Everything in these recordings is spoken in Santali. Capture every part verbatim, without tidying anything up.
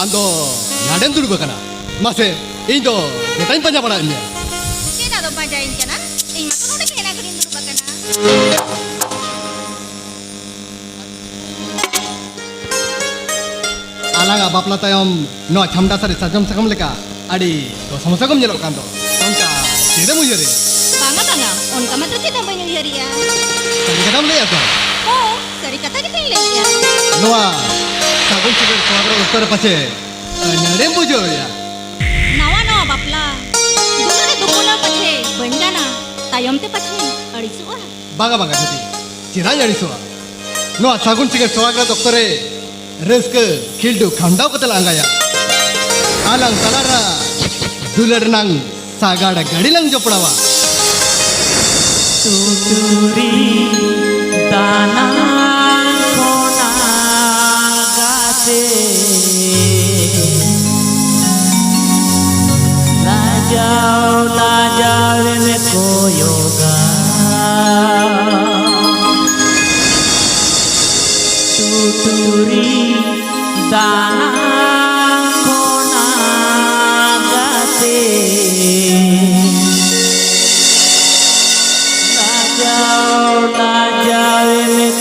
ᱟᱢ ᱫᱚ ᱱᱟᱰᱮᱢ ᱫᱩᱲᱩᱵ ᱟᱠᱟᱱᱟ? ᱢᱟᱥᱮ, ᱤᱧ ᱫᱚ ᱜᱚᱴᱟᱧ ᱯᱟᱸᱡᱟ ᱵᱟᱲᱟᱭᱮᱫ ᱢᱮᱭᱟ᱾ ᱪᱮᱫ ᱟᱫᱚ ᱯᱟᱸᱡᱟᱭᱤᱧ ᱠᱟᱱᱟ? ᱤᱧ ᱢᱟᱛᱚ ᱱᱚᱰᱮ ᱜᱮ ᱮᱱᱟᱝ ᱠᱷᱚᱱᱤᱧ ᱫᱩᱲᱩᱵ ᱟᱠᱟᱱᱟ᱾ ᱟᱞᱟᱝᱟᱜ ᱵᱟᱯᱞᱟ ᱛᱟᱭᱚᱢ ᱱᱚᱣᱟ ᱪᱷᱟᱢᱰᱟ ᱥᱟᱹᱨᱤ ᱥᱟᱨᱡᱚᱢ ᱥᱟᱠᱟᱢ ᱞᱮᱠᱟ ᱟᱹᱰᱤ ᱜᱚᱥᱚ ᱢᱚᱥᱚ ᱜᱮᱢ ᱧᱮᱞᱚᱜ ᱠᱟᱱ ᱫᱚ᱾ ᱚᱱᱠᱟ ᱪᱮᱫ ᱮᱢ ᱩᱭᱦᱟᱹᱨᱮᱫᱼᱟ? ᱵᱟᱝᱟ, ᱵᱟᱝᱟ, ᱚᱱᱠᱟ ᱢᱟᱛᱚ ᱪᱮᱫ ᱦᱚᱸ ᱵᱟᱹᱧ ᱩᱭᱦᱟᱹᱨᱮᱫᱼᱟ᱾ ᱥᱟᱹᱨᱤ ᱠᱟᱛᱷᱟᱢ ᱞᱟᱹᱭᱮᱫᱼᱟ ᱛᱚ? ᱦᱚᱸ, ᱥᱟᱹᱨᱤ ᱠᱟᱛᱷᱟ ᱜᱮᱛᱚᱧ ᱞᱟᱹᱭᱮᱫᱼᱟ᱾ ᱱᱚᱣᱟ ᱥᱟᱹᱜᱩᱱ ᱥᱤᱸᱜᱟᱹᱲ ᱥᱚᱦᱟᱜ ᱨᱚᱲ ᱚᱠᱛᱚ ᱨᱮ ᱯᱟᱪᱮ ᱱᱟᱹᱲᱮᱢ ᱵᱩᱡᱷᱟᱹᱣᱮᱫᱼᱟ᱾ ᱱᱟᱣᱟ ᱱᱟᱣᱟ ᱵᱟᱯᱞᱟ, ᱫᱩᱞᱟᱹᱲ ᱨᱮ ᱫᱩᱯᱩᱞᱟᱹᱲ ᱯᱟᱪᱷᱮ ᱵᱟᱹᱧ ᱜᱟᱱᱟ, ᱛᱟᱭᱚᱢ ᱛᱮ ᱯᱟᱪᱷᱮ ᱟᱹᱲᱤᱥᱚᱜᱼᱟ᱾ ᱵᱟᱝᱟ, ᱵᱟᱝᱟ ᱫᱤᱫᱤ, ᱪᱮᱫᱟᱜ ᱤᱧ ᱟᱹᱲᱤᱥᱚᱜᱼᱟ? ᱱᱚᱣᱟ ᱥᱟᱹᱜᱩᱱ ᱥᱤᱸᱜᱟᱹᱲ ᱥᱚᱦᱟᱜ ᱨᱟᱛ ᱚᱠᱛᱚ ᱨᱮ ᱨᱟᱹᱥᱠᱟᱹ ᱠᱷᱤᱞᱰᱩ ᱠᱷᱟᱢᱰᱟᱣ ᱠᱟᱛᱮ ᱞᱟᱝ ᱟᱸᱜᱟᱭᱟ᱾ ᱟᱞᱟᱝ ᱛᱟᱞᱟᱨᱮ ᱫᱩᱞᱟᱹᱲ ᱨᱮᱱᱟᱝ ᱥᱟᱜᱟᱲ ᱜᱟᱹᱰᱤ ᱞᱟᱝ ᱡᱚᱯᱲᱟᱣᱟ᱾ ᱛᱩᱛᱩᱨᱤ ᱫᱟᱱᱟᱝ ᱠᱷᱚᱱᱟᱜ ᱜᱟᱛᱮ, ᱞᱟᱡᱟᱣ ᱞᱟᱡᱟᱣᱮᱢ ᱠᱚᱭᱚᱜᱟ᱾ ᱛᱩᱛᱩᱨᱤ ᱫᱟᱱᱟᱝ ᱠᱷᱚᱱᱟᱜ ᱜᱟᱛᱮ, ᱞᱟᱡᱟᱣ ᱞᱟᱡᱟᱣᱮᱢ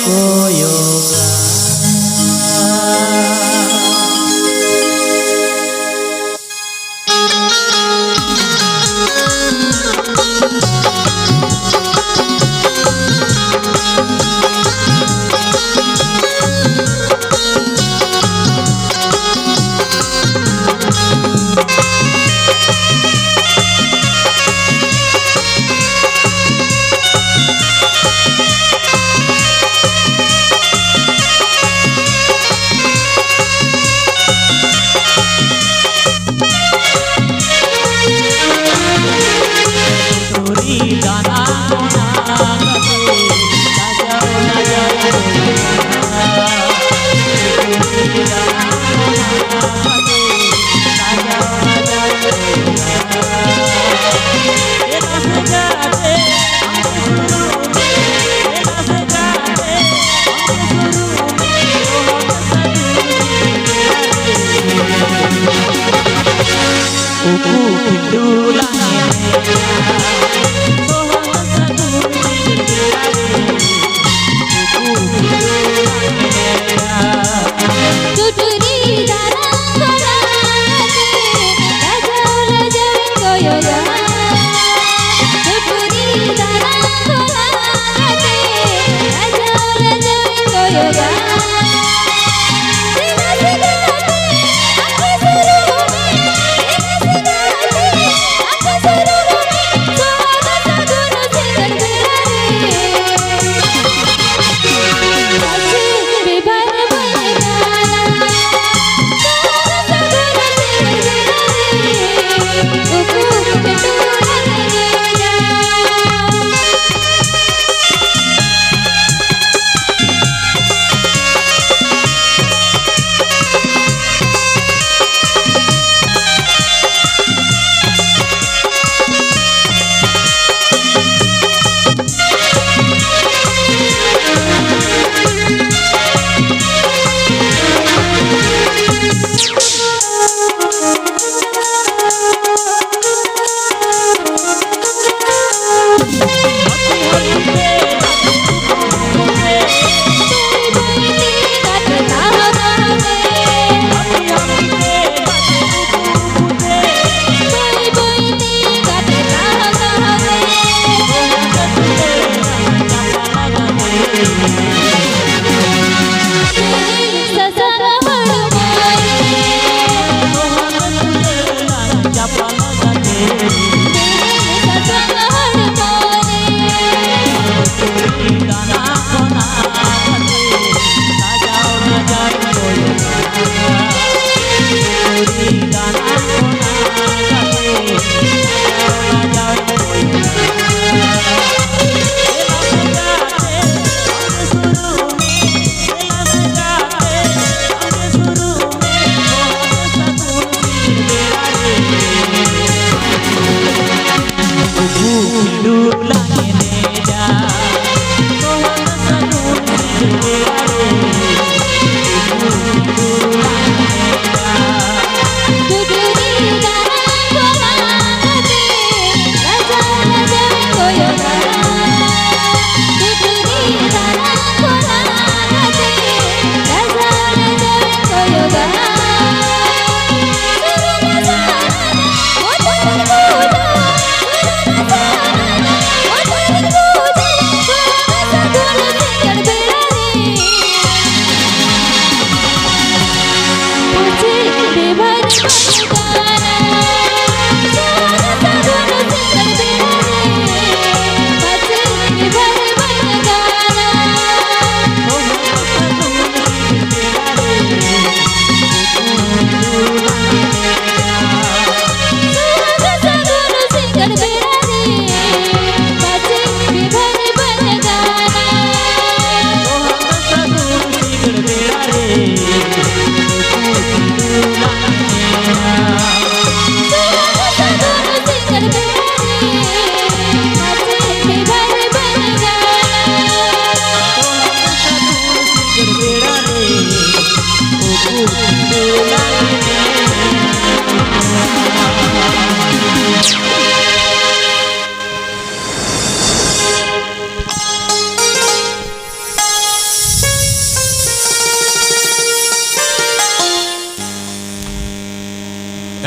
ᱩᱠᱩ ᱠᱷᱤᱸᱰᱩ ᱞᱟᱝ ᱮᱱᱮᱡᱟ, ᱥᱚᱦᱟᱜ ᱥᱟᱹᱜᱩᱱ ᱥᱤᱸᱜᱟᱹᱲ ᱵᱮᱲᱟ ᱨᱮ᱾ ᱩᱠᱩ ᱠᱷᱤᱸᱰᱩ ᱞᱟᱝ ᱮᱱᱮᱡᱟ᱾ ᱪᱩᱴᱩᱨᱤ ᱫᱟᱨᱟᱢ ᱠᱚᱲᱟ ᱟᱛᱮ, ᱞᱟᱡᱟᱣ ᱞᱟᱡᱟᱣ ᱤᱧ ᱠᱚᱭᱚᱜᱟ᱾ ᱪᱩᱴᱩᱨᱤ ᱫᱟᱨᱟᱢ ᱠᱚᱲᱟ ᱟᱛᱮ, ᱞᱟᱡᱟᱣ ᱞᱟᱡᱟᱣ ᱤᱧ ᱠᱚᱭᱚᱜᱟ᱾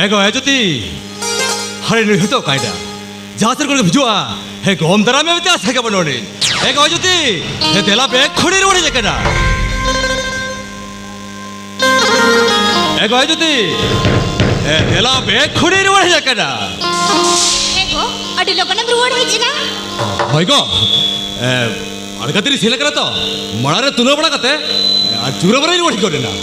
ᱮ ᱜᱚ, ᱮ ᱡᱩᱛᱤ, ᱦᱟᱲᱮ ᱱᱩᱭ ᱦᱚᱛᱚ ᱚᱠᱟᱭᱮᱱᱟ? ᱡᱟᱦᱟᱸ ᱥᱮᱫ ᱠᱷᱚᱱ ᱜᱮᱢ ᱦᱤᱡᱩᱜᱼᱟ, ᱦᱮ ᱜᱚᱢ ᱫᱟᱨᱟᱢ ᱢᱮ ᱢᱮᱱᱛᱮ ᱟᱥᱟ ᱜᱮ ᱵᱟᱹᱱᱩᱜ ᱟᱹᱱᱤᱡ᱾ ᱮ ᱜᱚ, ᱮ ᱡᱩᱛᱤ, ᱦᱮ ᱫᱮᱞᱟ ᱵᱮᱜᱽ ᱠᱷᱚᱱᱤᱧ ᱨᱩᱣᱟᱹᱲ ᱦᱮᱡ ᱟᱠᱟᱱᱟ᱾ ᱮ ᱜᱚ, ᱮ ᱡᱩᱛᱤ, ᱮ ᱫᱮᱞᱟ ᱵᱮᱜᱽ ᱠᱷᱚᱱᱤᱧ ᱨᱩᱣᱟᱹᱲ ᱦᱮᱡ ᱟᱠᱟᱱᱟ᱾ ᱮ ᱜᱚ, ᱟᱹᱰᱤ ᱞᱚᱜᱚᱱᱮᱢ ᱨᱩᱣᱟᱹᱲ ᱦᱮᱡ ᱮᱱᱟ᱾ ᱦᱳᱭ ᱜᱚ, ᱮ, ᱟᱬᱜᱟᱛ ᱨᱤᱧ ᱥᱮᱱ ᱟᱠᱟᱱᱟ ᱛᱚ, ᱢᱟᱲᱟᱝ ᱨᱮ ᱛᱩᱞᱟᱹᱣ ᱵᱟᱲᱟ ᱠᱟᱛᱮ, ᱮ, ᱟᱨ ᱡᱩᱨᱟᱹ ᱵᱟᱨᱟᱧ ᱨᱩᱣᱟᱹᱲ ᱦᱮᱡ ᱜᱚᱫ ᱮᱱᱟ᱾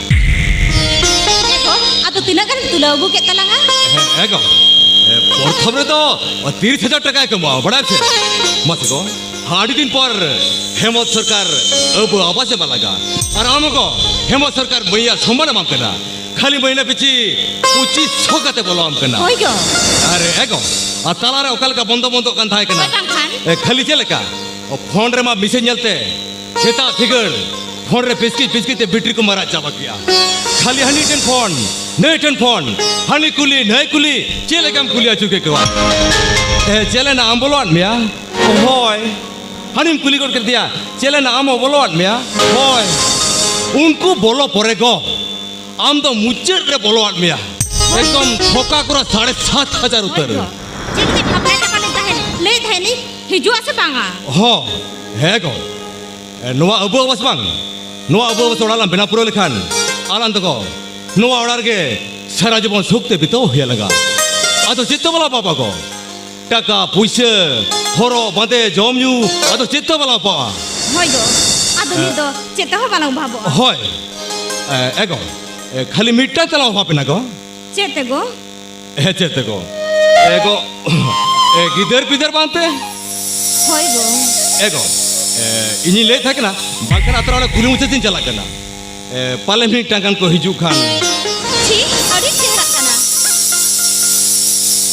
ᱮ ᱜᱚ, ᱟᱫᱚ ᱛᱤᱱᱟᱹᱜ ᱜᱟᱱᱮᱢ ᱛᱩᱞᱟᱹᱣ ᱟᱹᱜᱩ ᱠᱮᱫ ᱛᱟᱞᱟᱝᱟ? ᱦᱮᱸ, ᱮ ᱜᱚ, ᱮ, ᱯᱨᱚᱛᱷᱚᱢ ᱨᱮᱫᱚ ᱛᱤᱨᱤᱥ ᱦᱟᱡᱟᱨ ᱴᱟᱠᱟᱭ ᱠᱚᱢᱚᱜᱼᱟ, ᱵᱟᱲᱟᱭ ᱯᱮ᱾ ᱢᱟᱥᱮ ᱜᱚ, ᱟᱹᱰᱤ ᱫᱤᱱ ᱯᱚᱨ ᱦᱮᱢᱚᱱᱛ ᱥᱚᱨᱠᱟᱨ ᱟᱵᱚ ᱟᱵᱟᱥ ᱮ ᱮᱢᱟ ᱞᱟᱜᱟ᱾ ᱟᱨ ᱟᱢ ᱜᱚ, ᱦᱮᱢᱚᱱᱛ ᱥᱚᱨᱠᱟᱨ ᱢᱟᱹᱭᱭᱟ ᱥᱚᱢᱢᱟᱱ ᱮᱢᱟᱢ ᱠᱟᱱᱟ᱾ ᱠᱷᱟᱹᱞᱤ ᱢᱟᱹᱦᱱᱟᱹ ᱯᱤᱪᱷᱤ ᱯᱚᱸᱪᱤᱥ ᱥᱚ ᱠᱟᱛᱮ ᱵᱚᱞᱚᱣᱟᱢ ᱠᱟᱱᱟ᱾ ᱦᱳᱭ ᱜᱚ᱾ ᱟᱨ ᱮ ᱜᱚ, ᱟᱨ ᱛᱟᱞᱟᱨᱮ ᱚᱠᱟ ᱞᱮᱠᱟ ᱵᱚᱱᱫᱚ ᱵᱚᱱᱫᱚᱜ ᱠᱟᱱ ᱛᱟᱦᱮᱸ ᱠᱟᱱᱟ᱾ ᱦᱳᱭ ᱵᱟᱝᱠᱷᱟᱱ᱾ ᱮ, ᱠᱷᱟᱹᱞᱤ ᱪᱮᱫ ᱞᱮᱠᱟ? ᱯᱷᱳᱱ ᱨᱮᱢᱟ ᱢᱮᱥᱮᱡᱽ ᱧᱮᱞᱛᱮ ᱥᱮᱛᱟᱜ ᱥᱤᱸᱜᱟᱹᱲ ᱯᱷᱳᱱ ᱨᱮ ᱯᱤᱥᱠᱤᱡ ᱯᱤᱥᱠᱤᱡ ᱛᱮ ᱵᱮᱴᱨᱤ ᱠᱚ ᱢᱟᱨᱟᱜ ᱪᱟᱵᱟ ᱠᱮᱜᱼᱟ᱾ ᱠᱷᱟᱹᱞᱤ ᱦᱟᱹᱱᱤ ᱴᱷᱮᱱ ᱯᱷᱳᱱ, ᱱᱟᱹᱭ ᱴᱷᱮᱱ ᱯᱷᱳᱱ, ᱦᱟᱹᱱᱤ ᱠᱩᱞᱤ, ᱱᱟᱹᱭ ᱠᱩᱞᱤ, ᱪᱮᱫ ᱞᱮᱠᱟᱢ ᱠᱩᱞᱤ ᱟᱹᱪᱩᱨ ᱠᱮᱫ ᱠᱚᱣᱟ? ᱮ, ᱪᱮᱫ ᱞᱮᱱᱟ, ᱟᱢ ᱵᱚᱞᱚᱣᱟᱫ ᱢᱮᱭᱟ? ᱦᱳᱭ᱾ ᱦᱟᱹᱱᱤᱢ ᱠᱩᱞᱤ ᱜᱚᱫ ᱠᱮᱫᱮᱭᱟ, ᱪᱮᱫ ᱞᱮᱱᱟ, ᱟᱢ ᱦᱚᱸ ᱵᱚᱞᱚᱣᱟᱫ ᱢᱮᱭᱟ? ᱦᱳᱭ᱾ ᱩᱱᱠᱩ ᱵᱚᱞᱚ ᱯᱚᱨᱮ ᱜᱚ, ᱟᱢ ᱫᱚ ᱢᱩᱪᱟᱹᱫ ᱨᱮ ᱵᱚᱞᱚᱣᱟᱫ ᱢᱮᱭᱟ᱾ ᱮᱠᱫᱚᱢ ᱛᱷᱚᱠᱟ ᱠᱚᱨᱟ ᱥᱟᱲᱮ ᱥᱟᱛ ᱦᱟᱡᱟᱨ ᱩᱛᱟᱹᱨ᱾ ᱦᱳᱭ ᱛᱚ᱾ ᱪᱮᱫ ᱞᱟᱹᱜᱤᱫ ᱯᱷᱟᱸᱠᱟᱭ ᱛᱟᱯᱟᱢᱮᱫ ᱛᱟᱦᱮᱱ? ᱞᱟᱹᱭᱮᱫ ᱛᱟᱦᱮᱱᱤᱧ, ᱦᱤᱡᱩᱜᱼᱟ ᱥᱮ ᱵᱟᱝᱟ? ᱦᱚᱸ, ᱦᱮᱸ ᱜᱚ᱾ ᱮ, ᱱᱚᱣᱟ ᱟᱵᱚ ᱟᱵᱟᱥ ᱵᱟᱝ, ᱱᱚᱣᱟ ᱟᱵᱚ ᱟᱵᱟᱥ ᱚᱲᱟᱜ ᱞᱟᱝ ᱵᱮᱱᱟᱣ ᱯᱩᱨᱟᱹᱣ ᱞᱮᱠᱷᱟᱱ, ᱟᱞᱟᱝ ᱫᱚ ᱜᱚ, ᱱᱚᱣᱟ ᱚᱲᱟᱜ ᱨᱮᱜᱮ ᱥᱟᱨᱟ ᱡᱤᱵᱚᱱ ᱥᱩᱠ ᱛᱮ ᱵᱤᱛᱟᱹᱣ ᱦᱩᱭ ᱞᱟᱜᱟ᱾ ᱟᱫᱚ ᱪᱮᱫ ᱛᱮ ᱵᱟᱞᱟ ᱵᱟᱵᱟ ᱜᱚ? ᱴᱟᱠᱟ, ᱯᱩᱭᱥᱟᱹ, ᱦᱚᱨᱚᱜ, ᱵᱟᱸᱫᱮ, ᱡᱚᱢ ᱧᱩ, ᱟᱫᱚ ᱪᱮᱫ ᱛᱮ ᱵᱟᱞᱟ ᱵᱟᱵᱟ? ᱦᱳᱭ ᱜᱚ, ᱟᱫᱚ ᱱᱤᱛ ᱫᱚ ᱪᱮᱫ ᱛᱮᱦᱚᱸ ᱵᱟᱞᱟᱝ ᱚᱵᱷᱟᱵᱚᱜᱼᱟ᱾ ᱦᱳᱭ᱾ ᱮ, ᱮ ᱜᱚ, ᱮ, ᱠᱷᱟᱹᱞᱤ ᱢᱤᱫᱴᱟᱝ ᱛᱮᱞᱟᱝ ᱚᱵᱷᱟᱵ ᱮᱱᱟ ᱜᱚ᱾ ᱪᱮᱫ ᱛᱮ ᱜᱚ? ᱮ, ᱪᱮᱫ ᱛᱮ ᱜᱚ? ᱮ ᱜᱚ, ᱮ, ᱜᱤᱫᱟᱹᱨ ᱯᱤᱫᱟᱹᱨ ᱵᱟᱝᱛᱮ? ᱦᱳᱭ ᱜᱚ᱾ ᱮ ᱜᱚ, ᱮ, ᱤᱧᱤᱧ ᱞᱟᱹᱭᱮᱫ ᱛᱟᱦᱮᱸ ᱠᱟᱱᱟ, ᱵᱟᱝᱠᱷᱟᱱ ᱟᱛᱨᱟ ᱚᱱᱟ ᱠᱩᱞᱦᱤ ᱢᱩᱪᱟᱹᱫ ᱤᱧ ᱪᱟᱞᱟᱜ ᱠᱟᱱᱟ᱾ ᱮ, ᱯᱟᱞᱮ ᱢᱤᱫᱴᱟᱝ ᱜᱟᱱ ᱠᱚ ᱦᱤᱡᱩᱜ ᱠᱷᱟᱱ᱾ ᱪᱷᱤ, ᱟᱹᱰᱤ ᱪᱮᱦᱨᱟᱜ ᱠᱟᱱᱟ᱾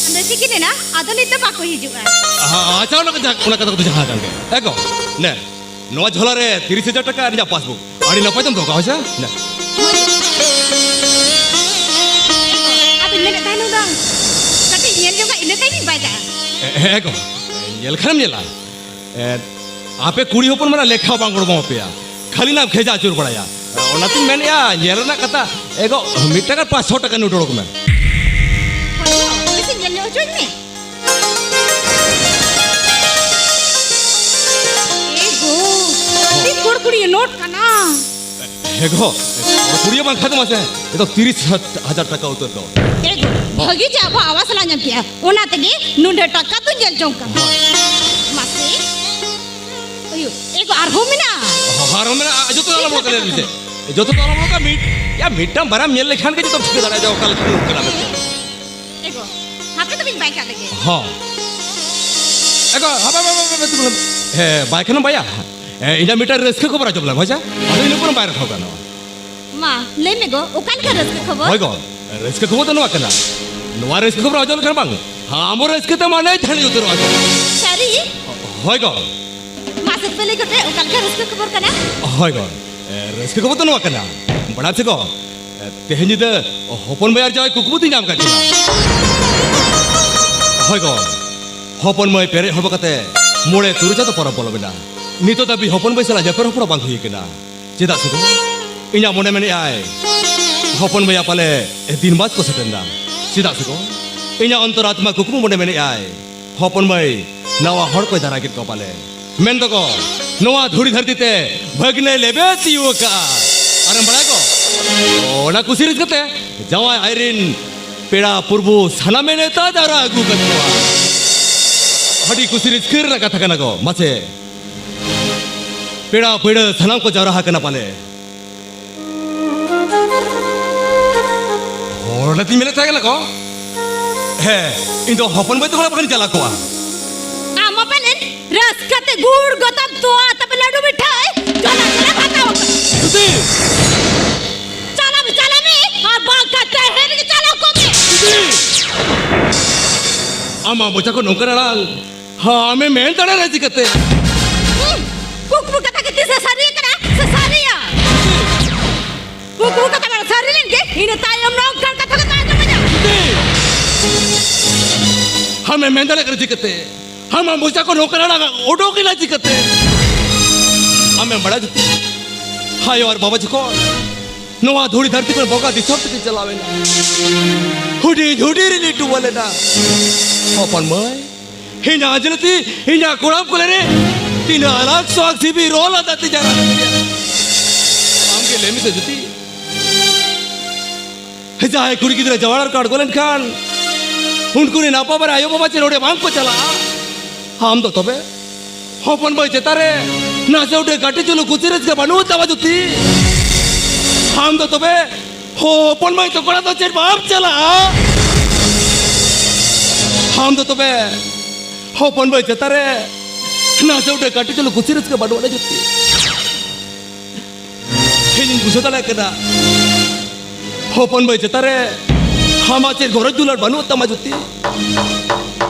ᱟᱫᱚ ᱪᱤᱠᱟᱹ ᱞᱮᱱᱟ? ᱟᱫᱚ ᱱᱤᱛ ᱫᱚ ᱵᱟᱠᱚ ᱦᱤᱡᱩᱜᱼᱟ᱾ ᱟ-, ᱟᱪᱪᱷᱟ, ᱚᱱᱟ ᱠᱚ ᱡᱟᱦᱟᱸ, ᱚᱱᱟ ᱠᱟᱛᱷᱟ ᱠᱚᱫᱚ ᱡᱟᱦᱟᱸ ᱠᱟᱱ ᱜᱮ᱾ ᱮ ᱜᱚ, ᱱᱮ, ᱱᱚᱣᱟ ᱡᱷᱚᱞᱟ ᱨᱮ ᱛᱤᱨᱤᱥ ᱦᱟᱡᱟᱨ ᱴᱟᱠᱟ ᱟᱨ ᱤᱧᱟᱹᱜ ᱯᱟᱥᱵᱩᱠ᱾ ᱟᱹᱰᱤ ᱱᱟᱯᱟᱭ ᱛᱮᱢ ᱫᱚᱦᱚ ᱠᱟᱜᱼᱟ, ᱦᱳᱭ ᱥᱮ? ᱱᱮ᱾ ᱟᱫᱚᱧ ᱢᱮᱱᱮᱫ ᱛᱟᱦᱮᱱ ᱦᱩᱱᱟᱹᱝ, ᱠᱟᱹᱴᱤᱡ ᱧᱮᱞ ᱧᱚᱜᱟ, ᱤᱱᱟᱹ ᱛᱟᱭᱚᱢᱤᱧ ᱵᱟᱭ ᱠᱟᱜᱼᱟ᱾ ᱮ-, ᱮ-, ᱮ ᱜᱚ, ᱧᱮᱞ ᱠᱷᱟᱱᱮᱢ ᱧᱮᱞᱟ᱾ ᱮ, ᱟᱯᱮ ᱠᱩᱲᱤ ᱦᱚᱯᱚᱱ ᱢᱟᱱᱮ ᱞᱮᱠᱷᱟ ᱵᱟᱝ ᱚᱰᱚᱠᱚᱜ ᱟᱯᱮᱭᱟ, ᱠᱷᱟᱹᱞᱤ ᱱᱟᱢ ᱠᱷᱮᱡᱟ ᱟᱹᱪᱩᱨ ᱵᱟᱲᱟᱭᱟ᱾ ᱚᱱᱟᱛᱤᱧ ᱢᱮᱱᱮᱫᱼᱟ, ᱧᱮᱞ ᱨᱮᱱᱟᱜ ᱠᱟᱛᱷᱟ, ᱮ ᱜᱚ, ᱢᱤᱫ ᱴᱟᱠᱟ ᱯᱟᱸᱪᱥᱚ ᱴᱟᱠᱟ ᱱᱳᱴ ᱚᱰᱚᱠ ᱢᱮ᱾ ᱱᱳᱴ ᱠᱟᱱᱟ᱾ ᱦᱮᱸ ᱜᱚ, ᱠᱩᱲᱤ ᱵᱟᱝᱠᱷᱟᱱ ᱫᱚ ᱢᱟᱥᱮ, ᱮ ᱫᱚ ᱛᱤᱨᱤᱥ ᱦᱟᱡᱟᱨ ᱴᱟᱠᱟ ᱩᱛᱟᱹᱨ ᱫᱚ᱾ ᱮ ᱜᱚ, ᱵᱷᱟᱹᱜᱤ ᱡᱮ ᱟᱵᱚ ᱟᱵᱟᱥ ᱞᱟᱝ ᱧᱟᱢ ᱠᱮᱜᱼᱟ, ᱚᱱᱟ ᱛᱮᱜᱮ ᱱᱩᱱᱟᱹᱜ ᱴᱟᱠᱟ ᱫᱚ ᱧᱮᱞ ᱡᱚᱝ ᱠᱟᱱᱟ᱾ ᱦᱳᱭ᱾ ᱢᱟᱥᱮ, ᱟᱭᱳ, ᱮ ᱜᱚ, ᱟᱨᱦᱚᱸ ᱢᱮᱱᱟᱜᱼᱟ? ᱦᱚᱸ, ᱟᱨᱦᱚᱸ ᱢᱮᱱᱟᱜᱼᱟ, ᱡᱚᱛᱚ ᱫᱚ ᱟᱞᱚᱢ ᱨᱚᱲ ᱠᱟᱱᱟ, ᱢᱤᱫᱴᱮᱡ᱾ ᱡᱚᱛᱚ ᱫᱚ ᱟᱞᱚᱢ ᱨᱚᱲ ᱠᱟᱱᱟ, ᱢᱤᱫ, ᱭᱟ, ᱢᱤᱫᱴᱟᱝ ᱵᱟᱨᱭᱟᱢ ᱧᱮᱞ ᱞᱮᱠᱷᱟᱱ ᱜᱮ ᱡᱚᱛᱚᱢ ᱴᱷᱤᱠᱟᱹ ᱫᱟᱲᱮᱭᱟᱜᱼᱟ ᱡᱮ ᱚᱠᱟ ᱞᱮᱠᱟ ᱦᱩᱭᱩᱜ ᱠᱟᱱᱟ ᱢᱮᱱᱛᱮ᱾ ᱮ ᱜᱚ, ᱦᱟᱯᱮ ᱛᱚᱵᱮᱧ ᱵᱟᱭ ᱠᱟᱜ ᱞᱮᱜᱮ᱾ ᱦᱚᱸ᱾ ᱮ ᱜᱚ, ᱦᱟᱯᱮ, ᱦᱟᱯᱮ, ᱦᱟᱯᱮ, ᱦᱟᱯᱮ, ᱛᱩᱞᱟᱹᱢ᱾ ᱦᱮᱸ, ᱵᱟᱭ ᱠᱷᱟᱱᱮᱢ ᱵᱟᱭᱟ᱾ ᱮ, ᱤᱧᱟᱹᱜ ᱢᱤᱫᱴᱟᱝ ᱨᱟᱹᱥᱠᱟᱹ ᱠᱷᱚᱵᱚᱨ ᱟᱸᱡᱚᱢ ᱞᱮᱢ, ᱦᱳᱭ ᱥᱮ? ᱟᱫᱚ ᱤᱱᱟᱹ ᱯᱚᱨᱮ ᱵᱟᱭ ᱨᱟᱠᱟᱵ ᱜᱟᱱᱚᱜᱼᱟ᱾ ᱢᱟ, ᱞᱟᱹᱭ ᱢᱮ ᱜᱚ, ᱚᱠᱟ ᱞᱮᱠᱟ ᱨᱟᱹᱥᱠᱟᱹ ᱠᱷᱚᱵᱚᱨ? ᱦᱳᱭ ᱜᱚ, ᱨᱟᱹᱥᱠᱟᱹ ᱠᱷᱚᱵᱚᱨ ᱫᱚ ᱱᱚᱣᱟ ᱠᱟᱱᱟ᱾ ᱱᱚᱣᱟ ᱨᱟᱹᱥᱠᱟᱹ ᱠᱷᱚᱵᱚᱨ ᱟᱸᱡᱚᱢ ᱞᱮᱠᱷᱟᱱ ᱵᱟᱝ, ᱟᱢ ᱦᱚᱸ ᱨᱟᱹᱥᱠᱟᱹ ᱛᱮ ᱢᱟᱱᱮ ᱡᱷᱟᱹᱞᱤ ᱩᱛᱟᱹᱨᱚᱜᱼᱟ᱾ ᱥᱟᱹᱨᱤ? ᱦᱳᱭ ᱜᱚ᱾ ᱢᱟᱥᱮ ᱛᱚᱵᱮ ᱞᱟᱹᱭ ᱜᱚᱫ ᱢᱮ, ᱚᱠᱟ ᱞᱮᱠᱟ ᱨᱟᱹᱥᱠᱟᱹ ᱠᱷᱚᱵᱚᱨ ᱠᱟᱱᱟ? ᱦᱳᱭ ᱜᱚ, ᱮ, ᱨᱟᱹᱥᱠᱟᱹ ᱠᱷᱚᱵᱚᱨ ᱫᱚ ᱱᱚᱣᱟ ᱠᱟᱱᱟ᱾ ᱵᱟᱲᱟᱭᱟᱢ ᱥᱮ ᱜᱚ, ᱮ, ᱛᱮᱦᱮᱧ ᱧᱤᱫᱟᱹ ᱦᱚᱯᱚᱱ ᱢᱟᱹᱭ ᱟᱨ ᱡᱟᱶᱟᱭ ᱠᱩᱠᱢᱩ ᱛᱤᱧ ᱧᱟᱢ ᱠᱟᱫ ᱠᱤᱱᱟ᱾ ᱦᱳᱭ ᱜᱚ, ᱦᱚᱯᱚᱱ ᱢᱟᱹᱭ ᱯᱮᱨᱮᱡ ᱦᱚᱵᱚ ᱠᱟᱛᱮ ᱢᱚᱬᱮ ᱛᱩᱨᱩᱭ ᱪᱟᱸᱫᱚ ᱯᱚᱨᱚᱵᱽ ᱵᱚᱞᱚ ᱢᱮᱱᱟ᱾ ᱱᱤᱛᱚᱜ ᱫᱷᱟᱹᱵᱤᱡ ᱦᱚᱯᱚᱱ ᱢᱟᱹᱭ ᱥᱟᱞᱟᱜ ᱧᱮᱯᱮᱞ ᱨᱚᱯᱚᱲ ᱵᱟᱝ ᱦᱩᱭ ᱠᱟᱱᱟ᱾ ᱪᱮᱫᱟᱜ ᱥᱮ ᱜᱚ, ᱤᱧᱟᱹᱜ ᱢᱚᱱᱮ ᱢᱮᱱᱮᱫᱼᱟᱭ, ᱦᱚᱯᱚᱱ ᱢᱟᱹᱭᱟ ᱯᱟᱞᱮ ᱫᱤᱱ ᱢᱟᱥ ᱠᱚ ᱥᱮᱴᱮᱨ ᱮᱱᱟ᱾ ᱪᱮᱫᱟᱜ ᱥᱮ ᱜᱚ, ᱤᱧᱟᱹᱜ ᱚᱱᱛᱚᱨ ᱟᱛᱢᱟ ᱠᱩᱠᱢᱩ ᱢᱚᱱᱮ ᱢᱮᱱᱮᱫᱼᱟᱭ, ᱦᱚᱯᱚᱱ ᱢᱟᱹᱭ ᱱᱟᱣᱟ ᱦᱚᱲ ᱠᱚᱭ ᱫᱟᱨᱟ ᱠᱮᱫ ᱠᱚᱣᱟ ᱯᱟᱞᱮ᱾ ᱢᱮᱱ ᱫᱚᱠᱚ, ᱱᱚᱣᱟ ᱫᱷᱩᱲᱤ ᱫᱷᱟᱹᱨᱛᱤ ᱛᱮ ᱵᱷᱟᱹᱜᱽᱱᱟᱹᱭ ᱞᱮᱵᱮᱫ ᱛᱤᱭᱳᱜ ᱟᱠᱟᱫᱼᱟ᱾ ᱟᱨᱮᱢ ᱵᱟᱲᱟᱭ ᱜᱚ, ᱚᱱᱟ ᱠᱩᱥᱤ ᱨᱟᱹᱥᱠᱟᱹ ᱛᱮ ᱡᱟᱶᱟᱭ ᱟᱡᱨᱤᱱ ᱯᱮᱲᱟ ᱯᱩᱨᱵᱩ ᱥᱟᱱᱟᱢᱮ ᱱᱮᱣᱛᱟ ᱡᱟᱣᱨᱟ ᱟᱹᱜᱩ ᱟᱠᱟᱫ ᱠᱚᱣᱟ᱾ ᱟᱹᱰᱤ ᱠᱩᱥᱤ ᱨᱟᱹᱥᱠᱟᱹ ᱨᱮᱱᱟᱜ ᱠᱟᱛᱷᱟ ᱠᱟᱱᱟ ᱜᱚ᱾ ᱢᱟᱥᱮ, ᱯᱮᱲᱟ ᱯᱟᱹᱲᱦᱟᱹ ᱥᱟᱱᱟᱢ ᱠᱚ ᱡᱟᱣᱨᱟ ᱟᱠᱟᱱᱟ ᱯᱟᱞᱮ᱾ ᱦᱚᱲ ᱞᱮ ᱛᱤᱧ ᱢᱮᱱᱮᱫ ᱛᱟᱦᱮᱸ ᱠᱟᱱᱟ ᱠᱚ᱾ ᱦᱮᱸ, ᱤᱧ ᱫᱚ ᱦᱚᱯᱚᱱ ᱵᱟᱹᱭ ᱛᱟᱠᱚ ᱚᱲᱟᱜ ᱵᱟᱠᱷᱟᱱ ᱪᱟᱞᱟᱣ ᱠᱚᱜᱼᱟ᱾ ᱟᱢ ᱢᱟ ᱯᱟᱞᱮᱱ ᱨᱟᱹᱥᱠᱟᱹ ᱛᱮ ᱜᱩᱲ ᱜᱚᱛᱟᱢ ᱛᱚᱣᱟ ᱛᱟᱯᱮ ᱞᱟᱹᱰᱩ ᱢᱤᱴᱷᱟᱹᱭ ᱡᱚᱞᱟ ᱡᱚᱞᱟ ᱦᱟᱛᱟᱣ ᱟᱠᱟᱫ᱾ ᱡᱩᱫᱤ ᱪᱟᱞᱟᱜ ᱢᱮ, ᱪᱟᱞᱟᱜ ᱢᱮ, ᱟᱨ ᱵᱟᱝᱠᱷᱟᱱ ᱛᱮᱦᱮᱧ ᱨᱮᱜᱮ ᱪᱟᱞᱟᱣ ᱠᱚᱜ ᱢᱮ᱾ ᱡᱩᱫᱤ ᱟᱢᱟᱜ ᱢᱚᱪᱟ ᱠᱷᱚᱱ ᱱᱚᱝᱠᱟᱱ ᱟᱲᱟᱝ, ᱦᱮᱸ, ᱟᱢᱮ ᱢᱮᱱ ᱫᱟᱲᱮᱭᱟᱜᱼᱟ ᱪᱤᱠᱟᱹᱛᱮ? ᱦᱩᱸ, ᱠᱩᱠᱢᱩ ᱠᱟᱛᱷᱟ ᱜᱮ ᱛᱤᱥᱮ ᱥᱟᱹᱨᱤ ᱠᱟᱱᱟ ᱥᱮ ᱥᱟᱹᱨᱤᱭᱟ? ᱠᱩᱠᱢᱩ ᱠᱟᱛᱷᱟ ᱵᱟᱝ ᱥᱟᱹᱨᱤ ᱞᱮᱱ ᱜᱮ, ᱤᱱᱟᱹ ᱛᱟᱭᱚᱢ ᱱᱚᱝᱠᱟᱱ ᱠᱟᱛᱷᱟ ᱠᱟᱛᱷᱟ ᱟᱸᱡᱚᱢ ᱟᱹᱧᱟ᱾ ᱟᱢᱮ ᱢᱮᱱ ᱫᱟᱲᱮᱭᱟᱜ ᱠᱟᱱᱟ ᱪᱤᱠᱟᱹᱛᱮ? ᱟᱢᱟᱜ ᱢᱚᱪᱟ ᱠᱷᱚᱱ ᱱᱚᱝᱠᱟᱱ ᱟᱲᱟᱝ ᱚᱰᱚᱠ ᱮᱱᱟ ᱪᱤᱠᱟᱹᱛᱮ? ᱟᱢᱮᱢ ᱵᱟᱲᱟᱭᱟ ᱡᱩᱫᱤ, ᱟᱭᱳ ᱟᱨ ᱵᱟᱵᱟ ᱡᱚᱠᱷᱚᱱ ᱱᱚᱣᱟ ᱫᱷᱩᱲᱤ ᱫᱷᱟᱹᱨᱛᱤ ᱠᱷᱚᱱ ᱵᱚᱸᱜᱟ ᱫᱤᱥᱚᱢ ᱛᱮᱠᱤᱱ ᱪᱟᱞᱟᱣ ᱮᱱᱟ, ᱦᱩᱰᱤᱧ ᱦᱩᱰᱤᱧ ᱨᱮᱞᱤᱧ ᱴᱩᱣᱟᱹ ᱞᱮᱱᱟ᱾ ᱦᱚᱯᱚᱱ ᱢᱟᱹᱭ, ᱤᱧᱟᱹᱜ ᱟᱡᱽᱞᱟᱹᱛᱤ, ᱤᱧᱟᱹᱜ ᱠᱚᱲᱟᱢ ᱠᱚᱞᱮ ᱨᱮ ᱛᱤᱱᱟᱹᱜ ᱟᱞᱟᱜ ᱥᱚᱠ ᱥᱤᱵᱤ ᱨᱚᱞ ᱟᱫᱟ ᱛᱤ ᱡᱟᱨᱟ᱾ ᱟᱢ ᱜᱮ ᱞᱟᱹᱭ ᱢᱮᱥᱮ ᱡᱩᱛᱤ, ᱡᱟᱦᱟᱸᱭ ᱠᱩᱲᱤ ᱜᱤᱫᱽᱨᱟᱹ ᱡᱟᱶᱟᱭ ᱚᱲᱟᱜ ᱠᱚ ᱟᱬᱜᱚ ᱞᱮᱱᱠᱷᱟᱱ ᱩᱱᱠᱩ ᱨᱮᱱ ᱟᱯᱟ ᱵᱟᱨᱮ ᱟᱭᱳ ᱵᱟᱵᱟ ᱪᱮᱫ ᱱᱚᱰᱮ ᱵᱟᱝ ᱠᱚ ᱪᱟᱞᱟᱜᱼᱟ? ᱟᱢ ᱫᱚ ᱛᱚᱵᱮ ᱦᱚᱯᱚᱱ ᱵᱟᱹᱭ ᱪᱮᱛᱟᱱ ᱨᱮ ᱱᱟᱥᱮ ᱩᱰᱟᱹ ᱠᱟᱹᱴᱤᱡ ᱪᱩᱞᱩ ᱠᱩᱥᱤ ᱨᱟᱹᱥᱠᱟᱹ ᱵᱟᱹᱱᱩᱜ ᱛᱟᱢᱟ ᱡᱩᱛᱤ? ᱟᱢ ᱫᱚ ᱛᱚᱵᱮ ᱦᱚᱯᱚᱱ ᱵᱟᱹᱭ ᱛᱟᱠᱚ ᱚᱲᱟᱜ ᱫᱚ ᱪᱮᱫ ᱵᱟᱢ ᱪᱟᱞᱟᱜᱼᱟ? ᱟᱢ ᱫᱚ ᱛᱚᱵᱮ ᱦᱚᱯᱚᱱ ᱵᱟᱹᱭ ᱪᱮᱛᱟᱱ ᱨᱮ ᱱᱟᱥᱮ ᱩᱰᱟᱹ ᱠᱟᱹᱴᱤᱡ ᱪᱩᱞᱩ ᱠᱩᱥᱤ ᱨᱟᱹᱥᱠᱟᱹ ᱵᱟᱹᱱᱩᱜ ᱟᱱᱟ ᱡᱩᱛᱤ? ᱤᱧᱤᱧ ᱵᱩᱡᱷᱟᱹᱣ ᱫᱟᱲᱮᱭᱟᱜ ᱠᱟᱱᱟ, ᱦᱚᱯᱚᱱ ᱵᱟᱹᱭ ᱪᱮᱛᱟᱱ ᱨᱮ ᱟᱢᱟᱜ ᱪᱮᱫ ᱜᱚᱨᱚᱡᱽ ᱫᱩᱞᱟᱹᱲ ᱵᱟᱹᱱᱩᱜ ᱛᱟᱢᱟ ᱡᱩᱛᱤ᱾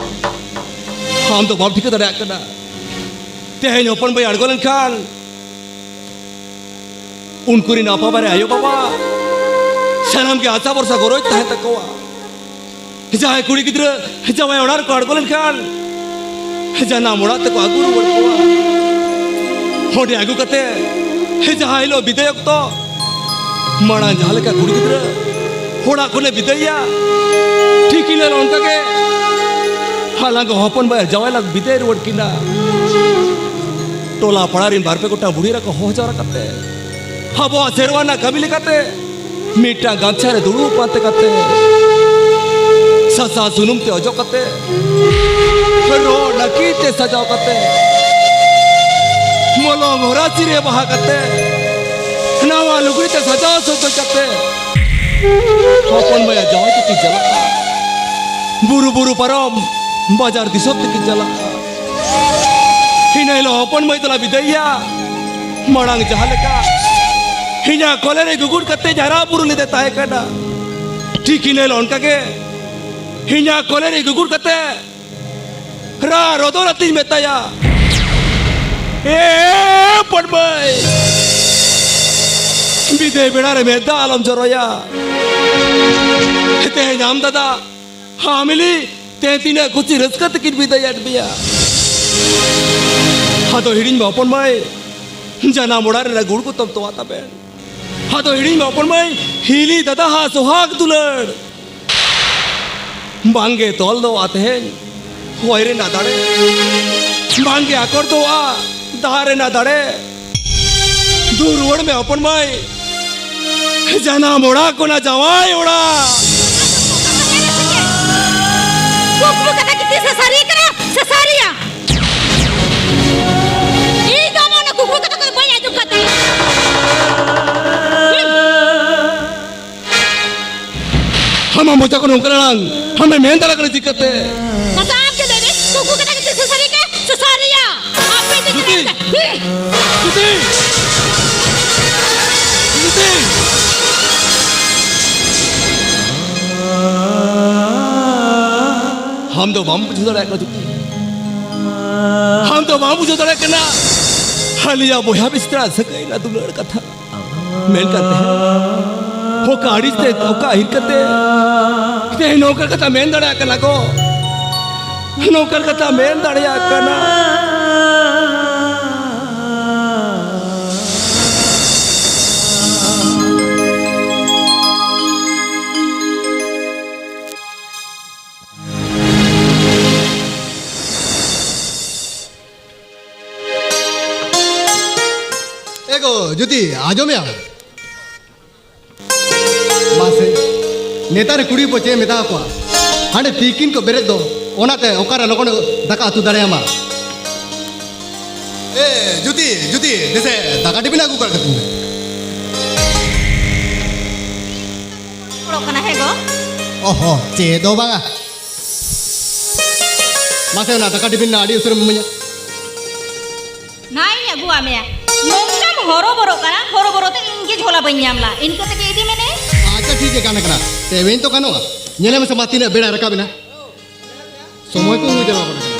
ᱟᱢ ᱫᱚ ᱵᱟᱢ ᱴᱷᱤᱠᱟᱹ ᱫᱟᱲᱮᱭᱟᱜ ᱠᱟᱱᱟ, ᱛᱮᱦᱮᱧ ᱦᱚᱯᱚᱱ ᱵᱟᱹᱭ ᱟᱬᱜᱚ ᱞᱮᱱᱠᱷᱟᱱ ᱩᱱᱠᱩ ᱨᱮᱱ ᱟᱯᱟ ᱵᱟᱨᱮ ᱟᱭᱳ ᱵᱟᱵᱟ ᱥᱟᱱᱟᱢ ᱜᱮ ᱟᱥᱟ ᱵᱷᱚᱨᱥᱟ ᱜᱚᱨᱚᱡᱽ ᱛᱟᱦᱮᱸ ᱛᱟᱠᱚᱣᱟ᱾ ᱡᱟᱦᱟᱸᱭ ᱠᱩᱲᱤ ᱜᱤᱫᱽᱨᱟᱹ ᱡᱟᱶᱟᱭ ᱚᱲᱟᱜ ᱨᱮᱠᱚ ᱟᱬᱜᱚ ᱞᱮᱱᱠᱷᱟᱱ ᱡᱟᱱᱟᱢ ᱚᱲᱟᱜ ᱛᱮᱠᱚ ᱟᱹᱜᱩ ᱨᱩᱣᱟᱹᱲ ᱠᱚᱣᱟ᱾ ᱚᱸᱰᱮ ᱟᱹᱜᱩ ᱠᱟᱛᱮ ᱡᱟᱦᱟᱸ ᱦᱤᱞᱳᱜ ᱵᱤᱫᱟᱹᱭ ᱚᱠᱛᱚ ᱢᱟᱲᱟᱝ ᱡᱟᱦᱟᱸ ᱞᱮᱠᱟ ᱠᱩᱲᱤ ᱜᱤᱫᱽᱨᱟᱹ ᱚᱲᱟᱜ ᱠᱷᱚᱱᱮ ᱵᱤᱫᱟᱹᱭᱮᱭᱟ, ᱴᱷᱤᱠ ᱤᱱᱟᱹ ᱚᱱᱠᱟ ᱜᱮ ᱦᱟᱞᱟᱝ ᱦᱚᱯᱚᱱ ᱵᱟᱭ ᱡᱟᱶᱟᱭ ᱞᱟᱝ ᱵᱤᱫᱟᱹᱭ ᱨᱩᱣᱟᱹᱲ ᱠᱤᱱᱟ᱾ ᱴᱚᱞᱟ ᱯᱟᱲᱟ ᱨᱮᱱ ᱵᱟᱨ ᱯᱮ ᱜᱚᱴᱟᱝ ᱵᱩᱲᱦᱤ ᱨᱮᱠᱚ ᱦᱚᱦᱚ ᱡᱟᱣᱨᱟ ᱠᱟᱛᱮ ᱟᱵᱚᱣᱟᱜ ᱥᱮᱨᱣᱟ ᱨᱮᱱᱟᱜ ᱠᱟᱹᱢᱤ ᱞᱮᱠᱟᱛᱮ ᱢᱤᱫᱴᱟᱝ ᱜᱟᱢᱪᱷᱟ ᱨᱮ ᱫᱩᱲᱩᱵ ᱯᱟᱱᱛᱮ ᱠᱟᱛᱮ, ᱥᱟᱥᱟ ᱥᱩᱱᱩᱢ ᱛᱮ ᱚᱡᱚᱜ ᱠᱟᱛᱮ, ᱨᱚ ᱱᱟᱹᱠᱤ ᱛᱮ ᱥᱟᱡᱟᱣ ᱠᱟᱛᱮ, ᱢᱚᱞᱚᱝ ᱦᱚᱨᱟᱥᱤ ᱨᱮ ᱵᱟᱦᱟ ᱠᱟᱛᱮ, ᱱᱟᱣᱟ ᱞᱩᱜᱽᱲᱤ ᱛᱮ ᱥᱟᱡᱟᱣ ᱥᱚᱡᱚᱭ ᱠᱟᱛᱮ, ᱦᱚᱯᱚᱱ ᱵᱟᱭᱟ ᱡᱟᱶᱟᱭ ᱠᱚᱠᱤᱱ ᱪᱟᱞᱟᱜᱼᱟ᱾ ᱵᱩᱨᱩ ᱵᱩᱨᱩ ᱯᱟᱨᱚᱢ ᱵᱟᱡᱟᱨ ᱫᱤᱥᱚᱢ ᱛᱮᱠᱤᱱ ᱪᱟᱞᱟᱜᱼᱟ᱾ ᱤᱱᱟᱹ ᱦᱤᱞᱳᱜ ᱦᱚᱯᱚᱱ ᱢᱟᱹᱭ ᱫᱚᱞᱟ ᱵᱤᱫᱟᱹᱭᱮᱭᱟ᱾ ᱢᱟᱲᱟᱝ ᱡᱟᱦᱟᱸ ᱞᱮᱠᱟ ᱤᱧᱟᱹᱜ ᱠᱚᱞᱮ ᱨᱮ ᱜᱩᱜᱩᱲ ᱠᱟᱛᱮ ᱡᱟᱨᱟ ᱵᱩᱨᱩ ᱞᱮᱫᱮ ᱛᱟᱦᱮᱸ ᱠᱟᱱᱟ, ᱴᱷᱤᱠ ᱤᱱᱟᱹ ᱦᱤᱞᱳᱜ ᱚᱱᱠᱟ ᱜᱮ ᱤᱧᱟᱹᱜ ᱠᱚᱞᱮ ᱨᱮ ᱜᱩᱜᱩᱲ ᱠᱟᱛᱮ ᱨᱟ ᱨᱚᱫᱚᱱ ᱟᱛᱤᱧ ᱢᱮᱛᱟᱭᱟ, "ᱮ ᱯᱚᱱᱢᱟᱹᱭ, ᱵᱤᱫᱟᱹᱭ ᱵᱮᱲᱟ ᱨᱮ ᱢᱮᱫ ᱫᱟᱜ ᱟᱞᱚᱢ ᱡᱚᱨᱚᱭᱟ᱾ ᱛᱮᱦᱮᱧ ᱟᱢ ᱫᱟᱫᱟ ᱦᱟᱢᱤᱞᱤ ᱛᱮ ᱛᱤᱱᱟᱹᱜ ᱠᱩᱥᱤ ᱨᱟᱹᱥᱠᱟᱹ ᱛᱮᱠᱤᱱ ᱵᱤᱫᱟᱹᱭ ᱟᱫ ᱢᱮᱭᱟ᱾ ᱟᱫᱚ ᱦᱤᱲᱤᱧ ᱢᱟ ᱦᱚᱯᱚᱱ ᱢᱟᱹᱭ, ᱡᱟᱱᱟᱢ ᱚᱲᱟᱜ ᱨᱮᱱᱟᱜ ᱜᱩᱲ ᱜᱚᱛᱚᱢ ᱛᱚᱣᱟ ᱛᱟᱵᱮᱱ᱾ ᱟᱫᱚ ᱦᱤᱲᱤᱧ ᱢᱟ ᱦᱚᱯᱚᱱ ᱢᱟᱹᱭ, ᱦᱤᱞᱤ ᱫᱟᱫᱟ ᱦᱟ ᱥᱚᱦᱟᱜ ᱫᱩᱞᱟᱹᱲ᱾ ᱵᱟᱝᱜᱮ ᱛᱚᱞ ᱫᱚ ᱟ ᱛᱮᱦᱮᱧ ᱦᱚᱭ ᱨᱮᱱᱟᱜ ᱫᱟᱲᱮ᱾ ᱵᱟᱝᱜᱮ ᱟᱠᱚᱴ ᱫᱚᱜᱼᱟ ᱫᱟᱜ ᱨᱮᱱᱟᱜ ᱫᱟᱲᱮ᱾ ᱫᱩ ᱨᱩᱣᱟᱹᱲ ᱢᱮ ᱦᱚᱯᱚᱱ ᱢᱟᱹᱭ, ᱡᱟᱱᱟᱢ ᱚᱲᱟᱜ ᱠᱷᱚᱱᱟᱜ ᱡᱟᱶᱟᱭ ᱚᱲᱟᱜ᱾ ᱠᱩᱠᱢᱩ ᱠᱟᱛᱷᱟ ᱠᱤ ᱛᱤᱥ ᱥᱮ ᱥᱟᱹᱨᱤ ᱠᱟᱱᱟ ᱥᱮ ᱥᱟᱹᱨᱤᱭᱟ? ᱤᱧ ᱫᱚ ᱟᱢᱟᱜ ᱚᱱᱟ ᱠᱩᱠᱢᱩ ᱠᱟᱛᱷᱟ ᱠᱚᱫᱚ ᱵᱟᱹᱧ ᱟᱸᱡᱚᱢ ᱠᱟᱫ ᱛᱟᱢᱟ᱾ ᱟᱢᱟᱜ ᱢᱚᱪᱟ ᱠᱷᱚᱱ ᱚᱱᱠᱟᱱ ᱟᱲᱟᱝ ᱟᱢᱮ ᱢᱮᱱ ᱫᱟᱲᱮᱭᱟᱜ ᱠᱟᱱᱟ ᱪᱤᱠᱟᱹᱛᱮ? ᱢᱟᱥᱮ ᱟᱢ ᱜᱮ ᱞᱟᱹᱭ ᱢᱮ, ᱠᱩᱠᱢᱩ ᱠᱟᱛᱷᱟ ᱠᱤ ᱛᱤᱥ ᱥᱮ ᱥᱟᱹᱨᱤ ᱠᱟᱱᱟ ᱥᱮ ᱥᱟᱹᱨᱤᱭᱟ? ᱟᱯᱮ ᱫᱚ ᱡᱩᱫᱤ ᱪᱮᱫ ᱞᱮᱠᱟ? ᱡᱩᱫᱤ ᱡᱩᱫᱤ ᱟᱢ ᱫᱚ ᱵᱟᱢ ᱵᱩᱡᱷᱟᱹᱣ ᱫᱟᱲᱮᱭᱟᱜ ᱠᱟᱱᱟ ᱡᱩᱫᱤ ᱟᱢ ᱫᱚ ᱵᱟᱢ ᱵᱩᱡᱷᱟᱹᱣ ᱫᱟᱲᱮᱭᱟᱜ ᱠᱟᱱᱟ ᱟᱞᱮᱭᱟᱜ ᱵᱚᱭᱦᱟ ᱢᱤᱥᱨᱟ ᱥᱟᱹᱜᱟᱹᱭ ᱨᱮᱱᱟᱜ ᱫᱩᱞᱟᱹᱲ ᱠᱟᱛᱷᱟ᱾ ᱢᱮᱱ ᱠᱟᱛᱮ ᱚᱠᱟ ᱟᱹᱲᱤᱥ ᱛᱮ ᱚᱠᱟ ᱟᱹᱦᱤᱨ ᱠᱟᱛᱮ ᱛᱮᱦᱮᱧ ᱱᱚᱝᱠᱟ ᱠᱟᱛᱷᱟ ᱢᱮᱱ ᱫᱟᱲᱮᱭᱟᱜ ᱠᱟᱱᱟ ᱠᱚ, ᱱᱚᱝᱠᱟ ᱠᱟᱛᱷᱟ ᱢᱮᱱ ᱫᱟᱲᱮᱭᱟᱜ ᱠᱟᱱᱟ᱾ ᱮᱜᱳ ᱡᱩᱫᱤ ᱟᱸᱡᱚᱢᱮᱭᱟ᱾ ᱢᱟᱥᱮ, ᱱᱮᱛᱟᱨ ᱠᱩᱲᱤ ᱦᱚᱯᱚᱱ ᱪᱮᱫ ᱮᱢ ᱢᱮᱛᱟ ᱠᱚᱣᱟ? ᱦᱟᱸᱰᱮ ᱛᱤᱠᱤᱱ ᱠᱚ ᱵᱮᱨᱮᱫ ᱫᱚ, ᱚᱱᱟᱛᱮ ᱚᱠᱟᱨᱮ ᱞᱚᱜᱚᱱ ᱫᱟᱠᱟ ᱩᱛᱩ ᱫᱟᱲᱮᱭᱟᱢᱟ? ᱮ, ᱡᱩᱫᱤ, ᱡᱩᱫᱤ, ᱫᱮᱥᱮ ᱫᱟᱠᱟ ᱴᱤᱯᱷᱤᱱ ᱟᱹᱜᱩ ᱠᱟᱜ ᱠᱟᱹᱛᱤᱧ ᱢᱮ᱾ ᱚᱲᱚᱜ ᱠᱟᱱᱟ, ᱦᱮᱸ ᱜᱚ? ᱚᱦᱚ, ᱪᱮᱫ ᱦᱚᱸ ᱵᱟᱝᱟ᱾ ᱢᱟᱥᱮ, ᱚᱱᱟ ᱫᱟᱠᱟ ᱴᱤᱯᱷᱤᱱ ᱨᱮᱱᱟᱜ ᱟᱹᱰᱤ ᱩᱥᱟᱹᱨᱟᱢ ᱤᱢᱟᱹᱧᱟ᱾ ᱱᱟᱭ ᱤᱧ ᱟᱹᱜᱩᱣᱟᱜ ᱢᱮᱭᱟ᱾ ᱱᱚᱝᱠᱟᱢ ᱦᱚᱨᱚᱵᱚᱨᱚᱜ ᱠᱟᱱᱟ, ᱦᱚᱨᱚᱵᱚᱨᱚ ᱛᱮ ᱤᱧ ᱜᱮ ᱡᱷᱚᱞᱟ ᱵᱟᱹᱧ ᱧᱟᱢ ᱞᱟ᱾ ᱤᱱᱠᱟᱹ ᱛᱮᱜᱮ ᱤᱫᱤ ᱢᱮ ᱱᱮ᱾ ᱟᱪᱪᱷᱟ, ᱴᱷᱤᱠ ᱜᱮ, ᱜᱟᱱ ᱠᱟᱱᱟ᱾ ᱛᱮᱦᱮᱧ ᱛᱚ ᱜᱟᱱᱚᱜᱼᱟ᱾ ᱧᱮᱞᱮ ᱢᱮᱥᱮ ᱢᱟ, ᱛᱤᱱᱟᱹᱜ ᱵᱮᱲᱟ ᱨᱟᱠᱟᱵ ᱮᱱᱟ᱾ ᱥᱚᱢᱚᱭ ᱠᱚ ᱦᱩᱭ ᱡᱟᱣᱨᱟ ᱜᱚᱫ ᱟᱠᱟᱱᱟ᱾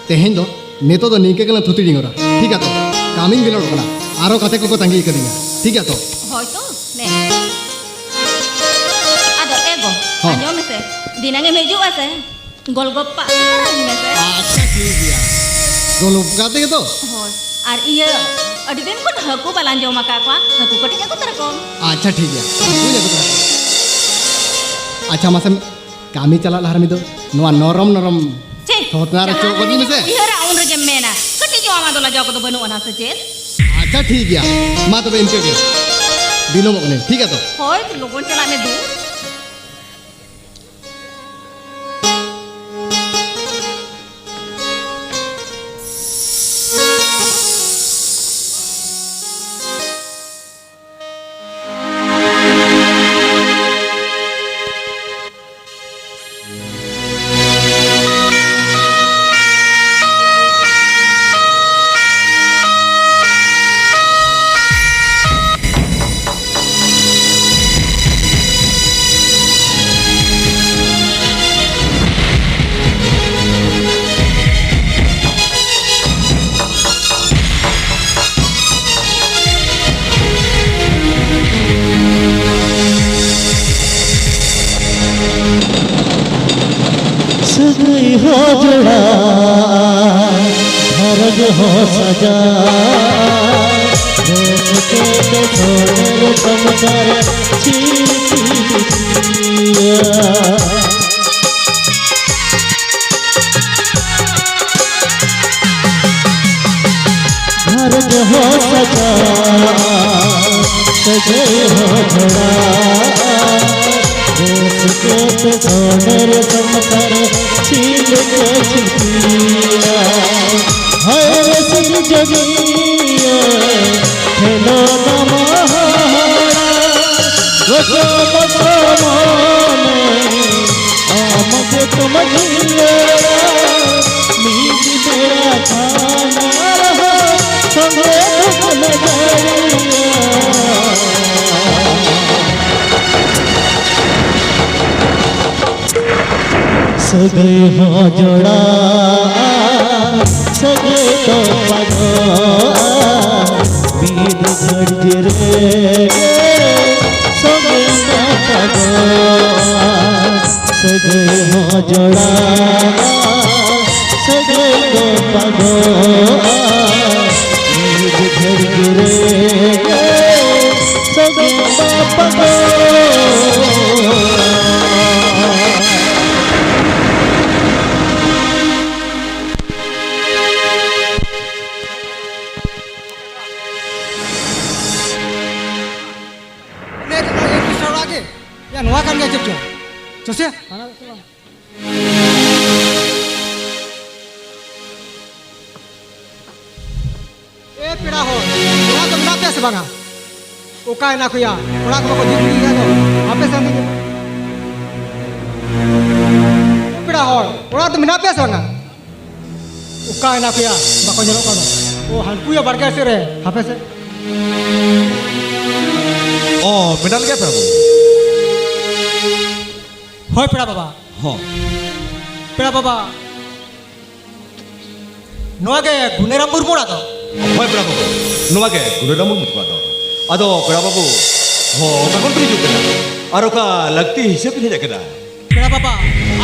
ᱛᱮᱦᱮᱧ ᱫᱚ, ᱱᱤᱛᱚᱜ ᱫᱚ ᱱᱤᱝᱠᱟᱹ ᱜᱮᱞᱟᱝ ᱛᱷᱩᱛᱤ ᱰᱤᱝᱜᱚᱨᱟ᱾ ᱴᱷᱤᱠ ᱜᱮᱭᱟ ᱛᱚ? ᱠᱟᱹᱢᱤᱧ ᱵᱮᱞᱚᱱᱚᱜ ᱠᱟᱱᱟ᱾ ᱟᱨᱚ ᱜᱟᱛᱮ ᱠᱚᱠᱚ ᱛᱟᱺᱜᱤ ᱟᱠᱟᱫᱤᱧᱟ᱾ ᱴᱷᱤᱠ ᱜᱮᱭᱟ ᱛᱚ? ᱦᱳᱭ ᱛᱚ, ᱱᱮ᱾ ᱟᱫᱚ ᱮ ᱜᱚ, ᱦᱚᱸ᱾ ᱟᱸᱡᱚᱢ ᱢᱮᱥᱮ, ᱫᱷᱤᱱᱟᱹᱝ ᱮᱢ ᱦᱤᱡᱩᱜᱼᱟ ᱥᱮ? ᱜᱚᱞᱜᱚᱯᱯᱟ ᱟᱹᱜᱩ ᱛᱟᱨᱟᱧ ᱢᱮᱥᱮ᱾ ᱟᱪᱪᱷᱟ, ᱴᱷᱤᱠ ᱜᱮᱭᱟ᱾ ᱜᱚᱞᱜᱚᱯᱯᱟ ᱠᱟᱛᱮ ᱜᱮ ᱛᱚ? ᱦᱳᱭ᱾ ᱟᱨ ᱤᱭᱟᱹ, ᱟᱹᱰᱤ ᱫᱤᱱ ᱠᱷᱚᱱ ᱦᱟᱹᱠᱩ ᱵᱟᱞᱟᱝ ᱡᱚᱢ ᱟᱠᱟᱫ ᱠᱚᱣᱟ, ᱦᱟᱹᱠᱩ ᱠᱟᱹᱴᱤᱡ ᱟᱹᱜᱩ ᱛᱟᱨᱟ ᱠᱚᱢ᱾ ᱟᱪᱪᱷᱟ, ᱴᱷᱤᱠ ᱜᱮᱭᱟ᱾ ᱦᱩᱭ ᱟᱹᱜᱩ ᱛᱟᱨᱟ ᱠᱚᱣᱟ᱾ ᱟᱪᱪᱷᱟ, ᱢᱟᱥᱮ ᱠᱟᱹᱢᱤ ᱪᱟᱞᱟᱜ ᱞᱟᱦᱟ ᱨᱮ ᱢᱤᱫ ᱫᱚ ᱱᱚᱣᱟ ᱱᱚᱨᱚᱢ ᱱᱚᱨᱚᱢ ᱪᱮᱫ? ᱦᱚᱛᱱᱟ ᱨᱮ ᱪᱚᱜ ᱠᱟᱹᱫᱤᱧ ᱢᱮᱥᱮ᱾ ᱩᱭᱦᱟᱹᱨᱟ ᱩᱱ ᱨᱮᱜᱮᱢ ᱢᱮᱱᱟ, ᱠᱟᱹᱴᱤᱡ ᱧᱚᱜ ᱟᱢᱟᱜ ᱫᱚ ᱞᱟᱡᱟᱣ ᱠᱚᱫᱚ ᱵᱟᱹᱱᱩᱜ ᱟᱱᱟ ᱥᱮ ᱪᱮᱫ? ᱟᱪᱪᱷᱟ, ᱴᱷᱤᱠ ᱜᱮᱭᱟ, ᱢᱟ ᱛᱚᱵᱮ ᱤᱱᱠᱟᱹ ᱜᱮ, ᱵᱤᱞᱚᱢᱚᱜ ᱠᱟᱹᱱᱟᱹᱧ, ᱴᱷᱤᱠ ᱜᱮᱭᱟ ᱛᱚ? ᱦᱳᱭ, ᱞᱚᱜᱚᱱ ᱪᱟᱞᱟᱜ ᱢᱮ ᱫᱩ᱾ ᱥᱟᱹᱜᱟᱹᱭ ᱦᱚᱸ ᱡᱚᱲᱟ, ᱜᱷᱟᱨᱚᱸᱡᱽ ᱦᱚᱸ ᱥᱟᱡᱟ, ᱨᱟᱹᱥᱠᱟᱹ ᱛᱮ ᱥᱚᱦᱨᱟᱭ ᱥᱚᱝᱥᱟᱨ ᱪᱤᱨ ᱜᱷᱟᱨᱚᱸᱡᱽ ᱦᱚᱸ ᱥᱟᱡᱟᱣ, ᱥᱟᱹᱜᱟᱹᱭ ᱦᱚᱸ ᱡᱚᱲᱟᱣ, ᱨᱟᱹᱥᱠᱟᱹ ᱛᱮ ᱥᱚᱦᱨᱟᱭ ᱥᱚᱝᱥᱟᱨ ᱪᱤᱞ ᱠᱮ ᱪᱤᱞᱠᱤᱭᱟ᱾ ᱦᱟᱭ ᱨᱮ ᱥᱤᱧ ᱡᱟᱹᱜᱤᱭᱟᱹ, ᱠᱷᱮᱞᱳᱱᱟ ᱢᱟᱦᱟᱲᱟ, ᱜᱚᱥᱚ ᱜᱚᱥᱚ ᱢᱚᱱᱮ, ᱟᱢ ᱜᱮ ᱛᱚ ᱢᱟᱹᱡᱷᱤ ᱜᱟᱲᱟ, ᱢᱤᱫ ᱵᱮᱲᱟ ᱠᱷᱟᱱ ᱟᱨᱦᱚᱸ ᱥᱚᱸᱜᱮ ᱫᱚ ᱵᱟᱞᱮ ᱫᱟᱲᱮᱭᱟᱜᱼᱟ᱾ ᱥᱟᱹᱜᱟᱹᱭ ᱦᱚᱸ ᱡᱚᱲᱟᱜᱼᱟ, ᱥᱟᱹᱜᱟᱹᱭ ᱛᱚᱯᱟᱜᱚᱜᱼᱟ, ᱢᱤᱫ ᱜᱷᱟᱹᱲᱤᱡ ᱨᱮ ᱥᱟᱹᱜᱟᱹᱭ ᱛᱚᱯᱟᱜᱚᱜᱼᱟ᱾ ᱥᱟᱹᱜᱟᱹᱭ ᱦᱚᱸ ᱡᱚᱲᱟᱜᱼᱟ, ᱥᱟᱹᱜᱟᱹᱭ ᱛᱚᱯᱟᱜᱚᱜᱼᱟ, ᱢᱤᱫ ᱜᱷᱟᱹᱲᱤᱡ ᱨᱮ ᱥᱟᱹᱜᱟᱹᱭ ᱛᱚᱯᱟᱜᱚᱜᱼᱟ᱾ ᱮ ᱯᱮᱲᱟ ᱦᱚᱲ, ᱚᱲᱟᱜ ᱫᱚ ᱢᱮᱱᱟᱜ ᱯᱮᱭᱟ ᱥᱮ ᱵᱟᱝᱟ? ᱚᱠᱟᱭᱮᱱᱟ ᱠᱚᱭᱟ? ᱚᱲᱟᱜ ᱠᱚ ᱵᱟᱠᱚ ᱡᱩᱛ ᱤᱫᱤᱭᱮᱫ ᱫᱚ᱾ ᱦᱟᱯᱮ ᱥᱮ ᱟᱹᱞᱤᱧ, ᱯᱮᱲᱟ ᱦᱚᱲ, ᱚᱲᱟᱜ ᱫᱚ ᱢᱮᱱᱟᱜ ᱯᱮᱭᱟ ᱥᱮ ᱵᱟᱝᱟ? ᱚᱠᱟᱭᱮᱱᱟ ᱠᱚᱭᱟ? ᱵᱟᱠᱚ ᱧᱮᱞᱚᱜ ᱠᱟᱱᱟ᱾ ᱚ, ᱦᱟᱱᱠᱩᱭᱟ ᱵᱟᱲᱜᱮ ᱥᱮᱫ ᱨᱮ, ᱦᱟᱯᱮ ᱥᱮ᱾ ᱚ, ᱢᱮᱱᱟᱜ ᱞᱮᱜᱮᱭᱟ ᱯᱮᱲᱟ ᱵᱟᱹᱵᱩ᱾ ᱦᱳᱭ ᱯᱮᱲᱟ ᱵᱟᱵᱟ᱾ ᱦᱚᱸ᱾ ᱯᱮᱲᱟ ᱵᱟᱵᱟ, ᱱᱚᱣᱟ ᱜᱮ ᱜᱩᱱᱟᱹᱨᱟᱢ ᱢᱩᱨᱢᱩ ᱚᱲᱟᱜ ᱫᱚ? ᱦᱳᱭ ᱯᱮᱲᱟ ᱵᱟᱹᱵᱩ, ᱱᱚᱣᱟ ᱜᱮ ᱜᱩᱱᱟᱹᱨᱟᱢ ᱢᱩᱨᱢᱩ ᱚᱲᱟᱜ ᱫᱚ᱾ ᱟᱫᱚ ᱯᱮᱲᱟ ᱵᱟᱹᱵᱩ, ᱦᱚᱸ, ᱚᱠᱟ ᱠᱷᱚᱱ ᱯᱮ ᱦᱤᱡᱩᱜ ᱠᱟᱱᱟ? ᱟᱨ ᱚᱠᱟ ᱞᱟᱹᱠᱛᱤ ᱦᱤᱥᱟᱹᱵ ᱯᱮ ᱦᱮᱡ ᱟᱠᱟᱱᱟ? ᱯᱮᱲᱟ ᱵᱟᱵᱟ,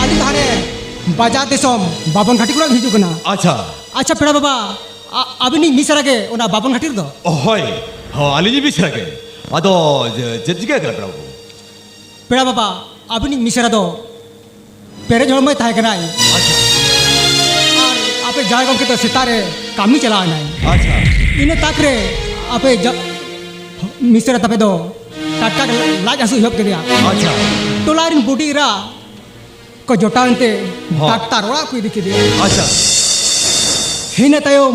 ᱟᱹᱞᱤᱧ ᱫᱚ ᱦᱟᱱᱮ ᱵᱟᱡᱟᱨ ᱫᱤᱥᱚᱢ ᱵᱟᱵᱚᱱ ᱜᱷᱟᱴᱤ ᱠᱷᱚᱱᱟᱜ ᱞᱤᱧ ᱦᱤᱡᱩᱜ ᱠᱟᱱᱟ᱾ ᱟᱪᱪᱷᱟ᱾ ᱟᱪᱪᱷᱟ ᱯᱮᱲᱟ ᱵᱟᱵᱟ, ᱟ-, ᱟᱹᱵᱤᱱᱤᱡ ᱢᱤᱥᱨᱟ ᱜᱮ ᱚᱱᱟ ᱵᱟᱵᱚᱱ ᱜᱷᱟᱴᱤ ᱨᱮᱫᱚ? ᱦᱳᱭ, ᱦᱚᱸ, ᱟᱹᱞᱤᱧᱤᱡ ᱢᱤᱥᱨᱟ ᱜᱮ᱾ ᱟᱫᱚ ᱪᱮ-, ᱪᱮᱫ ᱪᱤᱠᱟᱹ ᱟᱠᱟᱱᱟ ᱯᱮᱲᱟ ᱵᱟᱹᱵᱩ? ᱯᱮᱲᱟ ᱵᱟᱵᱟ, ᱟᱹᱵᱤᱱᱤᱡ ᱢᱤᱥᱨᱟ ᱫᱚ ᱯᱮᱨᱮᱡ ᱦᱚᱲᱢᱚᱭ ᱛᱟᱦᱮᱸ ᱠᱟᱱᱟᱭ᱾ ᱟᱪᱪᱷᱟ᱾ ᱟᱨ ᱟᱯᱮ ᱡᱟᱶᱟᱭ ᱜᱚᱢᱠᱮ ᱫᱚ ᱥᱮᱛᱟᱜ ᱨᱮ ᱠᱟᱹᱢᱤ ᱪᱟᱞᱟᱣ ᱮᱱᱟᱭ᱾ ᱟᱪᱪᱷᱟ᱾ ᱤᱱᱟᱹ ᱛᱟᱠ ᱨᱮ ᱟᱯᱮ ᱡᱟ-, ᱢᱤᱥᱨᱟ ᱛᱟᱯᱮ ᱫᱚ ᱴᱟᱴᱠᱟ ᱜᱮ ᱞᱟᱡ ᱦᱟᱹᱥᱩ ᱮᱦᱚᱵ ᱠᱮᱫᱮᱭᱟ᱾ ᱟᱪᱪᱷᱟ᱾ ᱴᱚᱞᱟ ᱨᱮᱱ ᱵᱩᱰᱷᱤ ᱮᱨᱟ ᱠᱚ ᱡᱚᱴᱟᱣ ᱮᱱᱛᱮ ᱦᱚᱸ᱾ ᱰᱟᱠᱛᱟᱨ ᱚᱲᱟᱜ ᱠᱚ ᱤᱫᱤ ᱠᱮᱫᱮᱭᱟ᱾ ᱟᱪᱪᱷᱟ᱾ ᱤᱱᱟᱹ ᱛᱟᱭᱚᱢ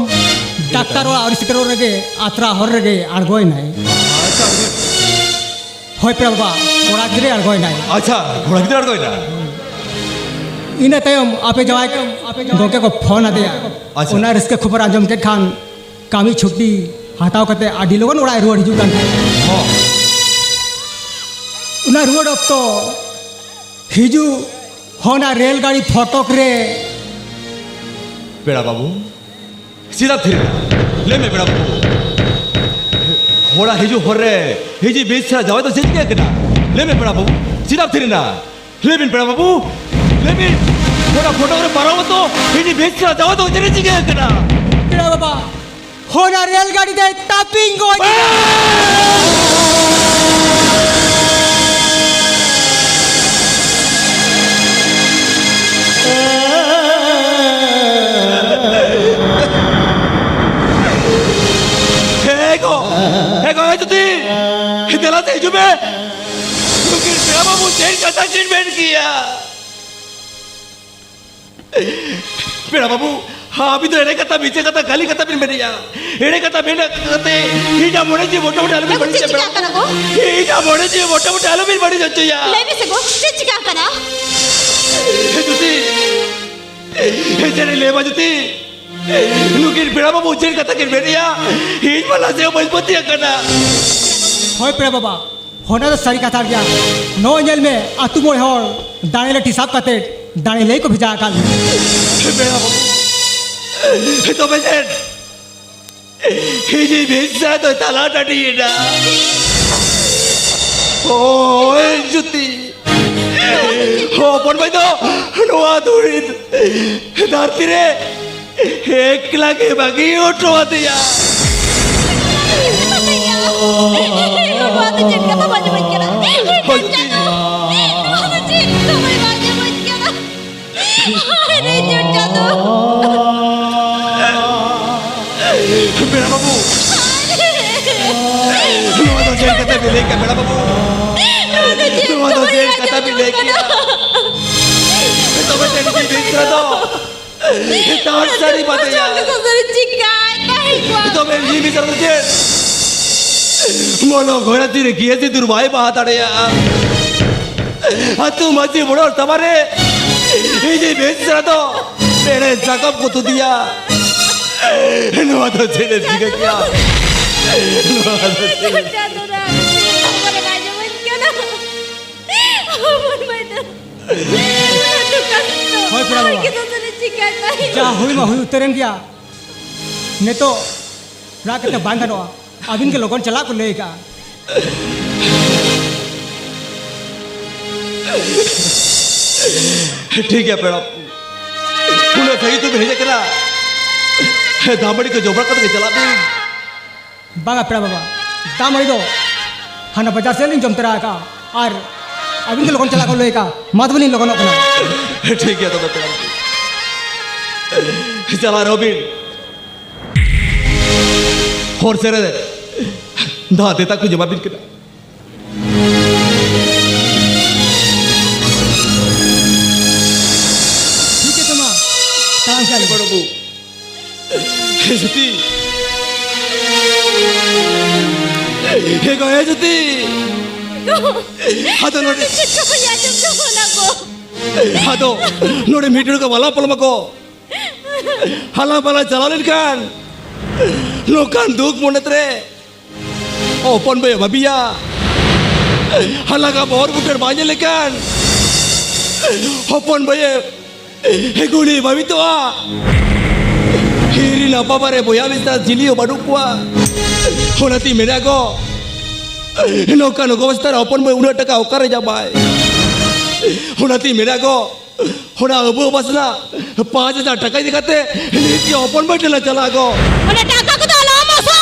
ᱰᱟᱠᱛᱟᱨ ᱚᱲᱟᱜ ᱟᱹᱣᱨᱤ ᱥᱮᱴᱮᱨᱚᱜ ᱨᱮᱜᱮ ᱟᱛᱨᱟ ᱦᱚᱨ ᱨᱮᱜᱮ ᱟᱬᱜᱚᱭᱮᱱᱟᱭ᱾ ᱟᱪᱪᱷᱟ᱾ ᱦᱳᱭ ᱯᱮᱲᱟ ᱵᱟᱵᱟ, ᱠᱚᱲᱟ ᱜᱤᱫᱽᱨᱟᱹᱭ ᱟᱬᱜᱚᱭᱮᱱᱟᱭ᱾ ᱟᱪᱪᱷᱟ, ᱠᱚᱲᱟ ᱜᱤᱫᱽᱨᱟᱹ ᱟᱬᱜᱚᱭᱮᱱᱟ᱾ ᱤᱱᱟᱹ ᱛᱟᱭᱚᱢ ᱟᱯᱮ ᱡᱟᱶᱟᱭ ᱜᱚᱢᱠᱮ ᱠᱚ ᱯᱷᱳᱱ ᱟᱫᱮᱭᱟ᱾ ᱟᱪᱪᱷᱟ᱾ ᱚᱱᱟ ᱨᱟᱹᱥᱠᱟᱹ ᱠᱷᱚᱵᱚᱨ ᱟᱸᱡᱚᱢ ᱠᱮᱫ ᱠᱷᱟᱱ ᱠᱟᱹᱢᱤ ᱪᱷᱩᱴᱤ ᱦᱟᱛᱟᱣ ᱠᱟᱛᱮ ᱟᱹᱰᱤ ᱞᱚᱜᱚᱱ ᱚᱲᱟᱜ ᱮ ᱨᱩᱣᱟᱹᱲ ᱦᱤᱡᱩᱜ ᱠᱟᱱ ᱛᱟᱦᱮᱸᱫ᱾ ᱦᱚᱸ᱾ ᱚᱱᱟ ᱨᱩᱣᱟᱹᱲ ᱚᱠᱛᱚ ᱦᱤᱡᱩᱜ ᱦᱚᱸ ᱚᱱᱟ ᱨᱮᱞ ᱜᱟᱹᱰᱤ ᱯᱷᱚᱴᱚᱠ ᱨᱮ᱾ ᱯᱮᱲᱟ ᱵᱟᱹᱵᱩ, ᱪᱮᱫᱟᱜ ᱛᱷᱤᱨ ᱮᱱᱟ? ᱞᱟᱹᱭ ᱢᱮ ᱯᱮᱲᱟ ᱵᱟᱹᱵᱩ᱾ ᱦᱚᱲᱟᱜ ᱦᱤᱡᱩᱜ ᱦᱚᱨ ᱨᱮ ᱦᱤᱡᱩᱜ ᱵᱮᱥ ᱪᱮᱦᱨᱟ ᱡᱟᱶᱟᱭ ᱫᱚ ᱪᱮᱫ ᱪᱤᱠᱟᱹ ᱠᱟᱱᱟ? ᱞᱟᱹᱭ ᱢᱮ ᱯᱮᱲᱟ ᱵᱟᱹᱵᱩ, ᱪᱮᱫᱟᱜ ᱛᱷᱤᱨ ᱮᱱᱟ? ᱞᱟᱹᱭ ᱵᱤᱱ ᱯᱮᱲᱟ ᱵᱟᱹᱵᱩ, ᱞᱟᱹᱭ ᱵᱤᱱ᱾ ᱦᱚᱲᱟᱜ ᱯᱷᱚᱴᱚᱠ ᱨᱮ ᱯᱟᱨᱚᱢ ᱛᱚ ᱦᱤᱡᱩᱜ ᱵᱮᱥ ᱪᱮᱦᱨᱟ ᱡᱟᱶᱟᱭ ᱫᱚ ᱪᱮᱫ ᱪᱤᱠᱟᱹ ᱠᱟᱱᱟ? ᱯᱮᱲᱟ ᱵᱟᱵᱟ, ᱦᱚᱱᱟ ᱨᱮᱞ ᱜᱟᱹᱰᱤ ᱫᱚᱭ ᱛᱟᱹᱯᱤᱧ ᱜᱚᱡ ᱮᱱᱟ᱾ ᱦᱮᱸ ᱜᱚ, ᱦᱮᱸ ᱜᱚ, ᱦᱮᱸ ᱡᱩᱫᱤ, ᱫᱮᱞᱟ ᱥᱮ ᱦᱤᱡᱩᱜ ᱢᱮ᱾ ᱱᱩᱠᱤᱱ ᱯᱮᱲᱟ ᱵᱟᱹᱵᱩ ᱪᱮᱫ ᱠᱟᱛᱷᱟ ᱠᱤᱱ ᱢᱮᱱ ᱠᱮᱭᱟ? ᱯᱮᱲᱟ ᱵᱟᱹᱵᱩ, ᱟᱹᱵᱤᱱ ᱫᱚ ᱮᱲᱮ ᱠᱟᱛᱷᱟ, ᱢᱤᱪᱷᱟᱹ ᱠᱟᱛᱷᱟ, ᱠᱷᱟᱹᱞᱤ ᱠᱟᱛᱷᱟ ᱵᱤᱱ ᱢᱮᱱᱮᱜᱼᱟ᱾ ᱮᱲᱮ ᱠᱟᱛᱷᱟ ᱢᱮᱱ ᱠᱟᱛᱮ ᱤᱧᱟᱜ ᱢᱚᱱᱮ ᱡᱤᱣᱤ ᱢᱚᱴᱟᱢᱩᱴᱤ ᱟᱞᱚᱵᱤᱱ ᱵᱟᱹᱵᱩ, ᱵᱟᱹᱲᱤᱡᱟ, ᱪᱮᱫ ᱪᱤᱠᱟᱹᱜ ᱯᱮᱲᱟ ᱠᱟᱱᱟ ᱵᱟᱹᱵᱩ? ᱜᱚ? ᱤᱧᱟᱜ ᱢᱚᱱᱮ ᱡᱤᱣᱤ ᱢᱚᱴᱟᱢᱩᱴᱤ ᱟᱞᱚᱵᱤᱱ ᱵᱟᱹᱲᱤᱡ ᱦᱚᱪᱚᱭᱟ᱾ ᱞᱟᱹᱭ ᱢᱮᱥᱮ ᱜᱚ, ᱪᱮᱫ ᱪᱤᱠᱟᱹᱜ ᱠᱟᱱᱟ? ᱦᱮᱸ ᱡᱩᱛᱤ, ᱦᱮᱸ ᱪᱮᱫ ᱤᱧ ᱞᱟᱹᱭ ᱟᱢᱟ ᱡᱩᱛᱤ? ᱱᱩᱠᱤᱱ ᱯᱮᱲᱟ ᱵᱟᱹᱵᱩ ᱪᱮᱫ ᱠᱟᱛᱷᱟ ᱠᱤᱱ ᱢᱮᱱᱮᱜᱼᱟ, ᱤᱧ ᱢᱟ ᱱᱟᱥᱮ ᱦᱚᱸ ᱵᱟᱹᱧ ᱯᱟᱹᱛᱭᱟᱹᱜ ᱠᱟᱱᱟ᱾ ᱦᱳᱭ ᱯᱮᱲᱟ ᱵᱟᱵᱟ, ᱚᱱᱟ ᱫᱚ ᱥᱟᱹᱨᱤ ᱠᱟᱛᱷᱟ ᱜᱮᱭᱟ᱾ ᱱᱚᱜᱼᱚᱭ ᱧᱮᱞ ᱢᱮ, ᱟᱹᱛᱩ ᱢᱚᱬᱮ ᱦᱚᱲ ᱫᱟᱲᱮ ᱞᱟᱹᱴᱷᱤ ᱥᱟᱵ ᱠᱟᱛᱮ ᱫᱟᱲᱮ ᱞᱟᱹᱭ ᱠᱚ ᱵᱷᱮᱡᱟ ᱟᱠᱟᱫ ᱞᱮᱭᱟ᱾ ᱯᱮᱲᱟ ᱵᱟᱹᱵᱩ, ᱛᱚᱵᱮ ᱪᱮᱫ? ᱤᱧᱤᱡ ᱢᱤᱥᱨᱟ ᱫᱚ ᱛᱟᱞᱟ ᱴᱟᱺᱰᱤᱭᱮᱱᱟ᱾ ᱳᱭ ᱡᱩᱛᱤ, ᱦᱚᱯᱚᱱ ᱢᱟᱹᱭ ᱫᱚ ᱱᱚᱣᱟ ᱫᱷᱩᱲᱤ ᱫᱷᱟᱹᱨᱛᱤ ᱨᱮ ᱮᱠᱞᱟ ᱜᱮ ᱵᱟᱹᱜᱤ ᱦᱚᱴᱚ ᱟᱫᱮᱭᱟ᱾ ᱱᱚᱣᱟ ᱫᱚ ᱪᱮᱫ ᱠᱟᱛᱷᱟ ᱵᱟᱹᱧ ᱵᱩᱡᱽ ᱠᱟᱱᱟ? ᱱᱚᱣᱟ ᱫᱚ ᱪᱮᱫ ᱠᱟᱛᱷᱟ ᱵᱟᱹᱧ ᱵᱩᱡᱽ ᱠᱟᱱᱟ? ᱟᱨᱮ ᱡᱚᱡᱟ ᱫᱚ᱾ ᱯᱮᱲᱟ ᱵᱟᱹᱵᱩ, ᱱᱚᱣᱟ ᱫᱚ ᱪᱮᱫ ᱠᱟᱛᱷᱟ ᱵᱤᱱ ᱞᱟᱹᱭ ᱠᱮᱫᱟ ᱯᱮᱲᱟ ᱵᱟᱹᱵᱩ? ᱱᱚᱣᱟ ᱫᱚ ᱪᱮᱫ ᱠᱟᱛᱷᱟ ᱵᱤᱱ ᱞᱟᱹᱭ ᱠᱮᱫᱟ? ᱛᱚᱵᱮ ᱪᱮᱫ ᱵᱤᱱ ᱞᱟᱹᱭ ᱠᱮᱫᱟ ᱫᱚ? ᱛᱟᱨ ᱥᱟᱹᱨᱤ ᱵᱟᱫᱮᱭᱟ᱾ ᱪᱤᱠᱟᱭ ᱛᱟᱦᱮᱸ ᱠᱚᱜᱼᱟ᱾ ᱛᱚᱵᱮ ᱤᱧ ᱵᱤᱪᱟᱹᱨ ᱫᱚ ᱪᱮᱫ? ᱢᱚᱱᱚ ᱜᱷᱚᱨᱟ ᱛᱤᱨᱮ ᱜᱤᱭᱟᱹ ᱥᱤᱸᱫᱩᱨ ᱵᱟᱭ ᱵᱟᱦᱟ ᱫᱟᱲᱮᱭᱟᱜᱼᱟ᱾ ᱟᱹᱛᱩ ᱢᱟᱹᱡᱷᱤ ᱢᱚᱬᱮ ᱦᱚᱲ ᱥᱟᱢᱟᱝ ᱨᱮ ᱤᱧᱤᱡ ᱢᱤᱥᱨᱟ ᱫᱚ ᱯᱮᱲᱮ ᱥᱟᱠᱟᱢ ᱠᱚ ᱛᱩᱫᱤᱭᱟ᱾ ᱱᱚᱣᱟ ᱫᱚ ᱪᱮᱫ ᱮ ᱪᱤᱠᱟᱹ ᱠᱮᱭᱟ? ᱱᱚᱣᱟ ᱫᱚ ᱪᱮᱫ ᱮ ᱪᱟᱸᱫᱳ ᱫᱟ, ᱪᱮᱫ ᱦᱚᱸ ᱵᱟᱞᱮ ᱟᱸᱡᱚᱢᱟᱹᱧ ᱠᱟᱱᱟ᱾ ᱦᱚᱯᱚᱱ ᱢᱟᱹᱭ ᱫᱚ ᱩᱱᱟᱹᱜ ᱫᱩᱠ ᱠᱟᱥᱴᱚ ᱦᱳᱭ, ᱯᱮᱲᱟ ᱵᱟᱵᱟ᱾ ᱟᱨ ᱠᱤ ᱫᱚ ᱛᱟᱦᱞᱮ ᱪᱤᱠᱟᱹᱭ ᱛᱟᱭ? ᱡᱟ ᱦᱩᱭ ᱢᱟ ᱦᱩᱭ ᱩᱛᱟᱹᱨᱮᱱ ᱜᱮᱭᱟ᱾ ᱱᱤᱛᱚᱜ ᱨᱟᱜ ᱠᱟᱛᱮ ᱵᱟᱝ ᱜᱟᱱᱚᱜᱼᱟ᱾ ᱟᱹᱵᱤᱱ ᱜᱮ ᱞᱚᱜᱚᱱ ᱪᱟᱞᱟᱜ ᱠᱚ ᱞᱟᱹᱭ ᱟᱠᱟᱜᱼᱟ᱾ ᱴᱷᱤᱠ ᱜᱮᱭᱟ ᱯᱮᱲᱟ᱾ ᱩᱱᱟᱹᱜ ᱥᱟᱺᱜᱤᱧ ᱛᱮᱵᱤᱱ ᱦᱮᱡ ᱟᱠᱟᱱᱟ᱾ ᱫᱟᱜ ᱢᱟᱹᱰᱤ ᱠᱚ ᱡᱚᱢ ᱵᱟᱲᱟ ᱠᱟᱛᱮ ᱜᱮ ᱪᱟᱞᱟᱜ ᱵᱤᱱ᱾ ᱵᱟᱝᱟ ᱯᱮᱲᱟ ᱵᱟᱵᱟ, ᱫᱟᱜ ᱢᱟᱹᱰᱤ ᱫᱚ ᱦᱟᱱᱟ ᱵᱟᱡᱟᱨ ᱥᱮᱫ ᱞᱤᱧ ᱡᱚᱢ ᱛᱚᱨᱟ ᱟᱠᱟᱜᱼᱟ᱾ ᱟᱨ ᱟᱹᱵᱤᱱ ᱜᱮ ᱞᱚᱜᱚᱱ ᱪᱟᱞᱟᱜ ᱠᱚ ᱞᱟᱹᱭ ᱟᱠᱟᱜᱼᱟ᱾ ᱢᱟ ᱛᱚᱵᱮ ᱞᱤᱧ ᱞᱚᱜᱚᱱᱚᱜ ᱠᱟᱱᱟ᱾ ᱴᱷᱤᱠ ᱜᱮᱭᱟ ᱛᱚᱵᱮ ᱯᱮᱲᱟ᱾ ᱪᱟᱞᱟᱜ ᱨᱮᱦᱚᱸ ᱵᱤᱱ ᱦᱚᱨ ᱥᱮᱫ ᱨᱮ ᱫᱟᱜ ᱛᱮᱛᱟᱝ ᱠᱚ ᱡᱚᱢᱟ ᱵᱤᱱ ᱠᱟᱱᱟ᱾ ᱴᱷᱤᱠ ᱜᱮ ᱛᱟᱢᱟ, ᱦᱮᱸ ᱵᱟᱹᱵᱩ᱾ ᱦᱮ ᱡᱩᱛᱤ᱾ ᱦᱮ ᱜᱚ, ᱦᱮ ᱡᱩᱛᱤ᱾ ᱟᱫᱚ ᱱᱚᱰᱮ ᱪᱮᱫ ᱠᱚ ᱵᱟᱹᱧ ᱟᱸᱡᱚᱢ ᱧᱟᱢ ᱚᱱᱟ ᱠᱚ᱾ ᱟᱫᱚ ᱱᱚᱰᱮ ᱢᱤᱫ ᱦᱚᱲ ᱠᱚ ᱵᱟᱞᱟ ᱯᱚᱞᱢᱟ ᱠᱚ᱾ ᱦᱟᱞᱟ ᱵᱟᱞᱟ ᱪᱟᱞᱟᱣ ᱞᱮᱱᱠᱷᱟᱱ ᱱᱚᱝᱠᱟᱱ ᱫᱩᱠ ᱢᱚᱱᱮ ᱨᱮ ᱦᱚᱯᱚᱱ ᱵᱟᱹᱭ ᱵᱷᱟᱹᱵᱤᱭᱟ᱾ ᱦᱟᱞᱟᱜᱟ ᱵᱚᱦᱚᱨ ᱵᱩᱴᱟᱹᱨ ᱵᱟᱝ ᱧᱮᱞ ᱞᱮᱠᱷᱟᱱ ᱦᱚᱯᱚᱱ ᱵᱟᱹᱭ ᱜᱩᱞᱤ ᱵᱷᱟᱹᱵᱤᱛᱚᱜᱼᱟ᱾ ᱦᱤᱨᱤ ᱱᱟᱯᱟ ᱵᱟᱨᱮ ᱵᱚᱭᱦᱟ ᱢᱤᱥᱨᱟ ᱡᱤᱞᱤ ᱦᱚᱸ ᱵᱟᱹᱱᱩᱜ ᱠᱚᱣᱟ᱾ ᱚᱱᱟᱛᱤᱧ ᱢᱮᱱᱟ ᱜᱚ, ᱱᱚᱝᱠᱟᱱ ᱚᱵᱚᱥᱛᱷᱟ ᱨᱮ ᱦᱚᱯᱚᱱ ᱵᱟᱹᱭ ᱩᱱᱟᱹᱜ ᱴᱟᱠᱟ ᱚᱠᱟᱨᱮ ᱧᱟᱢᱟᱭ? ᱚᱱᱟᱛᱤᱧ ᱢᱮᱱᱟ ᱜᱚ, ᱚᱱᱟ ᱟᱵᱚ ᱵᱟᱥᱱᱟ ᱯᱟᱸᱪ ᱦᱟᱡᱟᱨ ᱴᱟᱠᱟ ᱤᱫᱤ ᱠᱟᱛᱮ ᱱᱤᱛ ᱜᱮ ᱦᱚᱯᱚᱱ ᱵᱟᱹᱭ ᱴᱷᱮᱱ ᱞᱮ ᱪᱟᱞᱟᱜᱼᱟ ᱜᱚ᱾ ᱚᱱᱟ ᱴᱟᱠᱟ ᱠᱚᱫᱚ ᱟᱞᱚᱢ ᱟᱥᱟ᱾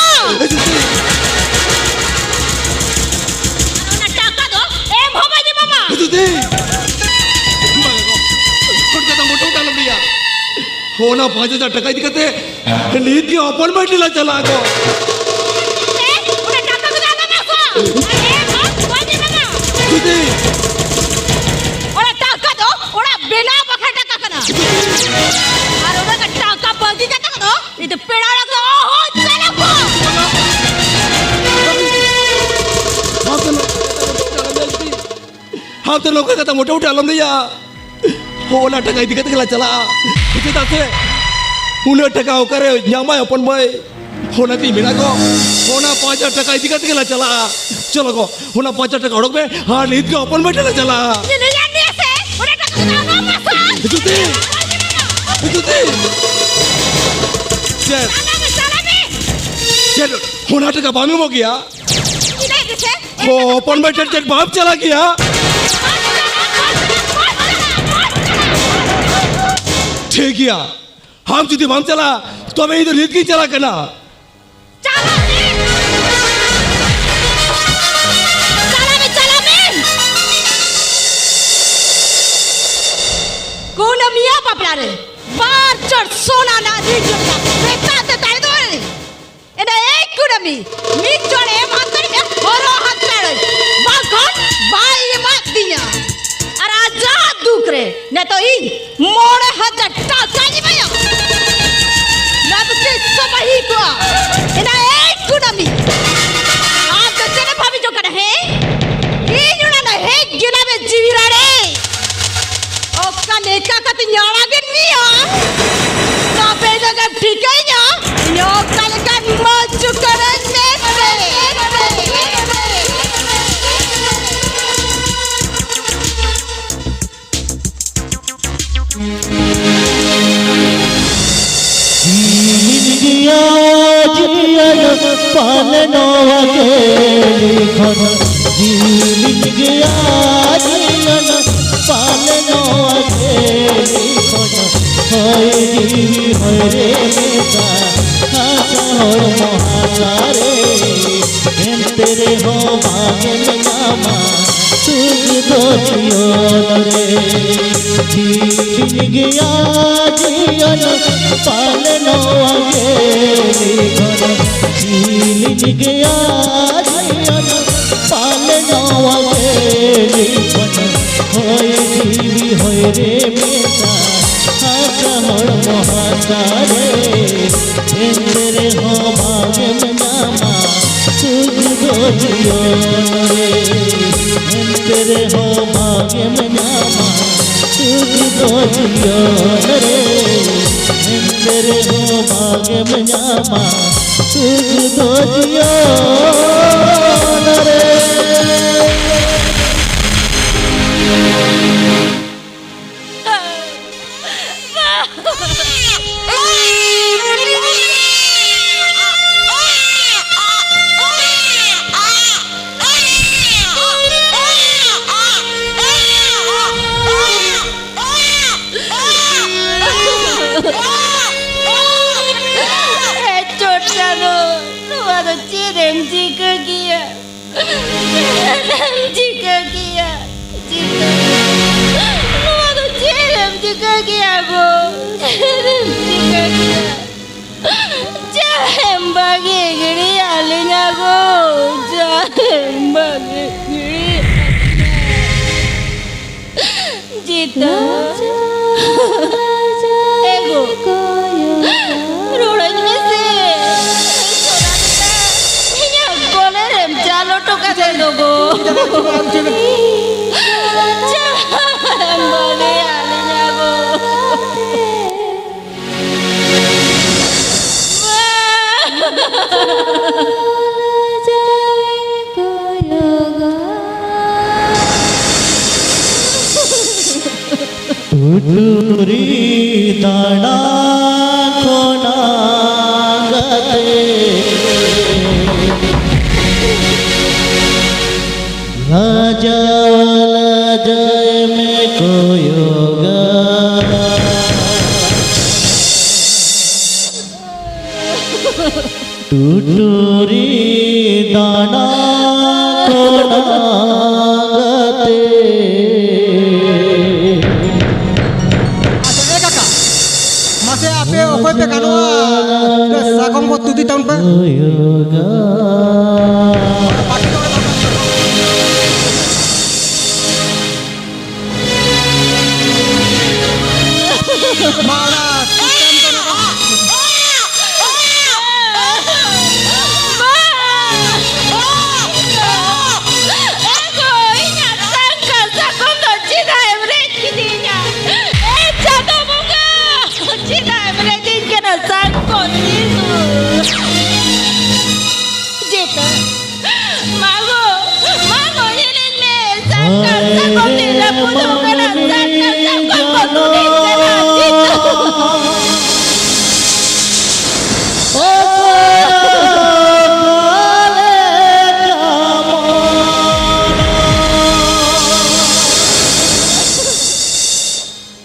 ᱚᱱᱟ ᱴᱟᱠᱟ ᱫᱚ ᱮᱢ ᱦᱚᱸ ᱵᱟᱹᱧ ᱮᱢᱟᱢᱟ᱾ ᱡᱩᱫᱤ ᱵᱟᱝ ᱜᱚ, ᱦᱚᱲ ᱠᱟᱛᱷᱟ ᱢᱚᱴᱮ ᱢᱚᱴᱮ ᱟᱞᱚᱢ ᱞᱟᱹᱭᱟ᱾ ᱚᱱᱟ ᱯᱟᱸᱪ ᱦᱟᱡᱟᱨ ᱴᱟᱠᱟ ᱤᱫᱤ ᱠᱟᱛᱮ ᱱᱤᱛ ᱜᱮ ᱦᱚᱯᱚᱱ ᱵᱟᱹᱭ ᱴᱷᱮᱱ ᱞᱮ ᱪᱟᱞᱟᱜᱼᱟ ᱜᱚ᱾ ᱮ, ᱚᱱᱟ ᱴᱟᱠᱟ ᱠᱚᱫᱚ ᱟᱞᱚᱢ ᱟᱥᱟ᱾ ᱟᱨ ᱮᱢ ᱦᱚᱸ ᱵᱟᱹᱧ ᱮᱢᱟᱢᱟ᱾ ᱡᱩᱫᱤ ᱚᱱᱟ ᱴᱟᱠᱟ ᱫᱚ ᱚᱲᱟᱜ ᱵᱮᱱᱟᱣ ᱵᱟᱠᱷᱨᱟ ᱴᱟᱠᱟ ᱠᱟᱱᱟ᱾ ᱟᱨ ᱚᱱᱟ ᱴᱟᱠᱟ ᱵᱟᱹᱜᱤ ᱠᱟᱛᱮ ᱫᱚ ᱤᱧ ᱫᱚ ᱯᱮᱲᱟ ᱚᱲᱟᱜ ᱫᱚ ᱚᱦᱚᱧ ᱪᱟᱞᱟᱜ ᱠᱚ᱾ ᱟᱢ ᱫᱚ ᱱᱚᱝᱠᱟ ᱠᱟᱛᱷᱟ ᱢᱚᱴᱮ ᱢᱚᱴᱮ ᱟᱞᱚᱢ ᱞᱟᱹᱭᱟ᱾ ᱦᱚᱸ, ᱚᱱᱟ ᱴᱟᱠᱟ ᱤᱫᱤ ᱠᱟᱛᱮ ᱜᱮᱞᱟ ᱪᱟᱞᱟᱜᱼᱟ᱾ ᱪᱮᱫᱟᱜ ᱥᱮ ᱩᱱᱟᱹᱜ ᱴᱟᱠᱟ ᱚᱠᱟᱨᱮ ᱧᱟᱢᱟᱭ ᱦᱚᱯᱚᱱ ᱵᱟᱹᱭ? ᱚᱱᱟᱛᱤᱧ ᱢᱮᱱᱟ ᱜᱚ, ᱚᱱᱟ ᱯᱟᱸᱪ ᱦᱟᱡᱟᱨ ᱴᱟᱠᱟ ᱤᱫᱤ ᱠᱟᱛᱮ ᱜᱮᱞᱟ ᱪᱟᱞᱟᱜᱼᱟ᱾ ᱪᱚᱞᱚ ᱜᱚ, ᱚᱱᱟ ᱯᱟᱸᱪ ᱦᱟᱡᱟᱨ ᱴᱟᱠᱟ ᱚᱰᱚᱠ ᱢᱮ ᱟᱨ ᱱᱤᱛ ᱜᱮ ᱦᱚᱯᱚᱱ ᱵᱟᱹᱭ ᱴᱷᱮᱱ ᱞᱮ ᱪᱟᱞᱟᱜᱼᱟ᱾ ᱧᱮᱞᱮᱭᱟ ᱱᱮ ᱥᱮ, ᱚᱱᱟ ᱴᱟᱠᱟ ᱫᱚ ᱟᱞᱚᱢ ᱟᱥᱟ᱾ ᱡᱩᱛᱤ! ᱡᱩᱛᱤ! ᱪᱮᱫ? ᱪᱟᱞᱟᱜ ᱢᱮ, ᱪᱟᱞᱟᱜ ᱢᱮ᱾ ᱪᱮᱫ? ᱚᱱᱟ ᱴᱟᱠᱟ ᱵᱟᱢ ᱮᱢᱚᱜ ᱜᱮᱭᱟ? ᱪᱮᱫᱟᱜ ᱜᱮᱥᱮ? ᱦᱚᱯᱚᱱ ᱵᱟᱹᱭ ᱴᱷᱮᱱ ᱪᱮᱫ ᱵᱟᱢ ᱪᱟᱞᱟᱜ ᱜᱮᱭᱟ? ᱴᱷᱤᱠ ᱜᱮᱭᱟ, ᱟᱢ ᱡᱩᱫᱤ ᱵᱟᱢ ᱪᱟᱞᱟᱜᱼᱟ, ᱛᱚᱵᱮ ᱤᱧ ᱫᱚ ᱱᱤᱛ ᱜᱤᱧ ᱪᱟᱞᱟᱜ ᱠᱟᱱᱟ᱾ ᱪᱟᱞᱟᱜ ᱢᱮ! ᱪᱟᱞᱟᱜ ᱢᱮ, ᱪᱟᱞᱟᱜ ᱢᱮ! ᱠᱩᱱᱟᱹᱢᱤᱭᱟᱹ ᱵᱟᱯᱞᱟ ᱨᱮ ᱵᱟᱨ ᱪᱚᱲ ᱥᱚᱱᱟ ᱨᱮᱱᱟᱜ ᱨᱤᱧ ᱡᱚᱴᱟ ᱢᱮᱛᱟ ᱛᱮ ᱛᱟᱦᱮᱸ ᱫᱚ᱾ ᱮᱱᱟ ᱮᱭ ᱠᱩᱱᱟᱹᱢᱤ, ᱢᱤᱫ ᱡᱚᱲ ᱮᱢ ᱦᱟᱛᱟᱲ ᱢᱮ, ᱦᱚᱨᱚᱜ ᱦᱟᱛᱟᱲ ᱟᱹᱧ, ᱵᱟᱝᱠᱷᱟᱱ ᱵᱟᱭ ᱮᱢᱟᱫ ᱛᱤᱧᱟ᱾ ᱟᱨ ᱟᱡᱟᱜ ᱫᱩᱠ ᱨᱮ ᱱᱤᱛᱚᱜ ᱤᱧ ᱢᱚᱬᱮ ᱦᱟᱡᱟᱨ ᱴᱟᱠᱟᱧ ᱮᱢᱟᱭᱟ᱾ ᱮᱱᱟ ᱮᱭ ᱠᱩᱱᱟᱹᱢᱤ, ᱟᱢ ᱫᱚ ᱪᱮᱫ ᱮᱢ ᱵᱷᱟᱵᱤ ᱡᱚᱝ ᱠᱟᱱᱟ, ᱦᱮᱸ? ᱤᱧ ᱚᱱᱟ ᱫᱚ ᱦᱮᱡ ᱜᱮᱞᱟᱢᱮ ᱡᱤᱣᱤ ᱨᱟᱲᱮ᱾ ᱚᱠᱟ ᱞᱮᱠᱟ ᱠᱟᱛᱮᱧ ᱟᱲᱟᱜᱮᱫ ᱢᱮᱭᱟ, ᱛᱚᱵᱮ ᱫᱚ ᱜᱮᱢ ᱴᱷᱤᱠᱟᱹᱧᱟ ᱤᱧ ᱚᱠᱟ ᱞᱮᱠᱟᱱ ᱢᱚᱡᱽ ᱠᱟᱱᱟᱧ ᱢᱮᱱᱛᱮ᱾ ᱡᱤᱞᱤᱧ ᱜᱮᱭᱟ ᱡᱤᱭᱚᱱ ᱯᱟᱞᱮ ᱱᱚᱣᱟ ᱜᱮ ᱞᱤᱠᱷᱚᱱ, ᱡᱤᱞᱤᱧ ᱜᱮᱭᱟ ᱡᱤᱭᱚᱱ ᱯᱟᱞᱮ ᱱᱚᱣᱟ ᱜᱮ ᱞᱤᱠᱷᱚᱱ, ᱦᱚᱭ ᱡᱤᱣᱤ ᱦᱚᱭ ᱨᱮ ᱢᱮᱥᱟ ᱦᱟᱥᱟ ᱦᱚᱲᱢᱚ ᱦᱟᱥᱟ ᱨᱮ᱾ ᱮᱱᱛᱮ ᱨᱮᱦᱚᱸ ᱵᱟᱝ ᱮᱢ ᱧᱟᱢᱟ ᱥᱩᱠ ᱫᱚ ᱡᱤᱭᱚᱱ ᱨᱮ᱾ ᱡᱤᱞᱤᱧ ᱜᱮᱭᱟ ᱡᱤᱭᱚᱱ ᱯᱟᱞᱮ ᱱᱚᱣᱟ ᱜᱮ ᱞᱤᱠᱷᱚᱱ, ᱡᱤᱞᱤᱧ ᱜᱮᱭᱟ ᱡᱤᱭᱚᱱ ᱯᱟᱞᱮ ᱱᱚᱣᱟ ᱜᱮ ᱞᱤᱠᱷᱚᱱ, ᱦᱚᱭ ᱡᱤᱣᱤ ᱦᱚᱭ ᱨᱮ ᱢᱮᱥᱟ ᱦᱟᱥᱟ ᱦᱚᱲᱢᱚ ᱦᱟᱥᱟ ᱨᱮ᱾ ᱮᱱᱛᱮ ᱨᱮᱦᱚᱸ ᱵᱟᱝ ᱮᱢ ᱧᱟᱢᱟ ᱥᱩᱠ ᱫᱚ ᱡᱤᱭᱚᱱ ᱨᱮ᱾ ᱮᱱᱛᱮ ᱨᱮᱦᱚᱸ ᱵᱟᱝ ᱮᱢ ᱧᱟᱢᱟ ᱥᱩᱠ ᱫᱚ ᱡᱤᱭᱚᱱ ᱨᱮ᱾ ᱮᱱᱛᱮ ᱨᱮᱦᱚᱸ ᱵᱟᱝ ᱮᱢ ᱧᱟᱢᱟ ᱥᱩᱠ ᱫᱚ ᱡᱤᱭᱚᱱ ᱨᱮ᱾ ᱮ ᱪᱚᱴ ᱪᱟᱸᱫᱚ, ᱱᱚᱣᱟ ᱫᱚ ᱪᱮᱫ ᱮᱢ ᱪᱤᱠᱟᱹ ᱠᱮᱭᱟ? ᱪᱮᱫ ᱮᱢ ᱪᱤᱠᱟᱹ ᱠᱮᱭᱟ? ᱪᱤᱠᱟᱹ? ᱱᱚᱣᱟ ᱫᱚ ᱪᱮᱫ ᱮᱢ ᱪᱤᱠᱟᱹ ᱠᱮᱭᱟ ᱜᱚ? ᱪᱮᱫ ᱮᱢ ᱪᱤᱠᱟᱹ ᱠᱮᱭᱟ? ᱪᱮᱫ ᱮᱢ ᱵᱟᱹᱜᱤ ᱜᱤᱰᱤᱭᱟᱫ ᱞᱤᱧᱟ ᱜᱚ? ᱪᱮᱫ ᱮᱢ ᱵᱟᱹᱜᱤ ᱜᱤᱰᱤᱭᱟᱫ ᱞᱤᱧᱟ? ᱡᱤᱛᱟ᱾ ᱮ ᱜᱚ, ᱨᱚᱲᱟᱹᱧ ᱢᱮᱥᱮ᱾ ᱪᱮᱫ ᱮᱢ ᱵᱷᱟᱹᱜᱤᱭᱟ ᱟᱹᱞᱤᱧᱟ ᱜᱚ? ᱴᱩᱴᱩᱨᱤ ᱫᱟᱬᱟ ᱠᱷᱚᱱᱟᱜ ᱜᱟᱛᱮ, ᱞᱟᱡᱟᱣ ᱞᱟᱡᱟᱣ ᱢᱮ ᱠᱚᱭᱚᱜᱟ᱾ ᱴᱩᱴᱩᱨᱤ ᱫᱟᱬᱟ ᱠᱷᱚᱱᱟᱜ ᱜᱟᱛᱮ᱾ ᱟᱪᱪᱷᱟ, ᱮ ᱠᱟᱠᱟ, ᱢᱟᱥᱮ ᱟᱯᱮ ᱚᱠᱚᱭ ᱯᱮ ᱜᱟᱱᱚᱜᱼᱟ? ᱥᱟᱠᱚᱢ ᱠᱚ ᱛᱩᱫᱤ ᱛᱟᱵᱚᱱ ᱯᱮ᱾ ᱢᱟ, ᱚᱱᱟ system ᱫᱚ ᱱᱚᱝᱠᱟ᱾ ᱮ ᱜᱚ, ᱤᱧᱟᱜ ᱥᱟᱝᱠᱟ ᱥᱟᱠᱚᱢ ᱫᱚ ᱪᱮᱫᱟᱜ ᱮᱢ ᱨᱮᱡ ᱠᱤᱫᱤᱧᱟ? ᱮ ᱪᱟᱸᱫᱚ ᱵᱚᱸᱜᱟ, ᱪᱮᱫᱟᱜ ᱮᱢ ᱨᱮᱡᱤᱧ ᱠᱟᱱᱟ ᱥᱟᱠᱚᱢ ᱛᱤᱥ? ᱡᱮᱛᱟ ᱢᱟᱜᱳ, ᱢᱟᱜᱳ, ᱧᱮᱞᱤᱧ ᱢᱮ, ᱥᱟᱠᱟᱢ, ᱥᱟᱠᱟᱢ ᱛᱮ ᱨᱟᱹᱯᱩᱫᱚᱜ ᱠᱟᱱᱟ, ᱥᱟᱠᱟᱢ, ᱥᱟᱠᱟᱢ ᱠᱚ ᱛᱩᱫᱤᱧ ᱠᱟᱱᱟ, ᱡᱤᱛᱩ᱾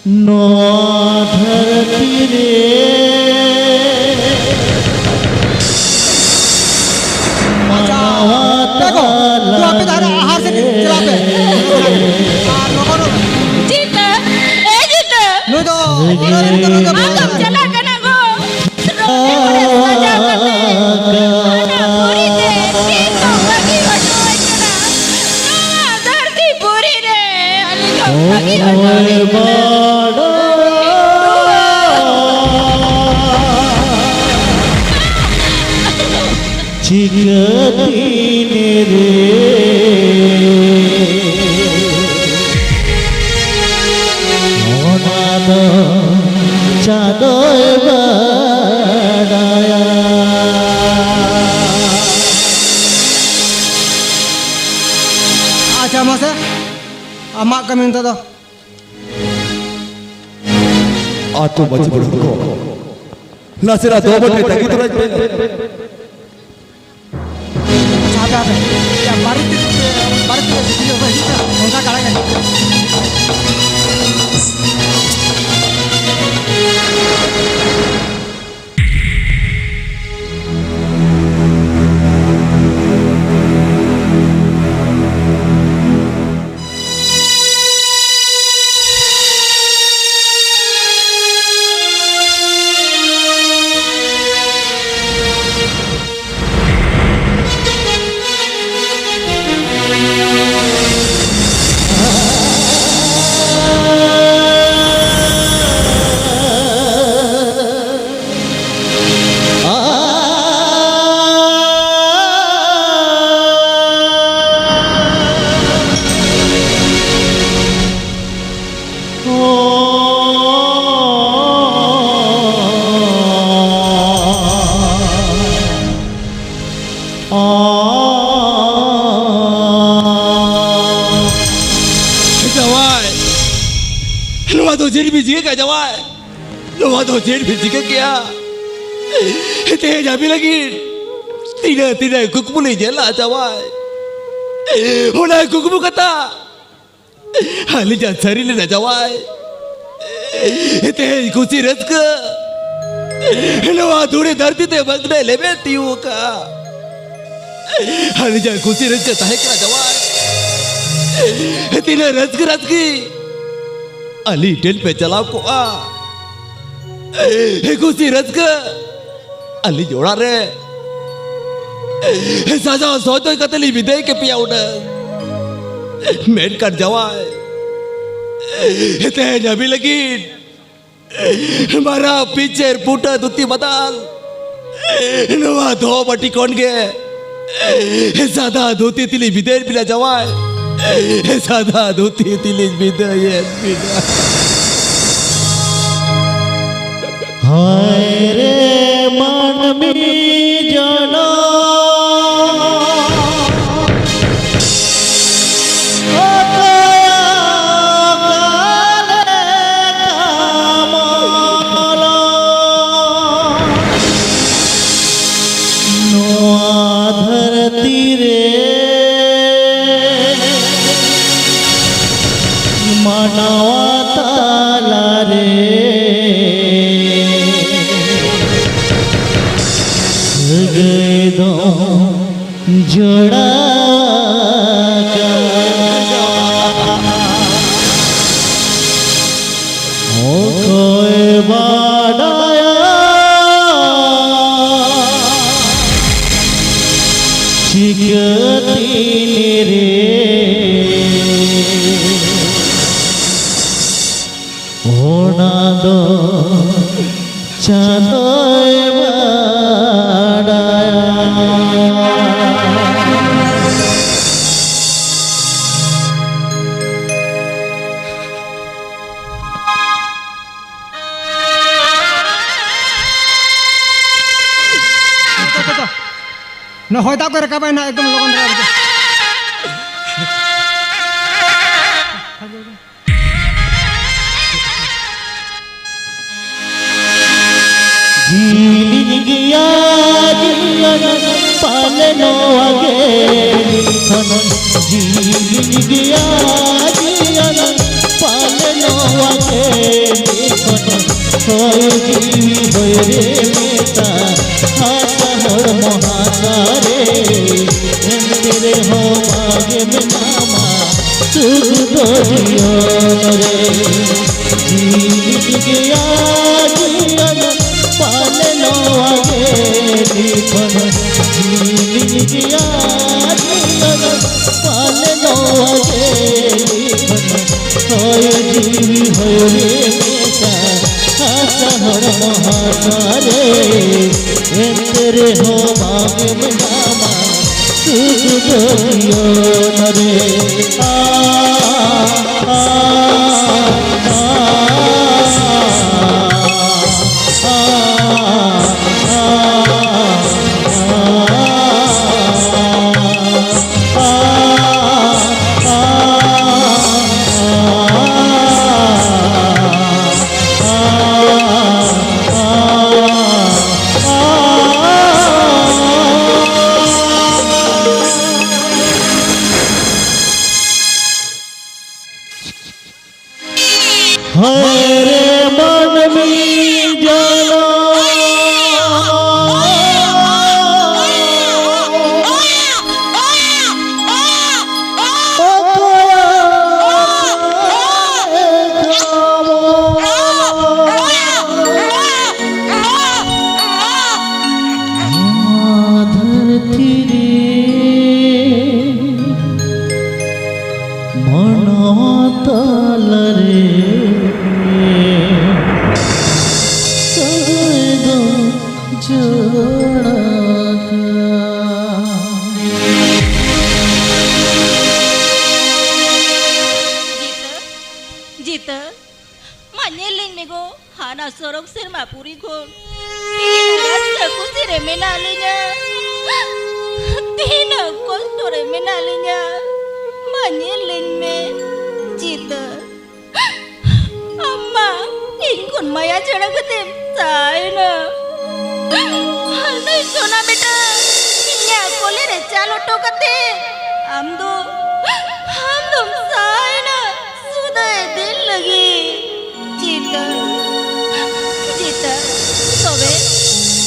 ᱱᱚᱣᱟ ᱫᱷᱟᱹᱨᱛᱤ ᱨᱮ ᱟᱪᱪᱷᱟ, ᱢᱟᱱᱣᱟ ᱛᱮᱜᱳ, ᱛᱚ ᱟᱯᱮ ᱫᱚ ᱦᱟᱱᱟ ᱟᱦᱟᱨ ᱥᱮᱫ ᱪᱟᱞᱟᱜ ᱯᱮ᱾ ᱟᱨ ᱞᱚᱜᱚᱱ ᱞᱚᱜᱚᱱ᱾ ᱡᱤᱛᱟᱹ, ᱮ ᱡᱤᱛᱟᱹ᱾ ᱱᱩᱭ ᱫᱚ, ᱱᱩᱭ ᱫᱚ ᱟᱢ ᱫᱚᱢ ᱪᱟᱞᱟᱜ ᱠᱟᱱᱟ ᱜᱳ᱾ ᱨᱚᱴᱮ ᱠᱚᱨᱮ ᱥᱟᱡᱟᱣ ᱠᱟᱛᱮ ᱦᱟᱱᱟ ᱯᱩᱨᱤ ᱛᱮ ᱛᱤᱥ ᱦᱚᱸ ᱵᱟᱹᱜᱤ ᱦᱚᱴᱚ ᱟᱹᱧ ᱠᱟᱱᱟ᱾ ᱱᱚᱣᱟ ᱫᱷᱟᱹᱨᱛᱤ ᱯᱩᱨᱤ ᱨᱮ ᱟᱹᱞᱤᱧ ᱫᱚ ᱵᱟᱹᱜᱤ ᱦᱚᱴᱚ ᱟᱹᱧ ᱠᱟᱱᱟ᱾ ᱪᱤᱠᱟᱹ ᱫᱤᱱ ᱨᱮ ᱪᱟᱸᱫᱚᱭ ᱵᱟᱰᱟᱭᱟ᱾ ᱟᱪᱪᱷᱟ, ᱢᱟᱥᱮ, ᱟᱢᱟᱜ ᱠᱟᱹᱢᱤ ᱱᱤᱛᱚᱜ ᱫᱚ? ᱟᱛᱳ ᱢᱟᱹᱡᱷᱤ ᱵᱩᱲᱦᱤ ᱠᱚ, ᱱᱟᱥᱮᱱᱟᱜ ᱫᱚ ᱵᱟᱹᱴᱤ ᱛᱟᱹᱜᱤ ᱛᱚᱨᱟᱧ ᱯᱮ᱾ ᱟᱪᱪᱷᱟ, ᱦᱟᱯᱮ, ᱦᱟᱯᱮ᱾ ᱭᱟ, ᱵᱟᱨᱮ ᱛᱮ, ᱵᱟᱨᱮ ᱛᱮ ᱵᱷᱤᱰᱤᱭᱳ ᱠᱚ ᱦᱤᱡᱩᱜ ᱠᱟᱱᱟ, ᱚᱱᱠᱟ ᱠᱟᱲᱟ ᱜᱮ᱾ ᱡᱟᱶᱟᱭ, ᱱᱚᱣᱟ ᱫᱚ ᱪᱮᱫ ᱵᱤᱱ ᱪᱤᱠᱟᱹ ᱠᱮᱜᱼᱟ ᱡᱟᱶᱟᱭ? ᱱᱚᱣᱟ ᱫᱚ ᱪᱮᱫ ᱵᱤᱱ ᱪᱤᱠᱟᱹ ᱠᱮᱜᱼᱟ? ᱛᱮᱦᱮᱧ ᱟᱹᱵᱤᱱ ᱞᱟᱹᱜᱤᱫ ᱛᱤᱱᱟᱹᱜ, ᱛᱤᱱᱟᱹᱜ ᱠᱩᱠᱢᱩ ᱞᱤᱧ ᱧᱮᱞᱟ ᱡᱟᱶᱟᱭ᱾ ᱚᱱᱟ ᱠᱩᱠᱢᱩ ᱠᱟᱛᱷᱟ ᱟᱹᱞᱤᱧᱟᱜ ᱥᱟᱹᱨᱤ ᱞᱮᱱᱟ ᱡᱟᱶᱟᱭ᱾ ᱛᱮᱦᱮᱧ ᱠᱩᱥᱤ ᱨᱟᱹᱥᱠᱟᱹ ᱱᱚᱣᱟ ᱫᱷᱩᱲᱤ ᱫᱷᱟᱹᱨᱛᱤ ᱛᱮ ᱵᱟᱝᱞᱮ ᱞᱮᱵᱮᱫ ᱛᱤᱭᱳᱜ ᱟᱠᱟᱫᱼᱟ᱾ ᱟᱹᱞᱤᱧᱟᱜ ᱠᱩᱥᱤ ᱨᱟᱹᱥᱠᱟᱹ ᱛᱟᱦᱮᱸ ᱠᱟᱱᱟ ᱡᱟᱶᱟᱭ᱾ ᱛᱤᱱᱟᱹᱜ ᱨᱟᱹᱥᱠᱟᱹ ᱨᱟᱹᱥᱠᱤ ᱟᱹᱞᱤᱧ ᱴᱷᱮᱱ ᱯᱮ ᱪᱟᱞᱟᱣ ᱠᱚᱜᱼᱟ᱾ ᱠᱩᱥᱤ ᱨᱟᱹᱥᱠᱟᱹ ᱟᱹᱞᱤᱧ ᱚᱲᱟᱜ ᱨᱮ ᱥᱟᱡᱟᱣ ᱥᱚᱡᱚᱭ ᱠᱟᱛᱮ ᱞᱤᱧ ᱵᱤᱫᱟᱹᱭ ᱠᱮᱯᱮᱭᱟ ᱩᱱᱟᱹᱝ᱾ ᱢᱮᱱᱠᱷᱟᱱ ᱡᱟᱶᱟᱭ, ᱛᱮᱦᱮᱧ ᱟᱹᱵᱤᱱ ᱞᱟᱹᱜᱤᱫ ᱢᱟᱨᱟᱝ ᱯᱤᱧᱪᱟᱹᱨ ᱯᱩᱴᱟᱹ ᱫᱷᱩᱛᱤ ᱵᱟᱫᱟᱞ ᱱᱚᱣᱟ ᱫᱷᱚ ᱵᱟᱹᱴᱤ ᱠᱷᱚᱱ ᱜᱮ ᱥᱟᱫᱟ ᱫᱷᱩᱛᱤ ᱛᱮᱞᱤᱧ ᱵᱤᱫᱟᱹᱭᱮᱫ ᱵᱤᱱᱟ ᱡᱟᱶᱟᱭ᱾ ᱥᱟᱫᱟ ᱫᱷᱩᱛᱤ ᱛᱮᱞᱤᱧ ᱵᱤᱫᱟᱹᱭᱮᱫ ᱵᱤᱱᱟ᱾ ᱦᱟᱭ ᱨᱮ ᱢᱟᱹᱱᱢᱤ ᱡᱚᱱᱚᱢ, ᱚᱠᱚᱭᱟᱜ ᱚᱠᱟ ᱞᱮᱠᱟ ᱢᱚᱞᱚᱝ᱾ ᱱᱚᱣᱟ ᱫᱷᱟᱹᱨᱛᱤ ᱨᱮ ᱢᱟᱱᱣᱟ ᱛᱟᱞᱟᱨᱮ ᱥᱟᱹᱜᱟᱹᱭ ᱫᱚ ᱡᱚᱲᱟᱣ ᱟᱠᱟᱫ᱾ ᱚᱠᱚᱭ ᱵᱟᱰᱟᱭᱟ ᱪᱤᱠᱟᱹ ᱛᱤᱱ ᱨᱮ ᱚᱱᱟ ᱫᱚ ᱪᱟᱸᱫᱚᱭ ᱵᱟᱰᱟᱭᱟ᱾ ᱱᱚᱣᱟ ᱦᱚᱭ ᱫᱟᱜ ᱠᱚ ᱨᱟᱠᱟᱵᱟ ᱱᱟᱜ ᱮᱠᱫᱚᱢ ᱞᱚᱜᱚᱱ ᱫᱷᱟᱨᱟ ᱨᱮᱜᱮ᱾ ᱡᱤᱞᱤᱧ ᱜᱮᱭᱟ ᱡᱤᱭᱚᱱ ᱯᱟᱞᱮ ᱱᱚᱣᱟ ᱜᱮ ᱞᱤᱠᱷᱚᱱ᱾ ᱡᱤᱞᱤᱧ ᱜᱮᱭᱟ ᱡᱤᱭᱚᱱ ᱯᱟᱞᱮ ᱱᱚᱣᱟ ᱜᱮ ᱞᱤᱠᱷᱚᱱ᱾ ᱦᱚᱭ ᱡᱤᱣᱤ ᱦᱚᱭ ᱨᱮ ᱢᱮᱛᱟ ᱦᱟᱥᱟ ᱦᱚᱲᱢᱚ ᱦᱟᱥᱟ ᱨᱮ᱾ ᱮᱱᱛᱮ ᱨᱮᱦᱚᱸ ᱵᱟᱜᱮ ᱢᱮᱱᱟᱢᱟ ᱥᱩᱠ ᱫᱚ ᱡᱤᱭᱚᱱ ᱨᱮ᱾ ᱡᱤᱞᱤᱧ ᱜᱮᱭᱟ ᱡᱤᱭᱚᱱ ᱯᱟᱞᱮ ᱱᱚᱣᱟ ᱜᱮ ᱞᱤᱠᱷᱚᱱ᱾ ᱡᱤᱞᱤᱧ ᱜᱮᱭᱟ ᱡᱤᱭᱚᱱ ᱯᱟᱞᱮ ᱱᱚᱣᱟ ᱜᱮ ᱞᱤᱠᱷᱚᱱ᱾ ᱦᱚᱭ ᱡᱤᱣᱤ ᱦᱚᱭ ᱨᱮ ᱢᱮᱥᱟ ᱦᱟᱥᱟ ᱦᱚᱲᱢᱚ ᱦᱟᱥᱟ ᱨᱮ᱾ ᱮᱱᱛᱮ ᱨᱮᱦᱚᱸ ᱵᱟᱝ ᱮᱢ ᱧᱟᱢᱟ ᱥᱩᱠ ᱫᱚ ᱡᱤᱭᱚᱱ ᱨᱮ᱾ ᱟ, ᱟ, ᱟ, ᱟ, ᱟ᱾ ᱢᱟᱹᱱᱢᱤ ᱡᱟᱱᱟᱢ ᱚᱠᱚᱭᱟᱜ ᱠᱷᱟᱢᱚ᱾ ᱱᱚᱣᱟ ᱫᱷᱟᱹᱨᱛᱤ ᱨᱮ ᱢᱟᱱᱣᱟ ᱛᱟᱞᱟᱨᱮ ᱥᱟᱹᱜᱟᱹᱭ ᱫᱚ ᱡᱚᱲᱟᱣ ᱠᱟᱱ᱾ ᱡᱤᱛᱟᱹ, ᱡᱤᱛᱟᱹ, ᱢᱟ ᱧᱮᱞ ᱞᱤᱧ ᱢᱮ ᱜᱚ, ᱦᱟᱱᱟ ᱥᱚᱨᱚᱜ ᱥᱮᱨᱢᱟ ᱯᱩᱨᱤ ᱠᱷᱚᱱ ᱛᱤᱱᱟᱹᱜ ᱨᱟᱹᱥᱠᱟᱹ ᱠᱩᱥᱤ ᱨᱮ ᱢᱮᱱᱟᱜ ᱞᱤᱧᱟ, ᱛᱤᱱᱟᱹᱜ ᱠᱚᱥᱴᱚ ᱨᱮ ᱢᱮᱱᱟᱜ ᱞᱤᱧᱟ, ᱢᱟ ᱧᱮᱞ ᱞᱤᱧ ᱢᱮ ᱡᱤᱛᱟᱹ᱾ ᱟᱢ ᱢᱟ ᱤᱧ ᱠᱷᱚᱱ ᱢᱟᱭᱟ ᱪᱷᱟᱲᱟ ᱠᱟᱛᱮᱢ ᱥᱟᱦᱟᱭᱮᱱᱟ᱾ ᱦᱟᱱᱮ ᱥᱳᱱᱟ ᱵᱮᱴᱟ, ᱤᱧᱟᱜ ᱠᱚᱞᱮ ᱨᱮ ᱪᱟᱞ ᱦᱚᱴᱚ ᱠᱟᱛᱮ ᱟᱢ ᱫᱚ, ᱟᱢ ᱫᱚᱢ ᱥᱟᱦᱟᱭᱮᱱᱟ ᱥᱩᱫᱷᱟᱹ ᱤᱫᱤ ᱞᱟᱹᱜᱤᱫ᱾ ᱡᱤᱛᱟᱹ, ᱡᱤᱛᱟᱹ, ᱛᱚᱵᱮ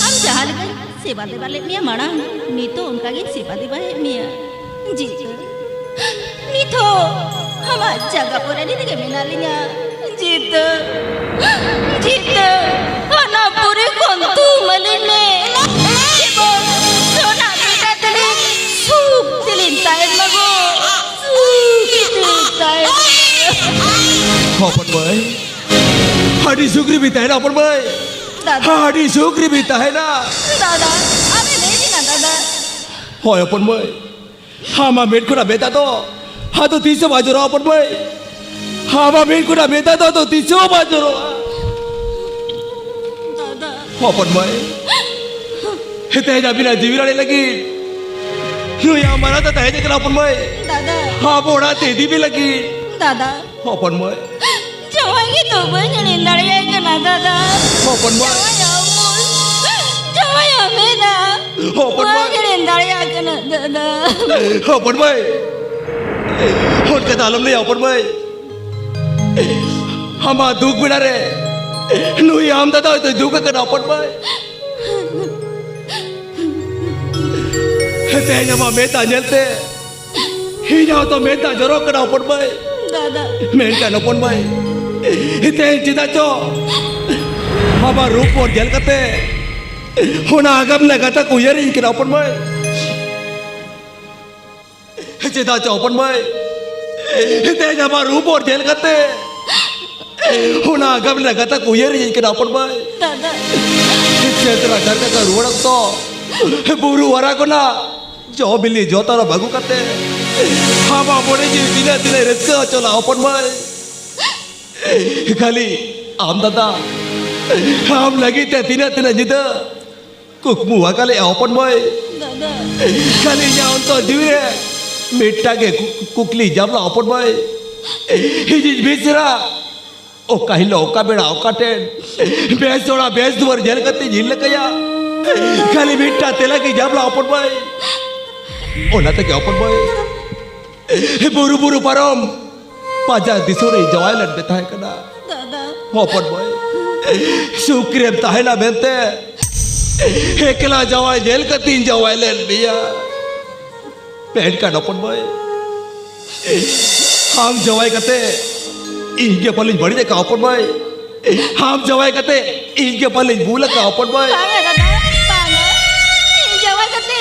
ᱟᱢ ᱡᱟᱦᱟᱸ ᱞᱮᱠᱟᱧ ᱥᱮᱵᱟ ᱫᱮᱵᱟ ᱞᱮᱫ ᱢᱮᱭᱟ ᱢᱟᱲᱟᱝ, ᱱᱤᱛᱚᱜ ᱚᱱᱠᱟ ᱜᱤᱧ ᱥᱮᱵᱟ ᱫᱮᱵᱟᱭᱮᱫ ᱢᱮᱭᱟ᱾ ᱡᱤᱛᱟᱹ, ᱱᱤᱛ ᱦᱚᱸ ᱟᱢᱟᱜ ᱡᱟᱸᱜᱟ ᱠᱚᱨᱮ ᱱᱤᱛ ᱜᱮ ᱢᱮᱱᱟᱜ ᱞᱤᱧᱟ᱾ ᱡᱤᱛᱟᱹ, ᱡᱤᱛᱟᱹ, ᱚᱱᱟ ᱯᱩᱨᱤ ᱠᱷᱚᱱ ᱛᱩᱢᱟᱹᱞᱤᱧ ᱢᱮ᱾ ᱡᱮᱢᱚᱱ ᱥᱳᱱᱟ ᱵᱮᱴᱟ ᱛᱮᱞᱤᱧ ᱥᱩᱠ ᱛᱮᱞᱤᱧ ᱛᱟᱦᱮᱱ ᱢᱟ ᱜᱚ, ᱥᱩᱠ ᱛᱮᱞᱤᱧ ᱛᱟᱦᱮᱱ ᱢᱟ᱾ ᱦᱚᱯᱚᱱ ᱢᱟᱹᱭ, ᱟᱹᱰᱤ ᱥᱩᱠ ᱨᱮᱵᱤᱱ ᱛᱟᱦᱮᱱᱟ ᱦᱚᱯᱚᱱ ᱢᱟᱹᱭ᱾ ᱫᱟᱫᱟ᱾ ᱟᱹᱰᱤ ᱥᱩᱠ ᱨᱮᱵᱤᱱ ᱛᱟᱦᱮᱱᱟ᱾ ᱫᱟᱫᱟ, ᱟᱢᱮ ᱞᱟᱹᱭ ᱫᱤᱧᱟ ᱫᱟᱫᱟ᱾ ᱦᱳᱭ ᱦᱚᱯᱚᱱ ᱢᱟᱹᱭ, ᱟᱢᱟᱜ ᱢᱮᱫ ᱠᱷᱚᱱᱟᱜ ᱢᱮᱫ ᱫᱟᱜ ᱫᱚ ᱟᱫᱚ ᱛᱤᱥ ᱦᱚᱸ ᱵᱟᱝ ᱡᱚᱨᱚᱜᱼᱟ ᱦᱚᱯᱚᱱ ᱢᱟᱹᱭ᱾ ᱟᱢᱟᱜ ᱢᱮᱫ ᱠᱷᱚᱱᱟᱜ ᱢᱮᱫ ᱫᱟᱜ ᱫᱚ ᱟᱫᱚ ᱛᱤᱥ ᱦᱚᱸ ᱵᱟᱝ ᱡᱚᱨᱚᱜᱼᱟ᱾ ᱫᱟᱫᱟ᱾ ᱦᱚᱯᱚᱱ ᱢᱟᱹᱭ, ᱛᱮᱦᱮᱧ ᱟᱹᱵᱤᱱᱟᱜ ᱡᱤᱣᱤ ᱨᱟᱲᱮᱡ ᱞᱟᱹᱜᱤᱫ ᱱᱩᱭ ᱟᱢ ᱢᱟᱨᱟᱝ ᱫᱟ ᱛᱟᱦᱮᱸ ᱠᱟᱱᱟ ᱦᱚᱯᱚᱱ ᱢᱟᱹᱭ᱾ ᱫᱟᱫᱟ᱾ ᱟᱵᱚ ᱚᱲᱟᱜ ᱛᱮ ᱤᱫᱤ ᱢᱮ ᱞᱟᱹᱜᱤᱫ᱾ ᱫᱟᱫᱟ᱾ ᱦᱚᱯᱚᱱ ᱢᱟᱹᱭ᱾ ᱡᱟᱶᱟᱭ ᱜᱮᱛᱚ ᱵᱟᱹᱧ ᱦᱤᱲᱤᱧ ᱫᱟᱲᱮᱭᱟᱭ ᱠᱟᱱᱟ ᱫᱟᱫᱟ᱾ ᱦᱚᱯᱚᱱ ᱢᱟᱹᱭ᱾ ᱡᱟᱶᱟᱭ ᱟᱢ, ᱡᱟᱶᱟᱭ ᱟᱢᱮ ᱫᱟ᱾ ᱦᱚᱯᱚᱱ ᱢᱟᱹᱭ᱾ ᱵᱟᱹᱧ ᱦᱤᱲᱤᱧ ᱫᱟᱲᱮᱭᱟᱭ ᱠᱟᱱᱟ ᱫᱟᱫᱟ᱾ ᱦᱚᱯᱚᱱ ᱢᱟᱹᱭ, ᱚᱱᱠᱟ ᱫᱚ ᱟᱞᱚᱢ ᱞᱟᱹᱭᱟ ᱦᱚᱯᱚᱱ ᱢᱟᱹᱭ᱾ ᱟᱢᱟᱜ ᱫᱩᱠ ᱵᱮᱲᱟ ᱨᱮ ᱱᱩᱭ ᱟᱢ ᱫᱟᱫᱟ ᱦᱚᱭᱛᱳᱭ ᱫᱩᱠ ᱟᱠᱟᱱᱟ ᱦᱚᱯᱚᱱ ᱢᱟᱹᱭ᱾ ᱛᱮᱦᱮᱧ ᱟᱢᱟᱜ ᱢᱮᱫ ᱫᱟᱜ ᱧᱮᱞᱛᱮ ᱤᱧᱟᱹᱜ ᱦᱚᱸᱛᱚ ᱢᱮᱫ ᱫᱟᱜ ᱡᱚᱨᱚᱜ ᱠᱟᱱᱟ ᱦᱚᱯᱚᱱ ᱢᱟᱹᱭ᱾ ᱫᱟᱫᱟ᱾ ᱢᱮᱱᱠᱷᱟᱱ ᱦᱚᱯᱚᱱ ᱢᱟᱹᱭ, ᱛᱮᱦᱮᱧ ᱪᱮᱫᱟᱜ ᱪᱚ ᱟᱢᱟᱜ ᱨᱩᱯ ᱵᱚᱨ ᱧᱮᱞ ᱠᱟᱛᱮ ᱚᱱᱟ ᱟᱜᱟᱢ ᱨᱮᱱᱟᱜ ᱠᱟᱛᱷᱟ ᱠᱚ ᱩᱭᱦᱟᱹᱨᱤᱧ ᱠᱟᱱᱟ ᱦᱚᱯᱚᱱ ᱢᱟᱹᱭ᱾ ᱪᱮᱫᱟᱜ ᱪᱚ ᱦᱚᱯᱚᱱ ᱢᱟᱹᱭ, ᱛᱮᱦᱮᱧ ᱟᱢᱟᱜ ᱨᱩᱯ ᱵᱚᱨ ᱧᱮᱞ ᱠᱟᱛᱮ ᱚᱱᱟ ᱟᱜᱟᱢ ᱨᱮᱱᱟᱜ ᱠᱟᱛᱷᱟ ᱠᱚ ᱩᱭᱦᱟᱹᱨᱤᱧ ᱠᱟᱱᱟ ᱦᱚᱯᱚᱱ ᱢᱟᱹᱭ᱾ ᱫᱟᱫᱟ᱾ ᱥᱮᱸᱫᱽᱨᱟ ᱠᱟᱨᱠᱟ ᱠᱷᱚᱱ ᱨᱩᱣᱟᱹᱲ ᱚᱠᱛᱚ ᱵᱩᱨᱩ ᱦᱟᱨᱟ ᱠᱷᱚᱱᱟᱜ ᱡᱚ ᱵᱤᱞᱤ ᱡᱚ ᱛᱟᱨᱚᱵ ᱟᱹᱜᱩ ᱠᱟᱛᱮ ᱟᱢᱟᱜ ᱢᱚᱱᱮ ᱡᱤᱣᱤ ᱛᱤᱱᱟᱹᱜ ᱛᱤᱱᱟᱹᱜ ᱨᱟᱹᱥᱠᱟᱹ ᱦᱚᱪᱚ ᱞᱮᱫ ᱦᱚᱯᱚᱱ ᱢᱟᱹᱭ᱾ ᱠᱷᱟᱹᱞᱤ ᱟᱢ ᱫᱟᱫᱟ, ᱟᱢ ᱞᱟᱹᱜᱤᱫ ᱛᱮ ᱛᱤᱱᱟᱹᱜ ᱛᱤᱱᱟᱹᱜ ᱧᱤᱫᱟᱹ ᱠᱩᱠᱢᱩ ᱟᱠᱟᱫ ᱞᱮᱭᱟ ᱦᱚᱯᱚᱱ ᱢᱟᱹᱭ᱾ ᱫᱟᱫᱟ᱾ ᱠᱷᱟᱹᱞᱤ ᱤᱧᱟᱹᱜ ᱚᱱᱛᱚᱨ ᱡᱤᱣᱤ ᱨᱮ ᱢᱤᱫᱴᱟᱝ ᱜᱮ ᱠᱩ-, ᱠᱩᱠᱞᱤ ᱡᱟᱢ ᱞᱟ ᱦᱚᱯᱚᱱ ᱢᱟᱹᱭ᱾ ᱤᱧᱤᱡ ᱢᱤᱥᱨᱟ ᱚᱠᱟ ᱦᱤᱞᱳᱜ, ᱚᱠᱟ ᱵᱮᱲᱟ, ᱚᱠᱟ ᱴᱷᱮᱱ ᱵᱮᱥ ᱡᱚᱲᱟ, ᱵᱮᱥ ᱫᱩᱣᱟᱹᱨ ᱧᱮᱞ ᱠᱟᱛᱮ ᱧᱮᱞ ᱞᱮᱠᱟᱭᱟ᱾ ᱠᱷᱟᱹᱞᱤ ᱢᱤᱫᱴᱟᱝ ᱛᱮᱞᱟ ᱜᱮ ᱡᱟᱢ ᱞᱟ ᱦᱚᱯᱚᱱ ᱢᱟᱹᱭ᱾ ᱚᱱᱟ ᱛᱮᱜᱮ ᱦᱚᱯᱚᱱ ᱢᱟᱹᱭ, ᱵᱩᱨᱩ ᱵᱩᱨᱩ ᱯᱟᱨᱚᱢ ᱯᱟᱸᱡᱟ ᱫᱤᱥᱚᱢ ᱨᱮ ᱡᱟᱶᱟᱭ ᱞᱮᱱ ᱯᱮ ᱛᱟᱦᱮᱸ ᱠᱟᱱᱟ᱾ ᱫᱟᱫᱟ᱾ ᱦᱚᱯᱚᱱ ᱢᱟᱹᱭ, ᱥᱩᱠ ᱨᱮᱢ ᱛᱟᱦᱮᱱᱟ ᱢᱮᱱᱛᱮ ᱮᱠᱞᱟ ᱡᱟᱶᱟᱭ ᱧᱮᱞ ᱠᱟᱛᱮᱧ ᱡᱟᱶᱟᱭ ᱞᱮᱱ ᱢᱮᱭᱟ᱾ ᱢᱮᱱᱠᱷᱟᱱ ᱦᱚᱯᱚᱱ ᱢᱟᱹᱭ, ᱟᱢ ᱡᱟᱶᱟᱭ ᱠᱟᱛᱮ ᱤᱧ ᱜᱮ ᱯᱟᱞᱮᱧ ᱵᱟᱹᱲᱤᱡ ᱟᱠᱟᱫ ᱦᱚᱯᱚᱱ ᱢᱟᱹᱭ᱾ ᱟᱢ ᱡᱟᱶᱟᱭ ᱠᱟᱛᱮ ᱤᱧ ᱜᱮ ᱯᱟᱞᱮᱧ ᱵᱷᱩᱞ ᱟᱠᱟᱫ ᱦᱚᱯᱚᱱ ᱢᱟᱹᱭ᱾ ᱵᱟᱝᱟ ᱫᱟᱫᱟ, ᱵᱟᱝᱟ᱾ ᱤᱧ ᱡᱟᱶᱟᱭ ᱠᱟᱛᱮ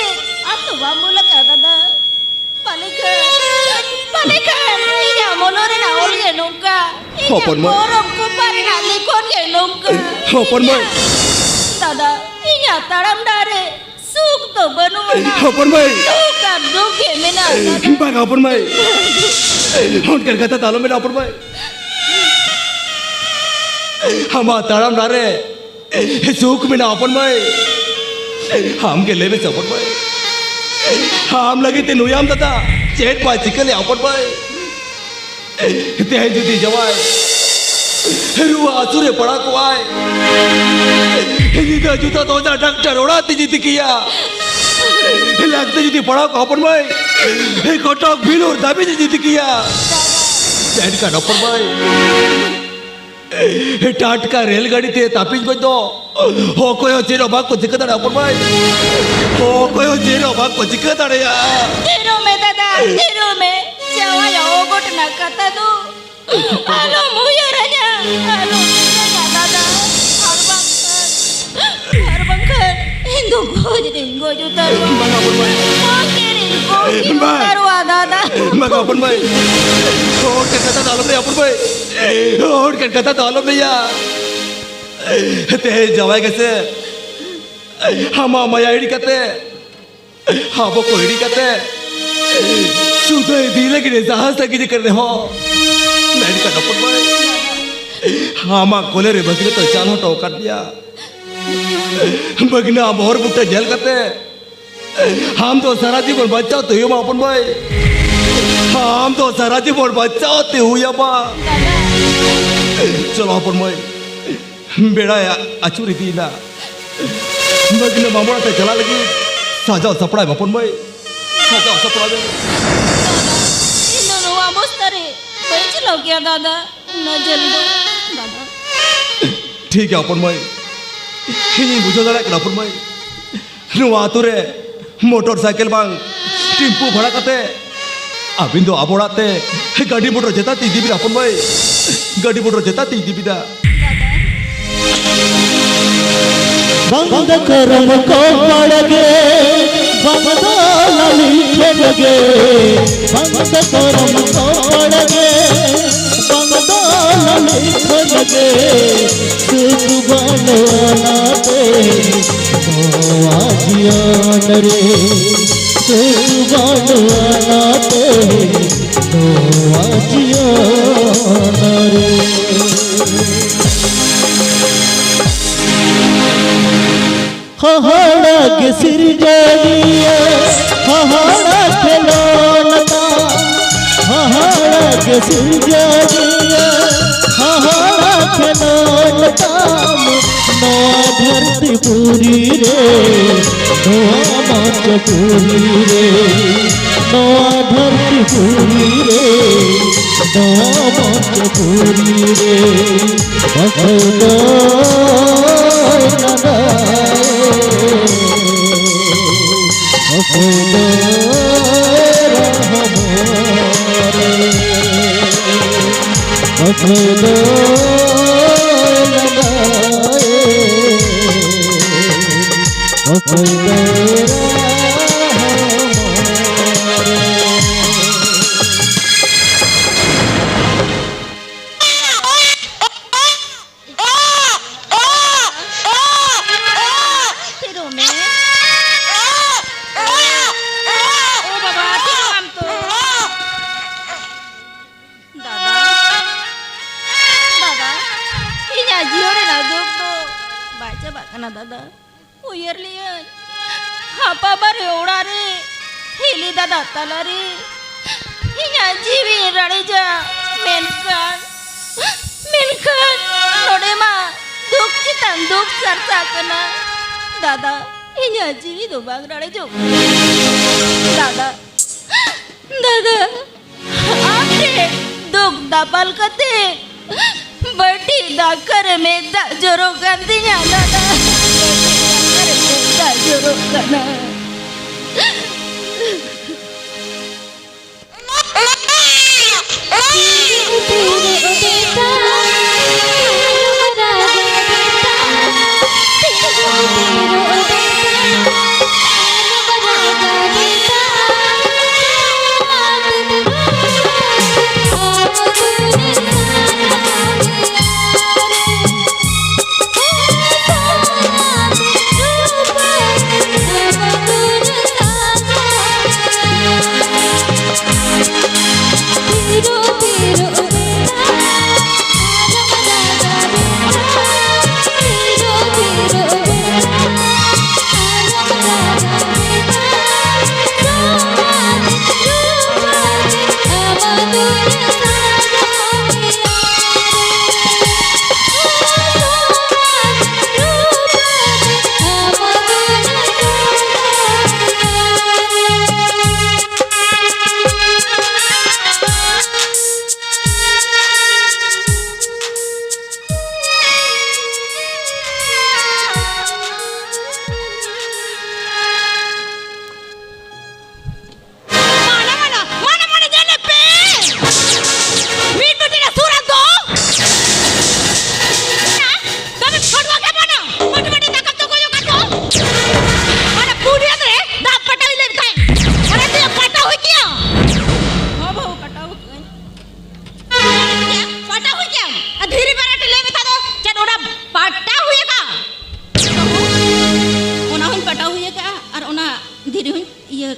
ᱟᱢ ᱫᱚ ᱵᱟᱢ ᱵᱷᱩᱞ ᱟᱠᱟᱫ ᱫᱟᱫᱟ᱾ ᱯᱟᱞᱮ ᱠᱷᱟᱱ, ᱯᱟᱞᱮ ᱠᱷᱟᱱ ᱤᱧᱟᱹᱜ ᱢᱚᱱᱚ ᱨᱮᱱᱟᱜ ᱚᱞ ᱜᱮ ᱱᱚᱝᱠᱟ᱾ ᱤᱧᱟᱹᱜ ᱦᱚᱯᱚᱱ ᱢᱟᱹᱭ᱾ ᱯᱚᱨᱚᱵ ᱠᱚᱯᱟ ᱨᱮᱱᱟᱜ ᱞᱤᱠᱷᱚᱱ ᱜᱮ ᱱᱚᱝᱠᱟ᱾ ᱦᱚᱯᱚᱱ ᱢᱟᱹᱭ᱾ ᱤᱧᱟᱹᱜ, ᱫᱟᱫᱟ, ᱤᱧᱟᱹᱜ ᱛᱟᱲᱟᱢ ᱰᱟᱦᱟᱨ ᱨᱮ ᱥᱩᱠ ᱫᱚ ᱵᱟᱹᱱᱩᱜ ᱟᱱᱟ᱾ ᱦᱚᱯᱚᱱ ᱢᱟᱹᱭ᱾ ᱫᱩᱠ ᱟᱨ ᱫᱩᱠ ᱜᱮ ᱢᱮᱱᱟᱜ ᱟᱠᱟᱫᱟ᱾ ᱵᱟᱝ ᱦᱚᱯᱚᱱ ᱢᱟᱹᱭ, ᱚᱱᱠᱟᱱ ᱠᱟᱛᱷᱟ ᱫᱚ ᱟᱞᱚᱢ ᱢᱮᱱᱟ ᱦᱚᱯᱚᱱ ᱢᱟᱹᱭ᱾ ᱟᱢᱟᱜ ᱛᱟᱲᱟᱢ ᱰᱟᱦᱟᱨ ᱨᱮ ᱥᱩᱠ ᱢᱮᱱᱟᱜ ᱦᱚᱯᱚᱱ ᱢᱟᱹᱭ᱾ ᱟᱢ ᱜᱮ ᱞᱟᱹᱭ ᱢᱮᱥᱮ ᱦᱚᱯᱚᱱ ᱢᱟᱹᱭ, ᱟᱢ ᱞᱟᱹᱜᱤᱫ ᱛᱮ ᱱᱩᱭ ᱟᱢ ᱫᱟᱫᱟ ᱪᱮᱫ ᱵᱟᱭ ᱪᱤᱠᱟᱹ ᱞᱮᱭᱟ ᱦᱚᱯᱚᱱ ᱢᱟᱹᱭ? ᱛᱮᱦᱮᱧ ᱡᱩᱫᱤ ᱡᱟᱶᱟᱭ ᱨᱩᱣᱟᱹ ᱦᱟᱹᱥᱩ ᱨᱮ ᱯᱟᱲᱟᱣ ᱠᱚᱜᱼᱟᱭ, ᱧᱤᱫᱟᱹ ᱡᱩᱛᱟᱹ ᱫᱚᱨᱡᱟ ᱰᱟᱠᱛᱟᱨ ᱚᱲᱟᱜ ᱛᱮ ᱡᱩᱫᱤ ᱠᱮᱭᱟ, ᱞᱟᱜᱽᱛᱮ ᱡᱩᱫᱤ ᱯᱟᱲᱟᱣ ᱠᱚᱜᱼᱟ ᱦᱚᱯᱚᱱ ᱢᱟᱹᱭ, ᱠᱚᱴᱚᱠ ᱵᱷᱤᱞᱩᱨ ᱫᱷᱟᱹᱵᱤᱡ ᱡᱩᱫᱤ ᱠᱮᱭᱟ, ᱢᱮᱱᱠᱷᱟᱱ ᱦᱚᱯᱚᱱ ᱢᱟᱹᱭ, ᱴᱟᱴᱠᱟ ᱨᱮᱞ ᱜᱟᱹᱰᱤ ᱛᱮ ᱛᱟᱹᱯᱤᱧ ᱜᱚᱡ ᱫᱚ ᱚᱠᱚᱭ ᱦᱚᱸ ᱪᱮᱫ ᱦᱚᱸ ᱵᱟᱝ ᱠᱚ ᱪᱤᱠᱟᱹ ᱫᱟᱲᱮᱭᱟᱜᱼᱟ ᱦᱚᱯᱚᱱ ᱵᱷᱟᱹᱭ᱾ ᱚᱠᱚᱭ ᱦᱚᱸ ᱪᱮᱫ ᱦᱚᱸ ᱵᱟᱝ ᱠᱚ ᱪᱤᱠᱟᱹ ᱫᱟᱲᱮᱭᱟᱜᱼᱟ᱾ ᱛᱷᱤᱨᱚᱜ ᱢᱮ ᱫᱟᱫᱟ, ᱛᱷᱤᱨᱚᱜ ᱢᱮ᱾ ᱡᱟᱶᱟᱭᱟᱜ ᱚᱜᱷᱚᱴᱚᱱ ᱨᱮᱱᱟᱜ ᱠᱟᱛᱷᱟ ᱫᱚ ᱟᱞᱚᱢ ᱩᱭᱦᱟᱹᱨᱟᱹᱧᱟ, ᱟᱞᱚᱢ ᱩᱭᱦᱟᱹᱨᱟᱹᱧᱟ ᱫᱟᱫᱟ᱾ ᱟᱨ ᱵᱟᱝᱠᱷᱟᱱ, ᱟᱨ ᱵᱟᱝᱠᱷᱟᱱ ᱤᱧ ᱫᱚ ᱜᱚᱡ ᱨᱤᱧ ᱜᱚᱡ ᱩᱛᱟᱹᱨᱚᱜᱼᱟ᱾ ᱵᱟᱝᱟ ᱦᱚᱯᱚᱱ ᱵᱷᱟᱹᱭ᱾ ᱜᱚᱡ ᱨᱤᱧ ᱜᱚᱡ ᱵᱟᱝ᱾ ᱩᱛᱟᱹᱨᱚᱜᱼᱟ ᱫᱟᱫᱟ᱾ ᱵᱟᱝᱟ ᱦᱚᱯᱚᱱ ᱵᱷᱟᱹᱭ᱾ ᱦᱚᱲ ᱴᱷᱮᱱ ᱠᱟᱛᱷᱟ ᱫᱚ ᱟᱞᱚᱢ ᱞᱟᱹᱭᱟ ᱦᱚᱯᱚᱱ ᱵᱷᱟᱹᱭ᱾ ᱦᱚᱲ ᱴᱷᱮᱱ ᱠᱟᱛᱷᱟ ᱫᱚ ᱟᱞᱚᱢ ᱞᱟᱹᱭᱟ᱾ ᱛᱮᱦᱮᱧ ᱡᱟᱶᱟᱭ ᱜᱮᱥᱮ ᱟᱢᱟᱜ ᱢᱟᱭᱟ ᱦᱤᱲᱤᱧ ᱠᱟᱛᱮ, ᱟᱵᱚ ᱠᱚ ᱦᱤᱲᱤᱧ ᱠᱟᱛᱮ, ᱥᱩᱫᱷᱟᱹ ᱤᱫᱤ ᱞᱟᱹᱜᱤᱫ ᱮ ᱥᱟᱦᱟ ᱥᱟᱺᱜᱤᱧ ᱠᱟᱱ ᱨᱮᱦᱚᱸ, ᱢᱮᱱᱠᱷᱟᱱ ᱦᱚᱯᱚᱱ ᱵᱷᱟᱹᱭ, ᱟᱢᱟᱜ ᱠᱚᱞᱮ ᱨᱮ ᱵᱟᱹᱜᱤ ᱛᱚ ᱪᱟᱞ ᱦᱚᱴᱚ ᱟᱠᱟᱫ ᱢᱮᱭᱟ᱾ ᱵᱟᱹᱜᱤᱱᱟ ᱟᱢ ᱦᱚᱨ ᱵᱩᱴᱟᱹ ᱧᱮᱞ ᱠᱟᱛᱮ, ᱟᱢ ᱫᱚ ᱥᱟᱨᱟ ᱡᱤᱵᱚᱱ ᱵᱟᱧᱪᱟᱣ ᱛᱮ ᱦᱩᱭᱩᱜᱼᱟ ᱦᱚᱯᱚᱱ ᱵᱷᱟᱹᱭ᱾ ᱟᱢ ᱫᱚ ᱥᱟᱨᱟ ᱡᱤᱵᱚᱱ ᱵᱟᱧᱪᱟᱣ ᱛᱮ ᱦᱩᱭᱩᱜᱼᱟ᱾ ᱪᱚᱞᱚ ᱦᱚᱯᱚᱱ ᱵᱷᱟᱹᱭ, ᱵᱮᱲᱟᱭ ᱟᱹᱪᱩᱨ ᱤᱫᱤᱭᱮᱱᱟ᱾ ᱵᱟᱹᱜᱤᱱᱟ ᱢᱟᱢᱚᱲᱟ ᱛᱮ ᱪᱟᱞᱟᱜ ᱞᱟᱹᱜᱤᱫ ᱥᱟᱡᱟᱣ ᱥᱟᱯᱲᱟᱣ ᱦᱚᱯᱚᱱ ᱵᱷᱟᱹᱭ, ᱥᱟᱡᱟᱣ ᱥᱟᱯᱲᱟᱣ ᱢᱮ᱾ ᱤᱧ ᱫᱚ ᱱᱚᱣᱟ ᱚᱵᱚᱥᱛᱟ ᱨᱮ ᱵᱟᱹᱧ ᱪᱟᱞᱟᱣ ᱠᱮᱭᱟ ᱫᱟᱫᱟ, ᱩᱱᱟᱹᱜ ᱡᱷᱟᱹᱞ ᱫᱚ ᱫᱟᱫᱟ᱾ ᱴᱷᱤᱠ ᱜᱮᱭᱟ ᱦᱚᱯᱚᱱ ᱢᱟᱹᱭ, ᱤᱧᱤᱧ ᱵᱩᱡᱷᱟᱹᱣ ᱫᱟᱲᱮᱭᱟᱜ ᱠᱟᱱᱟ ᱦᱚᱯᱚᱱ ᱢᱟᱹᱭ᱾ ᱱᱚᱣᱟ ᱟᱛᱳ ᱨᱮ ᱢᱚᱴᱚᱨ ᱥᱟᱭᱠᱮᱞ ᱵᱟᱝ ᱴᱮᱢᱯᱩ ᱵᱷᱟᱲᱟ ᱠᱟᱛᱮ ᱟᱹᱵᱤᱱ ᱫᱚ ᱟᱵᱚ ᱚᱲᱟᱜ ᱛᱮ ᱜᱟᱹᱰᱤ ᱢᱚᱴᱚᱨ ᱪᱮᱛᱟᱱ ᱛᱮ ᱤᱫᱤ ᱵᱤᱱ ᱦᱚᱯᱚᱱ ᱢᱟᱹᱭ, ᱜᱟᱹᱰᱤ ᱢᱚᱴᱚᱨ ᱪᱮᱛᱟᱱ ᱛᱮ ᱤᱫᱤ ᱵᱤᱱᱟ᱾ ᱵᱟᱝ ᱫᱚ ᱠᱚᱨᱚᱢ ᱠᱚ ᱯᱟᱲᱟᱜᱮ, ᱵᱟᱝ ᱫᱚ ᱞᱟᱹᱞᱤ ᱠᱷᱮᱞ ᱜᱮ, ᱵᱟᱝ ᱫᱚ ᱠᱚᱨᱚᱢ ᱠᱚ ᱯᱟᱲᱟᱜᱮ, ᱵᱟᱝ ᱫᱚ ᱞᱟᱹᱞᱤ ᱠᱷᱮᱞ ᱜᱮ, ᱥᱩᱠ ᱵᱟᱹᱱᱩᱜ ᱟᱱᱟᱛᱮ ᱱᱚᱣᱟ ᱡᱤᱭᱚᱱ ᱨᱮ, ᱥᱩᱠ ᱵᱟᱹᱱᱩᱜ ᱟᱱᱟᱛᱮ ᱱᱚᱣᱟ ᱡᱤᱭᱚᱱ ᱨᱮ᱾ ᱦᱟᱦᱟᱲᱟ ᱜᱮ ᱥᱤᱨᱡᱚᱱᱤᱭᱟᱹ, ᱦᱟᱦᱟᱲᱟ ᱠᱷᱮᱞᱳᱱ ᱛᱟᱢ, ᱦᱟᱦᱟᱲᱟ ᱜᱮ ᱥᱤᱨᱡᱚᱱᱤᱭᱟᱹ, ᱦᱟᱦᱟᱲᱟ ᱠᱷᱮᱞᱳᱱ ᱛᱟᱢ᱾ ᱱᱚᱣᱟ ᱫᱷᱟᱹᱨᱛᱤ ᱯᱩᱨᱤ ᱨᱮ, ᱱᱚᱣᱟ ᱢᱚᱧᱪᱚᱯᱩᱨᱤ ᱨᱮ, ᱱᱚᱣᱟ ᱫᱷᱟᱹᱨᱛᱤ ᱯᱩᱨᱤ ᱨᱮ, ᱱᱚᱣᱟ ᱢᱚᱧᱪᱚᱯᱩᱨᱤ ᱨᱮ, ᱚᱠᱚᱭ ᱫᱚᱭ ᱞᱟᱸᱫᱟᱭ? ᱚᱠᱚᱭ ᱫᱚᱭ ᱨᱟᱦᱟ ᱢᱚᱨᱮ? ᱚᱠᱚᱭ ᱫᱚᱭ ᱞᱟᱸᱫᱟᱭ? ᱚᱠᱚᱭ ᱫᱚᱭ ᱨᱟᱦᱟ ᱢᱚᱨᱮ? ᱛᱷᱤᱨᱚᱜ ᱢᱮ᱾ ᱳ ᱵᱟᱵᱟ, ᱛᱷᱤᱨᱚᱜ ᱟᱢ ᱛᱚ᱾ ᱫᱟᱫᱟ, ᱫᱟᱫᱟ, ᱤᱧᱟᱜ ᱡᱤᱭᱚᱱ ᱨᱮᱱᱟᱜ ᱫᱩᱠ ᱫᱚ ᱵᱟᱭ ᱪᱟᱵᱟᱜ ᱠᱟᱱᱟ ᱫᱟᱫᱟ᱾ ᱩᱭᱦᱟᱹᱨ ᱞᱮᱭᱟᱹᱧ, ᱦᱟᱯᱟ ᱵᱟᱨᱮ ᱚᱲᱟᱜ ᱨᱮ ᱦᱤᱞᱤ ᱫᱟᱫᱟ ᱛᱟᱞᱟᱨᱮ ᱤᱧᱟᱜ ᱡᱤᱣᱤᱧ ᱨᱟᱲᱮᱡᱟ᱾ ᱢᱮᱱᱠᱷᱟᱱ, ᱢᱮᱱᱠᱷᱟᱱ ᱱᱚᱰᱮ ᱢᱟ ᱫᱩᱠ ᱪᱮᱛᱟᱱ ᱫᱩᱠ ᱥᱟᱨᱥᱟᱜ ᱠᱟᱱᱟ᱾ ᱫᱟᱫᱟ, ᱤᱧᱟᱜ ᱡᱤᱣᱤ ᱫᱚ ᱵᱟᱝ ᱨᱟᱲᱮᱡᱚᱜ ᱠᱟᱱᱟ᱾ ᱫᱟᱫᱟ, ᱫᱟᱫᱟ, ᱟᱢ ᱴᱷᱮᱱ ᱫᱩᱠ ᱫᱟᱯᱟᱞ ᱠᱟᱛᱮ ᱵᱟᱹᱴᱤ ᱫᱟᱠᱟ ᱨᱮ ᱢᱮᱫ ᱫᱟᱜ ᱡᱚᱨᱚᱜ ᱠᱟᱱ ᱛᱤᱧᱟ ᱫᱟᱫᱟ᱾ ᱵᱟᱹᱴᱤ ᱫᱟᱠᱟ ᱨᱮ ᱢᱮᱫ ᱫᱟᱜ ᱡᱚᱨᱚᱜ ᱠᱟᱱᱟ᱾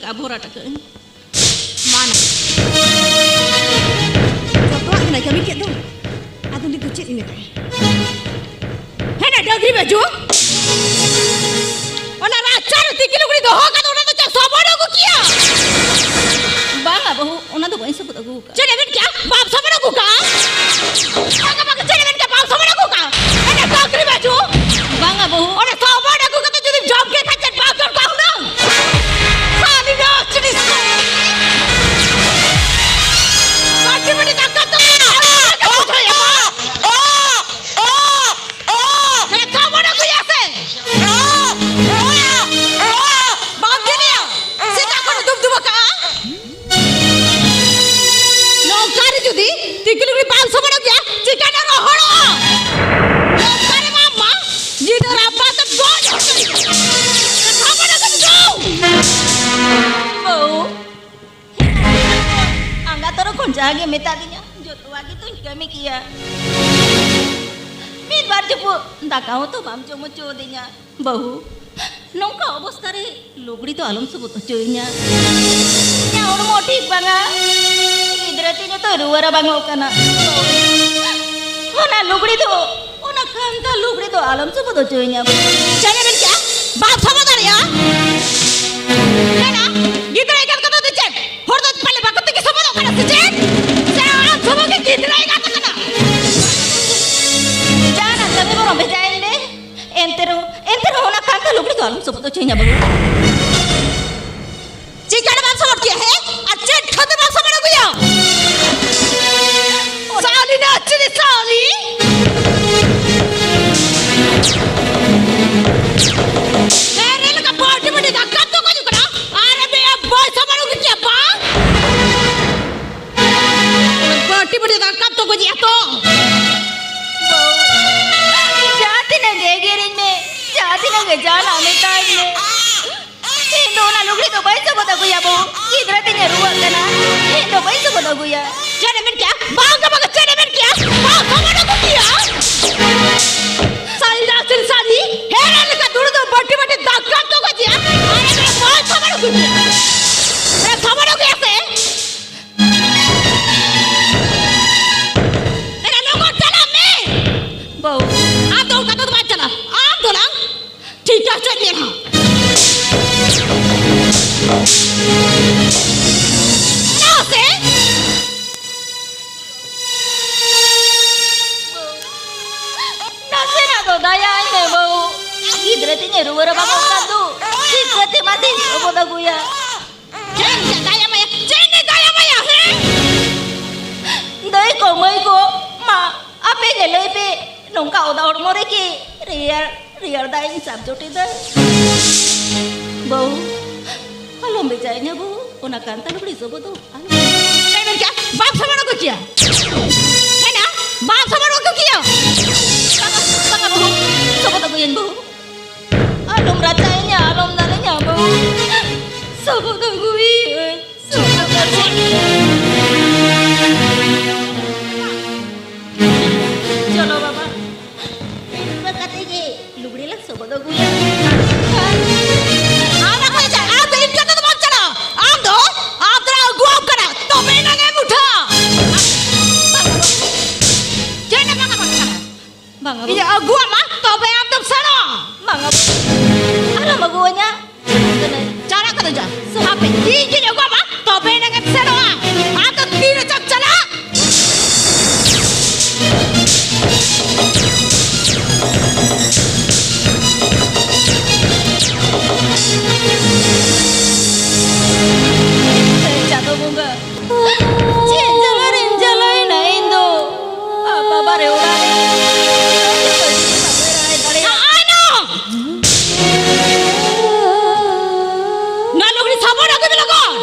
ᱟᱵᱷᱚᱨᱟ ᱴᱟᱠᱟᱹᱧ ᱢᱟᱱᱟ᱾ ᱡᱚᱛᱚᱣᱟᱜ ᱠᱟᱱᱟᱭ ᱠᱟᱹᱢᱤ ᱠᱮᱫ ᱫᱚ᱾ ᱟᱫᱚ ᱱᱤᱛ ᱫᱚ ᱪᱮᱫ ᱤᱧ ᱢᱮᱛᱟᱭᱟ? ᱦᱮᱸ, ᱰᱟᱹᱝᱨᱤ ᱵᱟᱹᱡᱩ᱾ ᱚᱱᱟ ᱨᱟᱪᱟ ᱨᱮ ᱛᱤᱠᱤ ᱞᱩᱜᱽᱲᱤ ᱫᱚᱦᱚ ᱠᱟᱫᱟ, ᱚᱱᱟ ᱫᱚ ᱪᱮᱫ ᱥᱚᱵᱚᱫ ᱟᱹᱜᱩ ᱠᱮᱭᱟ? ᱵᱟᱝᱟ ᱵᱟᱹᱦᱩ, ᱚᱱᱟ ᱫᱚ ᱵᱟᱹᱧ ᱥᱚᱵᱚᱫ ᱟᱹᱜᱩ ᱟᱠᱟᱫᱟ᱾ ᱪᱮᱫ ᱮ ᱢᱮᱱ ᱠᱮᱜᱼᱟ? ᱵᱟᱢ ᱥᱚᱵᱚᱫ ᱟᱹᱜᱩ ᱠᱟᱜᱼᱟ? ᱵᱟᱝᱟ, ᱵᱟᱝᱟ, ᱪᱮᱫ ᱮ ᱢᱮᱱ ᱠᱮᱜᱼᱟ? ᱵᱟᱢ ᱥᱚᱵᱚᱫ ᱟᱹᱜᱩ ᱠᱟᱜᱼᱟ? ᱮᱱᱮ ᱰᱟᱹᱝᱨᱤ ᱵᱟᱹᱡᱩ᱾ ᱵᱟᱝᱟ ᱵᱟᱹᱦᱩ᱾ ᱚᱱᱟ ᱥᱚᱵᱚᱫ ᱟᱹᱜᱩ ᱠᱟᱛᱮ ᱡᱩᱫᱤᱢ ᱡᱚᱢ ᱠᱮ ᱠᱷᱟᱱ ᱪᱮᱫ ᱵᱟᱢ ᱡᱚᱢ ᱠᱟᱜ ᱦᱩᱱᱟᱹᱝ? ᱥᱟᱞᱤ ᱱᱟᱪᱱᱤ ᱥᱟᱞᱤ᱾ ᱵᱟᱹᱴᱤ ᱵᱟᱹᱴᱤ ᱫᱟᱠᱟ ᱛᱚ ᱵᱩᱡᱷᱟᱹᱣ ᱮᱢᱟ᱾ ᱦᱮᱸ, ᱛᱷᱟᱢᱚᱱ ᱟᱹᱜᱩᱭᱟ ᱥᱮ? ᱵᱟᱢ ᱧᱮᱞᱮᱭᱟ? ᱥᱮᱛᱟᱜ ᱠᱷᱚᱱ ᱫᱩᱵ ᱫᱩᱵ ᱟᱠᱟᱜᱼᱟ᱾ ᱱᱚᱝᱠᱟ ᱨᱮ ᱡᱩᱫᱤ ᱛᱤᱠᱤ ᱞᱩᱜᱽᱲᱤ ᱵᱟᱝ ᱥᱚᱵᱚᱫ ᱜᱮᱭᱟ, ᱪᱤᱠᱟᱹᱛᱮ ᱨᱚᱦᱚᱲᱚᱜᱼᱟ? ᱱᱚᱝᱠᱟ ᱨᱮ ᱢᱟ ᱟᱢ ᱢᱟ ᱧᱤᱫᱟᱹ ᱨᱟᱯᱟᱜ ᱛᱮᱢ ᱜᱚᱡ ᱦᱚᱪᱚᱭ᱾ ᱛᱷᱟᱢᱚᱱ ᱟᱹᱜᱩ ᱫᱩᱵ᱾ ᱵᱟᱹᱦᱩ, ᱟᱸᱜᱟ ᱛᱚᱨᱚ ᱠᱷᱚᱱ ᱡᱟᱦᱟᱸ ᱜᱮ ᱢᱮᱛᱟᱫᱤᱧᱟ, ᱡᱚᱛᱚᱣᱟᱜ ᱜᱮᱛᱚᱧ ᱠᱟᱹᱢᱤ ᱠᱮᱭᱟ᱾ ᱢᱤᱫ ᱵᱟᱨ ᱪᱩᱯᱩᱫ ᱫᱟᱠᱟ ᱦᱚᱸ ᱛᱚ ᱵᱟᱢ ᱡᱚᱢ ᱦᱚᱪᱚᱣᱟᱫᱤᱧᱟ᱾ ᱵᱟᱹᱦᱩ, ᱱᱚᱝᱠᱟ ᱚᱵᱚᱥᱛᱟ ᱨᱮ ᱞᱩᱜᱽᱲᱤ ᱫᱚ ᱟᱞᱚᱢ ᱥᱚᱵᱚᱫ ᱦᱚᱪᱚᱭᱤᱧᱟ᱾ ᱤᱧᱟᱹᱜ ᱦᱚᱲᱢᱚ ᱴᱷᱤᱠ ᱵᱟᱝᱟ, ᱜᱤᱫᱽᱨᱟᱹ ᱛᱤᱧ ᱦᱚᱸᱛᱚ ᱨᱩᱣᱟᱹ ᱨᱟᱵᱟᱝᱚᱜ ᱠᱟᱱᱟ᱾ ᱚᱱᱟ ᱞᱩᱜᱽᱲᱤ ᱫᱚ, ᱚᱱᱟ ᱠᱟᱱᱛᱷᱟ ᱞᱩᱜᱽᱲᱤ ᱫᱚ ᱟᱞᱚᱢ ᱥᱚᱵᱚᱫ ᱦᱚᱪᱚᱭᱤᱧᱟ᱾ ᱪᱮᱫ ᱮ ᱢᱮᱱ ᱠᱮᱜᱼᱟ? ᱵᱟᱢ ᱥᱚᱵᱚᱫ ᱫᱟᱲᱮᱭᱟᱜᱼᱟ? ᱢᱮᱱᱟ, ᱜᱤᱫᱽᱨᱟᱹ ᱮᱸᱜᱟᱛ ᱠᱟᱛᱮ ᱫᱚ ᱪᱮᱫ? ᱦᱚᱲ ᱫᱚ ᱯᱟᱞᱮ ᱵᱟᱠᱚ ᱛᱤᱠᱤ ᱥᱚᱵᱚᱫᱚᱜ ᱠᱟᱱᱟ ᱥᱮ ᱪᱮᱫ? ᱥᱮ ᱟᱢ ᱥᱩᱢᱩᱝ ᱜᱮ ᱜᱤᱫᱽᱨᱟᱹ ᱮᱸᱜᱟᱛ ᱟᱠᱟᱱᱟ? ᱡᱟᱦᱟᱱᱟᱜ ᱠᱟᱹᱢᱤ ᱵᱚᱨᱚᱝ ᱵᱷᱮᱡᱟᱭᱤᱧ ᱢᱮ, ᱮᱱᱛᱮ ᱨᱮᱦᱚᱸ, ᱮᱱᱛᱮ ᱨᱮᱦᱚᱸ ᱚᱱᱟ ᱠᱟᱱᱛᱷᱟ ᱞᱩᱜᱽᱲᱤ ᱫᱚ ᱟᱞᱚᱢ ᱥᱚᱵᱚᱫ ᱦᱚᱪᱚᱧᱟ ᱵᱟᱹᱵᱩ᱾ ᱪᱮᱫ ᱠᱟᱨᱚᱱ ᱵᱟᱢ ᱥᱚᱵᱚᱫ ᱠᱮᱭᱟ, ᱦᱮᱸ? ᱟᱨ ᱪᱮᱫ ᱠᱷᱟᱹᱛᱤᱨ ᱵᱟᱢ ᱥᱚᱵᱚᱫ ᱟᱹᱜᱩᱭᱟ? ᱥᱟᱞᱤ ᱱᱟᱪᱱᱤ ᱥᱟᱞᱤ᱾ ᱮᱨᱮ ᱞᱮᱠᱟ ᱵᱟᱹᱴᱤ ᱵᱟᱹᱴᱤ ᱫᱟᱠᱟ ᱛᱚ ᱠᱚ ᱦᱤᱡᱩᱜ ᱠᱟᱱᱟ᱾ ᱟᱨ ᱮ ᱵᱮ ᱵᱟᱹᱭ ᱥᱚᱵᱚᱫ ᱟᱹᱜᱩ ᱠᱮᱭᱟ ᱵᱟᱝ? ᱵᱟᱹᱴᱤ ᱵᱟᱹᱴᱤ ᱫᱟᱠᱟ ᱛᱚ ᱠᱚ ᱡᱤᱭᱟ ᱛᱚ᱾ ᱡᱟᱦᱟᱸ ᱛᱤᱱᱟᱹᱜ ᱜᱮ ᱮᱜᱮᱨᱤᱧ ᱢᱮ, ᱡᱟᱦᱟᱸ ᱛᱤᱱᱟᱹᱜ ᱜᱮ ᱡᱟᱦᱟᱱᱟᱜ ᱢᱮᱛᱟᱧ ᱢᱮ, ᱤᱧ ᱫᱚ ᱚᱱᱟ ᱞᱩᱜᱽᱲᱤ ᱫᱚ ᱵᱟᱹᱧ ᱥᱚᱵᱚᱫ ᱟᱹᱜᱩᱭᱟ ᱵᱟᱹᱦᱩ᱾ ᱜᱤᱫᱽᱨᱟᱹ ᱛᱤᱧᱮ ᱨᱩᱣᱟᱹᱜ ᱠᱟᱱᱟ, ᱤᱧ ᱫᱚ ᱵᱟᱹᱧ ᱥᱚᱵᱚᱫ ᱟᱹᱜᱩᱭᱟ᱾ ᱪᱮᱫ ᱮ ᱢᱮᱱ ᱠᱮᱜᱼᱟ? ᱵᱟᱝ ᱜᱮ ᱵᱟᱝ, ᱪᱮᱫ ᱮ ᱢᱮᱱ ᱠᱮᱜᱼᱟ? ᱵᱟᱝ ᱥᱚᱵᱚᱫ ᱟᱹᱜᱩ ᱠᱮᱭᱟ᱾ ᱥᱟᱞᱤ ᱱᱟᱪᱱᱤ ᱥᱟᱞᱤ, ᱦᱮᱨᱮᱞ ᱞᱮᱠᱟ ᱫᱩᱲᱩᱵ ᱫᱚ ᱵᱟᱹᱴᱤ ᱵᱟᱹᱴᱤ ᱫᱟᱠᱟ ᱛᱚ ᱠᱚ ᱡᱤᱭᱟ᱾ ᱟᱨ ᱮ ᱵᱮ ᱵᱟᱹᱭ ᱥᱚᱵᱚᱫ ᱟᱹᱜᱩ ᱠᱮᱭᱟ᱾ ᱟᱢ ᱫᱚ ᱚᱱᱠᱟ ᱛᱮᱫᱚ ᱵᱟᱢ ᱪᱟᱞᱟᱜᱼᱟ᱾ ᱟᱢ ᱫᱚ ᱱᱟᱝ ᱴᱷᱤᱠ ᱜᱮᱭᱟ, ᱪᱮᱫ ᱧᱮᱞ ᱦᱟᱸᱜ? ᱪᱟᱞᱟᱜ ᱥᱮ? ᱱᱟᱥᱮᱱᱟᱜ ᱫᱚ ᱫᱟᱭᱟᱭ ᱢᱮ ᱵᱟᱹᱦᱩ᱾ ᱜᱤᱫᱽᱨᱟᱹ ᱛᱤᱧ ᱨᱩᱣᱟᱹ ᱨᱟᱵᱟᱝᱚᱜ ᱠᱟᱱ ᱫᱚ, ᱪᱤᱠᱟᱹᱛᱮ ᱢᱟᱥᱮᱧ ᱥᱚᱵᱚᱫ ᱟᱹᱜᱩᱭᱟ? ᱪᱮᱫ ᱮᱢ ᱫᱟᱭᱟ ᱢᱟᱭᱟ? ᱪᱮᱫ ᱮᱢ ᱫᱟᱭᱟ ᱢᱟᱭᱟ, ᱦᱮᱸ? ᱫᱟᱹᱭ ᱠᱚ, ᱢᱟᱹᱭ ᱠᱚ, ᱢᱟ, ᱟᱯᱮ ᱜᱮ ᱞᱟᱹᱭ ᱯᱮ, ᱱᱚᱝᱠᱟ ᱚᱫᱟ ᱦᱚᱲᱢᱚ ᱨᱮᱠᱤ ᱨᱮᱭᱟᱲ, ᱨᱮᱭᱟᱲ ᱫᱟᱜ ᱤᱧ ᱥᱟᱵ ᱡᱚᱴᱮᱫᱟ? ᱵᱟᱹᱦᱩ, ᱟᱞᱚᱢ ᱵᱮᱡᱟᱭᱤᱧᱟ ᱵᱟᱹᱦᱩ, ᱚᱱᱟ ᱠᱟᱱᱛᱷᱟ ᱞᱩᱜᱽᱲᱤ ᱥᱚᱵᱚᱫ ᱫᱚ ᱟᱞᱚᱢ᱾ ᱪᱮᱫ ᱮᱢ ᱢᱮᱱ ᱠᱮᱜᱼᱟ? ᱵᱟᱢ ᱥᱚᱵᱚᱫ ᱟᱹᱜᱩ ᱠᱮᱭᱟ? ᱦᱮᱸ ᱱᱟ? ᱵᱟᱢ ᱥᱚᱵᱚᱫ ᱟᱹᱜᱩ ᱠᱮᱭᱟ? ᱵᱟᱝᱟ, ᱵᱟᱝᱟ ᱵᱟᱹᱦᱩ, ᱥᱚᱵᱚᱫ ᱟᱹᱜᱩᱭᱟᱹᱧ ᱵᱟᱹᱦᱩ᱾ ᱟᱞᱚᱢ ᱨᱟᱪᱟᱭᱤᱧᱟ, ᱟᱞᱚᱢ ᱫᱟᱞᱤᱧᱟ ᱵᱟᱹᱦᱩ᱾ ᱥᱚᱵᱚᱫ ᱟᱹᱜᱩᱭᱟᱹᱧ, ᱥᱚᱵᱚᱫ ᱟᱹᱜᱩᱭᱟᱹᱧ᱾ ᱪᱚᱞᱚ ᱵᱟᱵᱟ, ᱤᱱᱠᱟᱹ ᱠᱟᱛᱮ ᱜᱮ ᱞᱩᱜᱽᱲᱤ ᱞᱟᱝ ᱥᱚᱵᱚᱫ ᱟᱹᱜᱩᱭᱟ᱾ ᱟᱢ ᱚᱠᱚᱭ ᱪᱟ-, ᱟᱢ ᱫᱚ ᱤᱧ ᱠᱟᱛᱮ ᱫᱚ ᱵᱟᱢ ᱪᱟᱞᱟᱜᱼᱟ᱾ ᱟᱢ ᱫᱚ, ᱟᱢ ᱫᱚ ᱟᱹᱜᱩᱣᱟᱢ ᱠᱟᱱᱟ, ᱛᱚᱵᱮ ᱮᱱᱟᱝ ᱮᱢ ᱩᱴᱷᱟᱹᱜᱼᱟ᱾ ᱪᱮᱫ ᱮᱢ ᱵᱟᱝᱟ, ᱵᱟᱝᱟ, ᱵᱟᱝᱟ᱾ ᱵᱟᱝᱟ, ᱤᱧ ᱵᱟᱝᱟ᱾ ᱟᱹᱜᱩᱣᱟᱢᱟ, ᱛᱚᱵᱮ ᱟᱢ ᱫᱚᱢ ᱥᱮᱱᱚᱜᱼᱟ᱾ ᱵᱟᱝᱟ, ᱵᱟᱝᱟ᱾ ᱟᱞᱚᱢ ᱟᱹᱜᱩᱣᱟᱹᱧᱟ᱾ ᱪᱟᱞᱟᱜ ᱠᱟᱱᱟ ᱡᱟ᱾ ᱦᱟᱯᱮ, ᱤᱧ ᱜᱤᱧ ᱟᱹᱜᱩᱣᱟᱢᱟ, ᱛᱚᱵᱮ ᱮᱱᱟᱝ ᱮᱢ ᱥᱮᱱᱚᱜᱼᱟ᱾ ᱟᱢ ᱫᱚ ᱛᱤ ᱨᱮᱪᱚᱢ ᱪᱟᱞᱟᱜ? ᱪᱟᱸᱫᱚ ᱵᱚᱸᱜᱟ᱾ ᱪᱮᱫ ᱡᱟᱞᱟ ᱨᱮᱧ ᱡᱟᱞᱟᱭᱮᱱᱟ ᱤᱧ ᱫᱚ? ᱟ, ᱵᱟᱵᱟ ᱨᱮ, ᱚᱲᱟᱜ ᱨᱮ᱾ ᱱᱚᱜᱼᱚᱭ ᱱᱚ! ᱱᱚᱣᱟ ᱞᱩᱜᱽᱲᱤ ᱥᱟᱵᱚᱱ ᱟᱹᱜᱩᱭ ᱢᱮ ᱞᱚᱜᱚᱱ᱾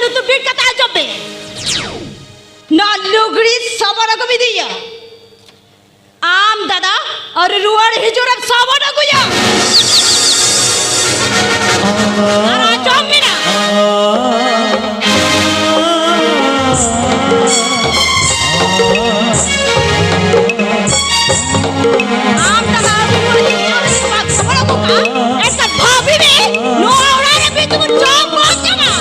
ᱞᱩᱛᱩᱨ ᱵᱤᱫ ᱠᱟᱛᱮ ᱟᱸᱡᱚᱢ ᱢᱮ᱾ ᱱᱚᱣᱟ ᱞᱩᱜᱽᱲᱤ ᱥᱚᱵᱚᱨ ᱟᱹᱜᱩᱢ ᱤᱫᱤᱭᱟ᱾ ᱟᱢ ᱫᱟᱫᱟ ᱟᱨ ᱨᱩᱣᱟᱹᱲ ᱦᱤᱡᱩᱜ ᱨᱮᱢ ᱥᱚᱵᱚᱨ ᱟᱹᱜᱩᱭᱟ᱾ ᱟᱨ ᱟᱸᱡᱚᱢ ᱢᱮᱱᱟᱜ᱾ ᱟᱢ ᱫᱟᱫᱟ ᱟᱹᱰᱤ ᱢᱚᱡᱽ ᱤᱧ ᱧᱮᱞ ᱠᱮᱫ ᱠᱚᱣᱟ, ᱠᱷᱚᱵᱚᱨ ᱟᱹᱜᱩ ᱠᱟᱜᱼᱟ᱾ ᱮᱱᱠᱷᱟᱱ ᱵᱷᱟᱹᱵᱤ ᱢᱮ, ᱱᱚᱣᱟ ᱚᱲᱟᱜ ᱨᱮ ᱢᱤᱫ ᱫᱩᱢᱩᱨ ᱡᱚᱢ ᱵᱟᱝ ᱧᱟᱢᱟ᱾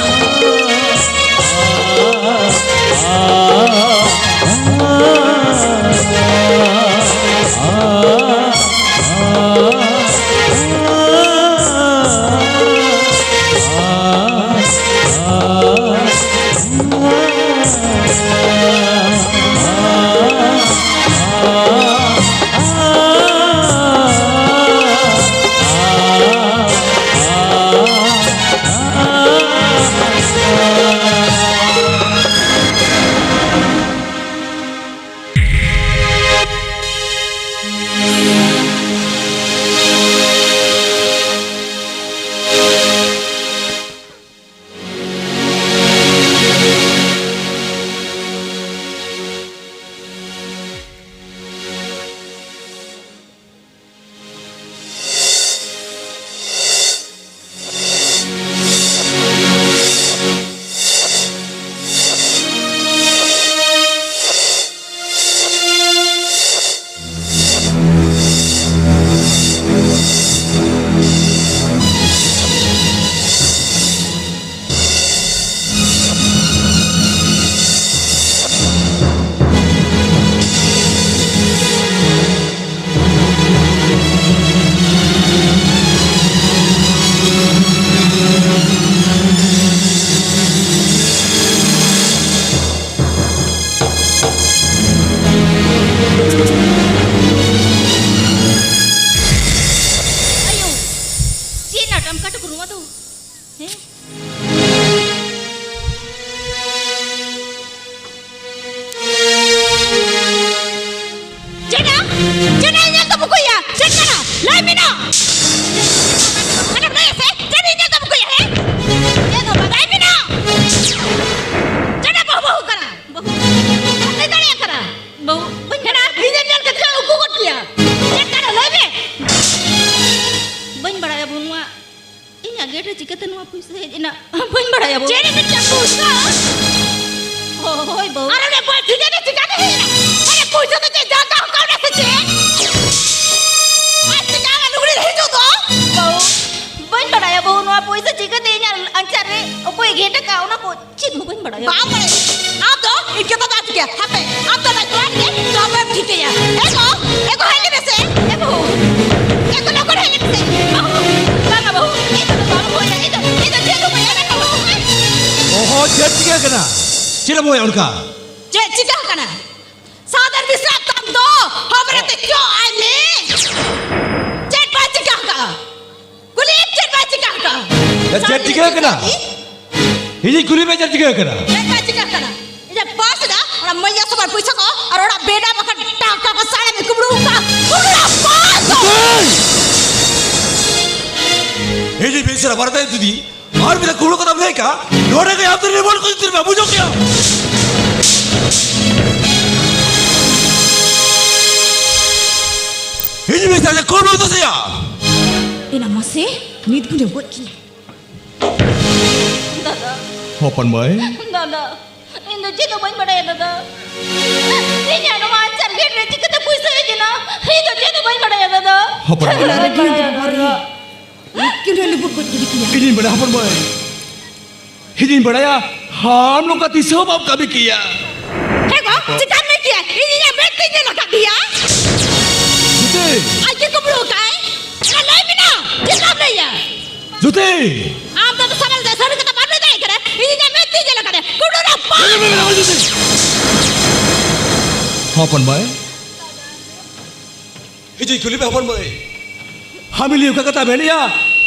ᱦᱳᱭ, ᱵᱟᱹᱦᱩ᱾ ᱟᱨ ᱚᱱᱮ ᱵᱟᱹᱲᱛᱤ ᱜᱮ ᱪᱤᱠᱟᱹᱛᱮ ᱦᱮᱡ ᱮᱱᱟ? ᱟᱨᱮ, ᱯᱩᱭᱥᱟᱹ ᱫᱚ ᱪᱮᱫ ᱡᱟᱸᱜᱟ ᱦᱚᱸ ᱠᱟᱹᱣᱰᱤ ᱥᱮ ᱪᱮᱫ? ᱟᱨ ᱪᱤᱠᱟᱹ ᱞᱩᱜᱽᱲᱤ ᱨᱮ ᱦᱤᱡᱩᱜ ᱫᱚ? ᱵᱟᱹᱦᱩ, ᱵᱟᱹᱧ ᱵᱟᱲᱟᱭᱟ, ᱵᱟᱹᱦᱩ, ᱱᱚᱣᱟ ᱯᱩᱭᱥᱟᱹ ᱪᱤᱠᱟᱹᱛᱮ ᱤᱧᱟᱜ ᱟᱧᱪᱟᱨ ᱨᱮ ᱚᱠᱚᱭ ᱜᱷᱮᱴ ᱟᱠᱟᱫ, ᱚᱱᱟ ᱠᱚ ᱪᱮᱫ ᱦᱚᱸ ᱵᱟᱹᱧ ᱵᱟᱲᱟᱭᱟ᱾ ᱵᱟᱢ ᱵᱟᱲᱟᱭᱟ? ᱟᱢ ᱫᱚ ᱤᱧ ᱠᱟᱛᱷᱟ ᱫᱚ ᱟᱸᱡᱚᱢ ᱜᱮ᱾ ᱦᱟᱯᱮ, ᱟᱢ ᱫᱚ ᱚᱱᱟ ᱡᱚᱣᱟᱱ ᱜᱮ ᱡᱚᱵᱮᱢ ᱴᱷᱤᱠᱟᱹᱭᱟ᱾ ᱮ ᱜᱚ, ᱮ ᱜᱚ, ᱦᱮᱡ ᱞᱮ ᱢᱮᱥᱮ᱾ ᱮ ᱵᱟᱹᱦᱩ, ᱮ ᱜᱚ, ᱞᱚᱜᱚᱱ ᱦᱮᱡ ᱞᱮ ᱢᱮᱥᱮ᱾ ᱵᱟᱹᱦᱩ, ᱵᱟᱝᱟ ᱵᱟᱹᱦᱩ, ᱤᱧ ᱫᱚ ᱵᱟᱝ ᱦᱩᱭᱟ, ᱤᱧ ᱫᱚ, ᱤᱧ ᱫᱚ ᱪᱮᱫ ᱦᱚᱸ ᱵᱟᱹᱧ ᱢᱮᱱᱟ ᱵᱟᱹᱦᱩ᱾ ᱚᱦᱚ, ᱪᱮᱫ ᱪᱤᱠᱟᱹ ᱠᱟᱱᱟ? ᱪᱮᱫ ᱮᱢ ᱦᱚᱭᱟ ᱚᱱᱠᱟ? ᱪᱮᱫ ᱪᱤᱠᱟᱹ ᱠᱟᱱᱟ? ᱥᱟᱫᱚᱨ ᱵᱤᱥᱨᱟᱢ ᱛᱟᱢ ᱫᱚ ᱦᱚᱵᱨᱮ ᱛᱮ ᱪᱚᱜ ᱟᱭ ᱢᱮ᱾ ᱪᱮᱫ ᱵᱟᱭ ᱪᱤᱠᱟᱹ ᱟᱠᱟᱫᱼᱟ? ᱠᱩᱞᱤᱭᱮᱢ ᱪᱮᱫ ᱵᱟᱭ ᱪᱤᱠᱟᱹ ᱟᱠᱟᱫᱼᱟ? ᱭᱟ, ᱪᱮᱫ ᱪᱤᱠᱟᱹ ᱟᱠᱟᱱᱟ? ᱤᱧᱤᱧ ᱠᱩᱞᱤ ᱢᱮ, ᱪᱮᱫ ᱪᱤᱠᱟᱹ ᱟᱠᱟᱱᱟ? ᱪᱮᱫ ᱵᱟᱭ ᱪᱤᱠᱟᱹ ᱟᱠᱟᱱᱟ? ᱤᱧᱟᱹᱜ ᱯᱟᱥ ᱮᱫᱟ, ᱚᱱᱟ ᱢᱟᱹᱭᱞᱟ ᱥᱟᱢᱟᱱ ᱯᱩᱭᱥᱟᱹ ᱠᱚ, ᱟᱨ ᱚᱲᱟᱜ ᱵᱮᱰᱟ ᱵᱟᱠᱷᱟᱱ ᱴᱟᱠᱟ ᱠᱚ ᱥᱟᱲᱮ ᱢᱮ, ᱠᱩᱢᱵᱽᱲᱩ ᱠᱟ, ᱠᱩᱢᱵᱽᱲᱩ ᱯᱟᱥ ᱫᱚ᱾ ᱤᱧᱤᱧ ᱵᱮᱥ ᱨᱟᱵᱟᱨ ᱫᱟᱭ ᱫᱤᱫᱤ, ᱟᱨ ᱢᱤᱫ ᱠᱩᱢᱵᱽᱲᱩ ᱠᱟᱛᱷᱟᱢ ᱞᱟᱹᱭ ᱠᱟ, ᱱᱚᱰᱮ ᱜᱮ ᱟᱢ ᱫᱚ ᱨᱤᱵᱚᱱ ᱠᱚ ᱡᱩᱛᱤᱨ ᱢᱮ, ᱵᱩᱡᱷᱟᱹᱣ ᱠᱮᱭᱟ? ᱤᱧᱤᱧ ᱵᱮᱥ ᱨᱟᱵᱟᱨ ᱠᱩᱢᱵᱽᱲᱩ ᱫᱚ ᱥᱮᱭᱟ᱾ ᱮᱱᱟ ᱢᱟᱥᱮ, ᱱᱤᱛ ᱜᱩᱧ ᱜᱚᱡ ᱠᱤᱧᱟ᱾ ᱫᱟᱫᱟ᱾ ᱦᱚᱯᱚᱱ ᱢᱟᱹᱭ᱾ ᱫᱟᱫᱟ, ᱤᱧ ᱫᱚ ᱪᱮᱫ ᱦᱚᱸ ᱵᱟᱹᱧ ᱵᱟᱲᱟᱭᱟ, ᱫᱟᱫᱟ᱾ ᱤᱧᱟᱜ ᱱᱚᱣᱟ ᱟᱧᱪᱟᱨ ᱜᱮᱴ ᱨᱮ ᱪᱤᱠᱟᱹᱛᱮ ᱯᱩᱭᱥᱟᱹ ᱦᱮᱡ ᱮᱱᱟ? ᱤᱧ ᱫᱚ ᱪᱮᱫ ᱦᱚᱸ ᱵᱟᱹᱧ ᱵᱟᱲᱟᱭᱟ, ᱫᱟᱫᱟ᱾ ᱦᱚᱯᱚᱱ ᱢᱟᱹᱭ᱾ ᱪᱮᱫ ᱦᱚᱸ ᱵᱟᱹᱧ ᱵᱟᱲᱟᱭᱟ, ᱫᱟᱫᱟ᱾ ᱤᱧ ᱫᱚ ᱞᱩᱵᱩᱜ ᱜᱚᱡ ᱠᱮᱫᱮ ᱠᱤᱧᱟ᱾ ᱤᱧᱤᱧ ᱵᱟᱲᱟᱭᱟ, ᱦᱚᱯᱚᱱ ᱢᱟᱹᱭ᱾ ᱤᱧᱤᱧ ᱵᱟᱲᱟᱭᱟ, ᱟᱢ ᱱᱚᱝᱠᱟ ᱛᱤᱥ ᱦᱚᱸ ᱵᱟᱢ ᱠᱟᱹᱢᱤ ᱠᱮᱭᱟ᱾ ᱦᱮᱸ ᱜᱚ, ᱪᱮᱠᱟᱢ ᱢᱮᱱ ᱠᱮᱭᱟ? ᱤᱧ ᱤᱧᱟᱜ ᱢᱮᱫ ᱛᱮᱧ ᱧᱮᱞ ᱟᱠᱟᱫ ᱜᱮᱭᱟ᱾ ᱡᱩᱛᱤ᱾ ᱟᱡ ᱜᱮ ᱠᱩᱢᱵᱽᱲᱩ ᱟᱠᱟᱫ ᱟᱭ᱾ ᱞᱟᱹᱭ ᱢᱮ ᱱᱟ, ᱪᱮᱫ ᱞᱮᱠᱟᱢ ᱞᱟᱹᱭᱟ? ᱡᱩᱛᱤ! ᱟᱢ ᱫᱚ ᱥᱟᱢᱟᱝ ᱨᱮ ᱥᱟᱹᱨᱤ ᱠᱟᱛᱷᱟ ᱵᱟᱢ ᱞᱟᱹᱭ ᱫᱟᱲᱮᱭᱟᱜ ᱠᱟᱱᱟ᱾ ᱤᱧ ᱤᱧᱟᱜ ᱢᱮᱫ ᱛᱮᱧ ᱧᱮᱞ ᱟᱠᱟᱫᱟ᱾ ᱠᱩᱰᱩ ᱨᱟᱯᱟᱜ! ᱢᱮ, ᱢᱮ, ᱢᱮ, ᱡᱩᱛᱤ! ᱦᱚᱯᱚᱱ ᱢᱟᱹᱭ, ᱦᱤᱡᱩᱜ ᱠᱩᱞᱤ ᱢᱮ, ᱦᱚᱯᱚᱱ ᱢᱟᱹᱭ᱾ ᱦᱟᱢᱤᱞᱤ ᱚᱠᱟ ᱠᱟᱛᱷᱟ ᱢᱮᱱᱮᱜᱼᱟ?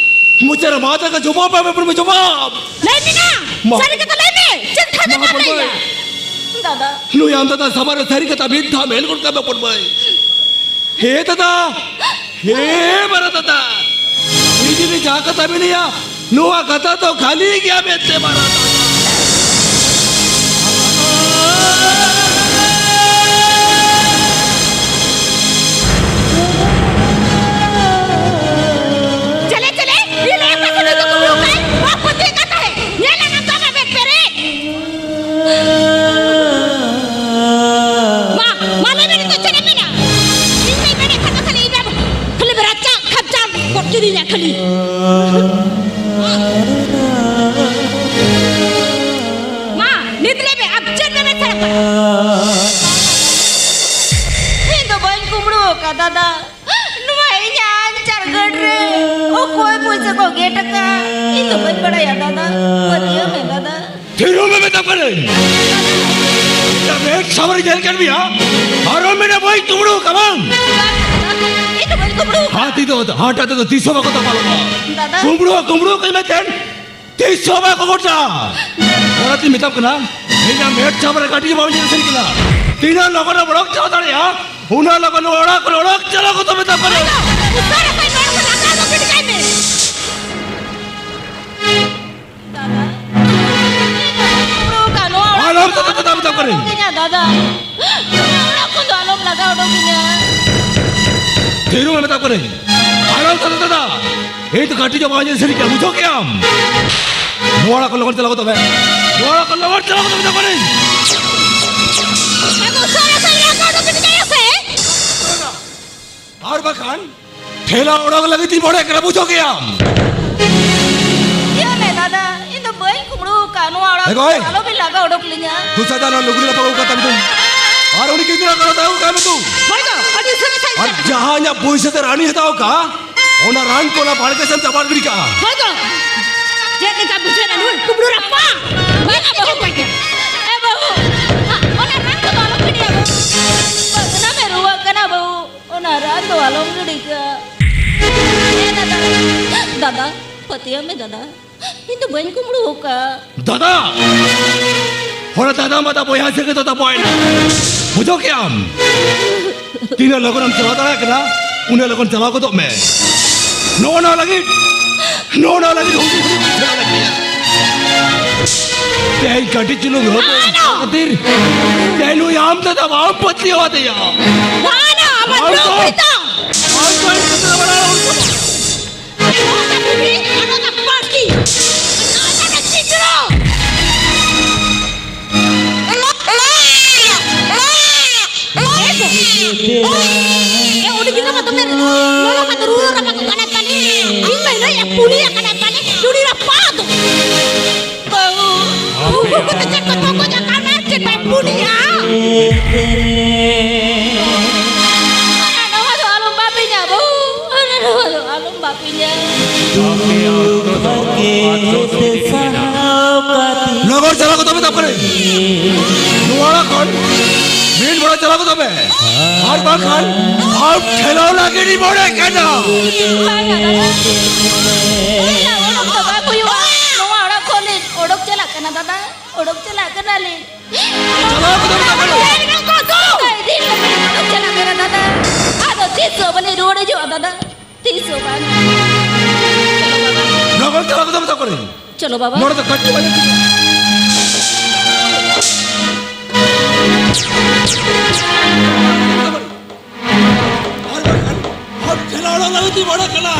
ᱢᱚᱪᱟ ᱨᱮ ᱢᱟ ᱛᱟᱠᱟ ᱡᱚᱵᱟᱵ ᱮᱢ, ᱦᱚᱯᱚᱱ ᱢᱟᱹᱭ, ᱡᱚᱵᱟᱵ! ᱞᱟᱹᱭ ᱢᱮ ᱱᱟ! ᱢᱟ᱾ ᱥᱟᱹᱨᱤ ᱠᱟᱛᱷᱟ ᱞᱟᱹᱭ ᱢᱮ! ᱪᱮᱫ ᱠᱷᱟᱱ ᱢᱟ, ᱦᱚᱯᱚᱱ ᱢᱟᱹᱭ᱾ ᱫᱟᱫᱟ᱾ ᱱᱩᱭ ᱟᱢ ᱫᱟᱫᱟ ᱥᱟᱢᱟᱝ ᱨᱮ ᱥᱟᱹᱨᱤ ᱠᱟᱛᱷᱟ ᱢᱤᱫ ᱫᱷᱟᱣ ᱢᱮᱱ ᱜᱚᱫ ᱠᱟᱜ ᱢᱮ, ᱦᱚᱯᱚᱱ ᱢᱟᱹᱭ᱾ ᱦᱮ ᱫᱟᱫᱟ, ᱦᱮ ᱢᱟᱨᱟ ᱫᱟᱫᱟ, ᱤᱧ ᱡᱩᱫᱤ ᱡᱟᱦᱟᱸ ᱠᱟᱛᱷᱟ ᱢᱮᱱᱟᱭᱟ, ᱱᱚᱣᱟ ᱠᱟᱛᱷᱟ ᱫᱚ ᱠᱷᱟᱹᱞᱤ ᱜᱮᱭᱟ ᱢᱮᱱᱛᱮ ᱢᱟᱨᱟ ᱫᱟᱫᱟ᱾ ᱪᱮᱞᱮ, ᱪᱮᱞᱮ, ᱤᱧ ᱞᱟᱹᱭ ᱟᱯᱮ ᱠᱟᱹᱱᱟᱹᱧ ᱫᱚ ᱠᱩᱢᱵᱽᱲᱩ ᱠᱟᱭ, ᱵᱟᱯ ᱯᱟᱹᱛᱭᱟᱹᱜ ᱠᱟᱱ ᱛᱟᱦᱮᱸᱫ᱾ ᱧᱮᱞ ᱞᱮᱱᱟ ᱛᱚ ᱟᱢᱟᱜ ᱢᱮᱫ ᱯᱮᱨᱮᱡ᱾ ᱤᱧ ᱫᱚ ᱵᱟᱹᱧ ᱠᱩᱢᱵᱽᱲᱩ ᱟᱠᱟᱫᱟ, ᱫᱟᱫᱟ᱾ ᱱᱚᱣᱟ ᱤᱧᱟᱜ ᱟᱧᱪᱟᱨ ᱜᱟᱹᱰ ᱨᱮ ᱚᱠᱚᱭ ᱯᱩᱭᱥᱟᱹ ᱠᱚ ᱜᱮᱫ ᱟᱠᱟᱫ? ᱤᱧ ᱫᱚ ᱵᱟᱹᱧ ᱵᱟᱲᱟᱭᱟ, ᱫᱟᱫᱟ᱾ ᱯᱟᱹᱛᱭᱟᱹᱣ ᱢᱮ, ᱫᱟᱫᱟ᱾ ᱛᱷᱤᱨᱚᱜ ᱢᱮ ᱢᱮᱛᱟᱢ ᱠᱟᱹᱱᱟᱹᱧ᱾ ᱤᱧᱟᱜ ᱢᱮᱫ ᱥᱟᱢᱟᱝ ᱨᱮ ᱧᱮᱞ ᱠᱮᱫ ᱢᱮᱭᱟ, ᱟᱨᱚᱢ ᱢᱮᱱᱟ ᱵᱟᱹᱧ ᱠᱩᱢᱵᱽᱲᱩ ᱟᱠᱟᱫᱟ ᱵᱟᱝ? ᱤᱧ ᱫᱚ ᱵᱟᱹᱧ ᱠᱩᱢᱵᱽᱲᱩ ᱟᱠᱟᱫᱟ᱾ ᱦᱟᱹᱛᱤ ᱫᱚ ᱦᱟᱴ ᱟᱛᱮ ᱫᱚ ᱛᱤᱥ ᱦᱚᱸ ᱵᱟᱠᱚ ᱛᱟᱯᱟᱢᱚᱜᱼᱟ᱾ ᱫᱟᱫᱟ᱾ ᱠᱩᱢᱵᱽᱲᱩ ᱠᱩᱢᱵᱽᱲᱩ ᱠᱟᱹᱧ ᱢᱮ ᱛᱮᱱ, ᱛᱤᱥ ᱦᱚᱸ ᱵᱟᱠᱚ ᱜᱚᱴᱟ᱾ ᱚᱱᱟᱛᱤᱧ ᱢᱮᱛᱟᱢ ᱠᱟᱱᱟ, ᱤᱧᱟᱜ ᱢᱮᱫ ᱥᱟᱢᱟᱝ ᱨᱮ ᱠᱟᱹᱴᱤᱡ ᱵᱟᱢ ᱧᱮᱞ ᱥᱟᱹᱨᱤ ᱠᱟᱱᱟ᱾ ᱛᱤᱱᱟᱹᱜ ᱞᱚᱜᱚᱱ ᱮᱢ ᱚᱰᱚᱠ ᱪᱟᱞᱟᱣ ᱫᱟᱲᱮᱭᱟᱜᱼᱟ, ᱩᱱᱟᱹᱜ ᱞᱚᱜᱚᱱ ᱚᱲᱟᱜ ᱠᱷᱚᱱ ᱚᱰᱚᱠ ᱪᱟᱞᱟᱣ ᱠᱚᱛᱚ ᱢᱮᱛᱟᱢ ᱠᱟᱱᱟ᱾ ᱩᱥᱟᱹᱨᱟ ᱥᱟᱹᱦᱤᱡ ᱱᱚᱣᱟ ᱠᱚ ᱞᱟᱜᱟᱣ ᱫᱚ ᱜᱤᱰᱤ ᱠᱟᱭ ᱢᱮ᱾ ᱫᱟᱫᱟ, ᱤᱧ ᱫᱚ ᱵᱟᱹᱧ ᱠᱩᱢᱵᱽᱲᱩ ᱟᱠᱟᱫ, ᱱᱚᱣᱟ ᱚᱲᱟᱜ ᱟᱞᱚᱢ ᱠᱷᱚᱱ ᱫᱚ ᱫᱟᱫᱟ ᱢᱮᱛᱟᱢ ᱠᱟᱹᱱᱟᱹᱧ᱾ ᱚᱰᱚᱠᱤᱧᱟ, ᱫᱟᱫᱟ᱾ ᱱᱚᱣᱟ ᱚᱲᱟᱜ ᱠᱷᱚᱱ ᱫᱚ ᱟᱞᱚᱢ ᱞᱟᱜᱟ ᱚᱰᱚᱠᱤᱧᱟ᱾ ᱛᱷᱤᱨᱚᱜ ᱢᱮ ᱢᱮᱛᱟᱢ ᱠᱟᱹᱱᱟᱹᱧ᱾ ᱟᱞᱚᱢ ᱫᱟᱫᱟ, ᱫᱟᱫᱟ᱾ ᱤᱧ ᱫᱚ ᱠᱟᱹᱴᱤᱡ ᱦᱚᱸ ᱵᱟᱝ ᱧᱮᱞ ᱥᱟᱹᱨᱤ ᱠᱮᱭᱟ, ᱵᱩᱡᱷᱟᱹᱣ ᱠᱮᱭᱟᱢ᱾ ᱱᱚᱣᱟ ᱚᱲᱟᱜ ᱠᱷᱚᱱ ᱞᱚᱜᱚᱱ ᱪᱟᱞᱟᱣ ᱜᱚᱫᱚᱜ ᱢᱮ᱾ ᱱᱚᱣᱟ ᱚᱲᱟᱜ ᱠᱷᱚᱱ ᱞᱚᱜᱚᱱ ᱪᱟᱞᱟᱣ ᱜᱚᱫᱚᱜ ᱢᱮ ᱢᱮᱛᱟᱢ ᱠᱟᱹᱱᱟᱹᱧ᱾ ᱮ ᱜᱚ, ᱥᱚᱨᱟ, ᱥᱚᱨᱟ, ᱞᱟᱜᱟ ᱚᱰᱚᱠ ᱜᱤᱰᱤ ᱠᱟᱭᱟ ᱥᱮ? ᱟᱨ ᱵᱟᱠᱷᱟᱱ ᱴᱷᱮᱞᱟ ᱚᱰᱚᱠ ᱞᱟᱹᱜᱤᱫ ᱤᱧ ᱢᱚᱱᱮ ᱠᱟᱱᱟ, ᱵᱩᱡᱷᱟᱹᱣ ᱠᱮᱭᱟᱢ᱾ ᱤᱭᱟᱹ ᱞᱮ ᱫᱟᱫᱟ, ᱤᱧ ᱫᱚ ᱵᱟᱹᱧ ᱠᱩᱢᱵᱽᱲᱩ ᱟᱠᱟᱫ ᱱᱚᱣᱟ ᱚᱲᱟᱜ ᱮ ᱜᱚᱭ᱾ ᱠᱷᱚᱱ᱾ ᱟᱞᱚ ᱵᱤᱱ ᱞᱟᱜᱟ ᱚᱰᱚᱠ ᱞᱤᱧᱟ᱾ ᱫᱩ ᱪᱟᱸᱫᱟ ᱨᱮᱱᱟᱜ ᱞᱩᱜᱽᱲᱤ ᱞᱟᱯᱚ ᱟᱹᱜᱩ ᱠᱟᱛᱟᱢ ᱛᱩ᱾ ᱟᱨ ᱩᱱᱤ ᱜᱤᱫᱽᱨᱟᱹ ᱠᱚ ᱨᱚᱫᱟ ᱟᱹᱜᱩ ᱠᱟᱭ ᱢᱮ ᱛᱩ᱾ ᱦᱳᱭ ᱜᱚ, ᱟᱹᱰᱤ ᱩᱥᱟᱹᱨᱟ ᱥᱟᱹᱦᱤᱡ ᱟᱨ ᱪᱟᱞᱟᱜ ᱠᱟᱱᱟ᱾ ᱡᱟᱦᱟᱸ ᱤᱧᱟᱜ ᱯᱩᱭᱥᱟᱹ ᱛᱮ ᱨᱟᱱᱤᱧ ᱦᱟᱛᱟᱣ ᱠᱟᱜᱼᱟ, ᱚᱱᱟ ᱨᱟᱱ ᱠᱚ ᱚᱱᱟ ᱵᱟᱲᱜᱮ ᱥᱮᱫ ᱪᱟᱯᱟᱫ ᱜᱤᱰᱤ ᱠᱟᱜᱼᱟ᱾ ᱦᱳᱭ ᱜᱚ, ᱪᱮᱫ ᱞᱮᱠᱟ ᱵᱩᱡᱷᱟᱹᱣ ᱮᱱᱟ ᱱᱩᱭ ᱠᱩᱢᱵᱽᱲᱩ ᱨᱟᱯᱟᱜ? ᱵᱟᱝᱟ ᱵᱟᱹᱦᱩ, ᱮ ᱵᱟᱹᱦᱩ, ᱚᱱᱟ ᱨᱟᱱ ᱠᱚᱫᱚ ᱟᱞᱚᱢ ᱜᱤᱰᱤᱭᱟ ᱵᱟᱹᱦᱩ᱾ ᱵᱟᱹᱦᱩ, ᱚᱱᱟ ᱢᱮ ᱨᱩᱣᱟᱹᱜ ᱠᱟᱱᱟ ᱵᱟᱹᱦᱩ᱾ ᱚᱱᱟ ᱨᱟᱱ ᱫᱚ ᱟᱞᱚᱢ ᱜᱤᱰᱤ ᱠᱟᱜ᱾ ᱮ ᱫᱟᱫᱟ, ᱫᱟᱫᱟ, ᱯᱟᱹᱛᱭᱟᱹᱣ ᱢᱮ ᱫᱟᱫᱟ, ᱤᱧ ᱫᱚ ᱵᱟᱹᱧ ᱠᱩᱢᱵᱽᱲᱩ ᱟᱠᱟᱫ᱾ ᱫᱟᱫᱟ! ᱦᱚᱲ ᱫᱟᱫᱟ ᱢᱟᱫᱟ ᱵᱚᱭᱦᱟ ᱥᱟᱹᱜᱟᱹᱭ ᱫᱚ ᱛᱟᱯᱟᱭᱮᱱᱟ᱾ ᱵᱩᱡᱷᱟᱹᱣ ᱠᱮᱜ ᱟᱢ? ᱛᱤᱱᱟᱹᱜ ᱞᱚᱜᱚᱱ ᱮᱢ ᱪᱟᱞᱟᱣ ᱫᱟᱲᱮᱭᱟᱜ ᱠᱟᱱᱟ, ᱩᱱᱟᱹᱜ ᱞᱚᱜᱚᱱ ᱪᱟᱞᱟᱣ ᱜᱚᱫᱚᱜ ᱢᱮ᱾ ᱱᱚᱜᱼᱚ ᱱᱚᱣᱟ ᱞᱟᱹᱜᱤᱫ, ᱱᱚᱜᱼᱚ ᱱᱚᱣᱟ ᱞᱟᱹᱜᱤᱫ ᱦᱩᱫᱤᱥ ᱦᱩᱫᱤᱥ ᱵᱩᱡᱷᱟᱹᱣ ᱞᱟᱹᱜᱤᱫ᱾ ᱛᱮᱦᱮᱧ ᱠᱟᱹᱴᱤᱡ ᱪᱩᱞᱩᱝ ᱦᱚᱸ ᱟᱞᱚ! ᱠᱷᱟᱹᱛᱤᱨ ᱛᱮᱦᱮᱧ ᱱᱩᱭ ᱟᱢ ᱫᱟᱫᱟ ᱵᱟᱢ ᱯᱟᱹᱛᱭᱟᱹᱣ ᱟᱫᱮᱭᱟ᱾ ᱵᱟᱝᱟ, ᱟᱢᱟᱜ ᱟᱢ ᱫᱚ ᱞᱩᱜᱽᱲᱤ ᱛᱟᱢ᱾ ᱟᱢ ᱫᱚ ᱤᱧ ᱫᱟᱫᱟ ᱵᱟᱲᱟ ᱦᱚᱲ ᱠᱟᱱᱟ᱾ ᱱᱚᱣᱟ ᱫᱚ ᱞᱩᱜᱽᱲᱤ, ᱟᱨ ᱱᱚᱣᱟ ᱫᱚ ᱵᱟᱹᱲᱛᱤ᱾ ᱱᱚᱣᱟ ᱫᱚ ᱪᱤᱛᱨᱚ᱾ ᱮ ᱜᱚ, ᱮ, ᱩᱱᱤ ᱜᱤᱫᱽᱨᱟᱹ ᱢᱟ ᱫᱚᱢᱮ ᱞᱚᱞᱚ ᱠᱷᱟᱱ ᱫᱚ ᱨᱩᱣᱟᱹ ᱨᱟᱵᱟᱝ ᱠᱟᱱᱟᱭ ᱯᱟᱞᱮ᱾ ᱤᱧ ᱢᱟ ᱦᱤᱞᱳᱜ ᱮ ᱯᱩᱞᱤᱭᱟ ᱠᱟᱱᱟᱭ ᱯᱟᱞᱮ᱾ ᱪᱩᱲᱤ ᱨᱟᱯᱟᱜ ᱫᱚ᱾ ᱵᱟᱹᱦᱩ᱾ ᱩᱱᱠᱩ ᱠᱚ ᱪᱮᱫ ᱠᱚ ᱛᱚᱜᱚᱡ ᱟᱠᱟᱱᱟ, ᱪᱮᱫ ᱵᱟᱭ ᱯᱩᱞᱤ ᱚᱱᱟ ᱱᱚᱣᱟ ᱫᱚ ᱟᱞᱚᱢ ᱵᱟᱯᱤᱧᱟ ᱵᱟᱹᱵᱩ, ᱚᱱᱟ ᱱᱚᱣᱟ ᱫᱚ ᱟᱞᱚᱢ ᱵᱟᱯᱤᱧᱟ᱾ ᱟᱯᱮ ᱟᱛᱳ ᱫᱚ ᱟᱛᱳ ᱫᱤᱫᱤ ᱠᱟᱱᱟ᱾ ᱞᱚᱜᱚᱱ ᱪᱟᱞᱟᱣ ᱜᱚᱫᱚᱜ ᱢᱮ ᱛᱟᱨᱯᱚᱨᱮ᱾ ᱱᱚᱣᱟ ᱚᱲᱟᱜ ᱠᱷᱚᱱ ᱢᱤᱫ ᱵᱚᱲᱟ ᱪᱟᱞᱟᱣ ᱜᱚᱫᱚᱜ ᱢᱮ᱾ ᱟᱨ ᱵᱟᱝᱠᱷᱟᱱ ᱟᱢ ᱴᱷᱮᱞᱟᱣ ᱞᱟᱹᱜᱤᱫ ᱤᱧ ᱢᱚᱱᱮ ᱠᱟᱱᱟ᱾ ᱵᱟᱝᱟ ᱫᱟᱫᱟ, ᱩᱱᱤᱭᱟᱜ ᱚᱰᱚᱠ ᱫᱚ ᱵᱟᱝ ᱦᱩᱭᱩᱜᱼᱟ᱾ ᱱᱚᱣᱟ ᱚᱲᱟᱜ ᱠᱷᱚᱱ ᱞᱤᱧ ᱚᱰᱚᱠ ᱪᱟᱞᱟᱜ ᱠᱟᱱᱟ ᱫᱟᱫᱟ, ᱚᱰᱚᱠ ᱪᱟᱞᱟᱜ ᱠᱟᱱᱟᱞᱤᱧ᱾ ᱪᱟᱞᱟᱣ ᱠᱟᱛᱮ ᱢᱮᱛᱟ ᱠᱚᱣᱟ᱾ ᱤᱫᱤ ᱠᱟᱛᱮ ᱚᱰᱚᱠ ᱪᱟᱞᱟᱜ ᱠᱟᱱᱟ ᱫᱟᱫᱟ᱾ ᱟᱫᱚ ᱛᱤᱥ ᱦᱚᱸ ᱵᱟᱞᱮ ᱨᱩᱣᱟᱹᱲ ᱦᱤᱡᱩᱜᱼᱟ ᱫᱟᱫᱟ, ᱛᱤᱥ ᱦᱚᱸ ᱵᱟᱝ᱾ ᱞᱚᱜᱚᱱ ᱪᱟᱞᱟᱣ ᱠᱟᱛᱮ ᱢᱮᱛᱟ ᱠᱚᱣᱟ᱾ ᱪᱚᱞᱚ ᱵᱟᱵᱟ᱾ ᱱᱚᱰᱮ ᱫᱚ ᱠᱟᱹᱴᱤᱡ ᱵᱟᱞᱮ ᱟᱨ ᱵᱟᱝᱠᱷᱟᱱ ᱟᱢ ᱴᱷᱮᱞᱟ ᱚᱲᱟᱜ ᱞᱟᱹᱜᱤᱫ ᱤᱧ ᱢᱚᱱᱮ ᱠᱟᱱᱟ᱾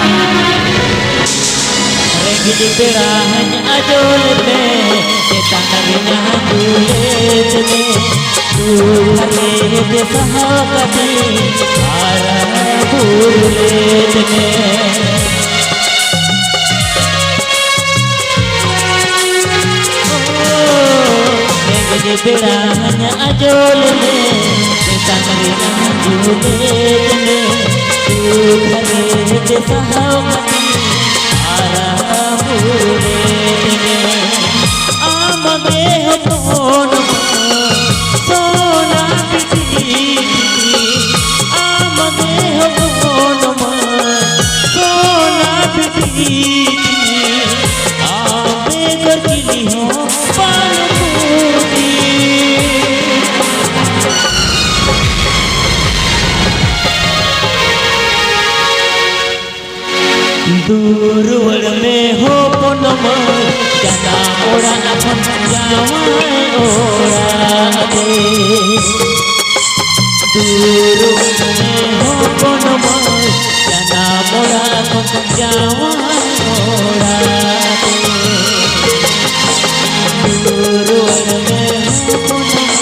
ᱨᱮᱸᱜᱮᱡ ᱯᱮᱲᱟᱧ ᱟᱡᱚᱞ ᱢᱮ, ᱪᱮᱛᱟᱱ ᱨᱮᱱᱟᱜ ᱵᱩᱞᱮᱴ ᱢᱮ, ᱫᱩᱠ ᱦᱟᱨᱠᱮᱛ ᱥᱟᱦᱟᱣ ᱠᱟᱛᱮ ᱟᱨ ᱵᱩᱞᱮᱴ ᱢᱮ᱾ ᱨᱮᱸᱜᱮᱡ ᱯᱮᱲᱟᱧ ᱟᱡᱚᱞ ᱢᱮ, ᱪᱮᱛᱟᱱ ᱨᱮᱱᱟᱜ ᱵᱩᱞᱮᱴ ᱢᱮ, ᱫᱩᱠ ᱦᱟᱨᱠᱮᱛ ᱥᱟᱦᱟᱣ ᱠᱟᱛᱮ ᱟᱨᱟᱢ ᱵᱩᱞᱮᱴ ᱢᱮ᱾ ᱟᱢ ᱜᱮ ᱦᱚᱯᱚᱱ ᱢᱟ ᱥᱚᱱᱟ ᱵᱤᱴᱤ, ᱟᱢ ᱜᱮ ᱦᱚᱯᱚᱱ ᱢᱟ ᱥᱚᱱᱟ ᱵᱤᱴᱤ, ᱟᱢ ᱵᱮᱜᱚᱨ ᱪᱤᱞᱤ ᱦᱚᱸ ᱵᱟᱹᱱᱩᱜ ᱠᱚᱣᱟ᱾ ᱫᱩᱨᱩᱣᱟᱹᱲ ᱢᱮ ᱦᱚᱯᱚᱱ ᱢᱟᱹᱭ, ᱡᱟᱱᱟᱢ ᱚᱲᱟᱜ ᱠᱷᱚᱱ ᱡᱟᱶᱟᱭ ᱚᱲᱟᱜ ᱛᱮ᱾ ᱫᱩᱨᱩᱣᱟᱹᱲ ᱢᱮ ᱦᱚᱯᱚᱱ ᱢᱟᱹᱭ, ᱡᱟᱱᱟᱢ ᱚᱲᱟᱜ ᱠᱷᱚᱱ ᱡᱟᱶᱟᱭ ᱚᱲᱟᱜ ᱛᱮ᱾ ᱫᱩᱨᱩᱣᱟᱹᱲ ᱢᱮ ᱦᱚᱯᱚᱱ ᱢᱟᱹᱭ,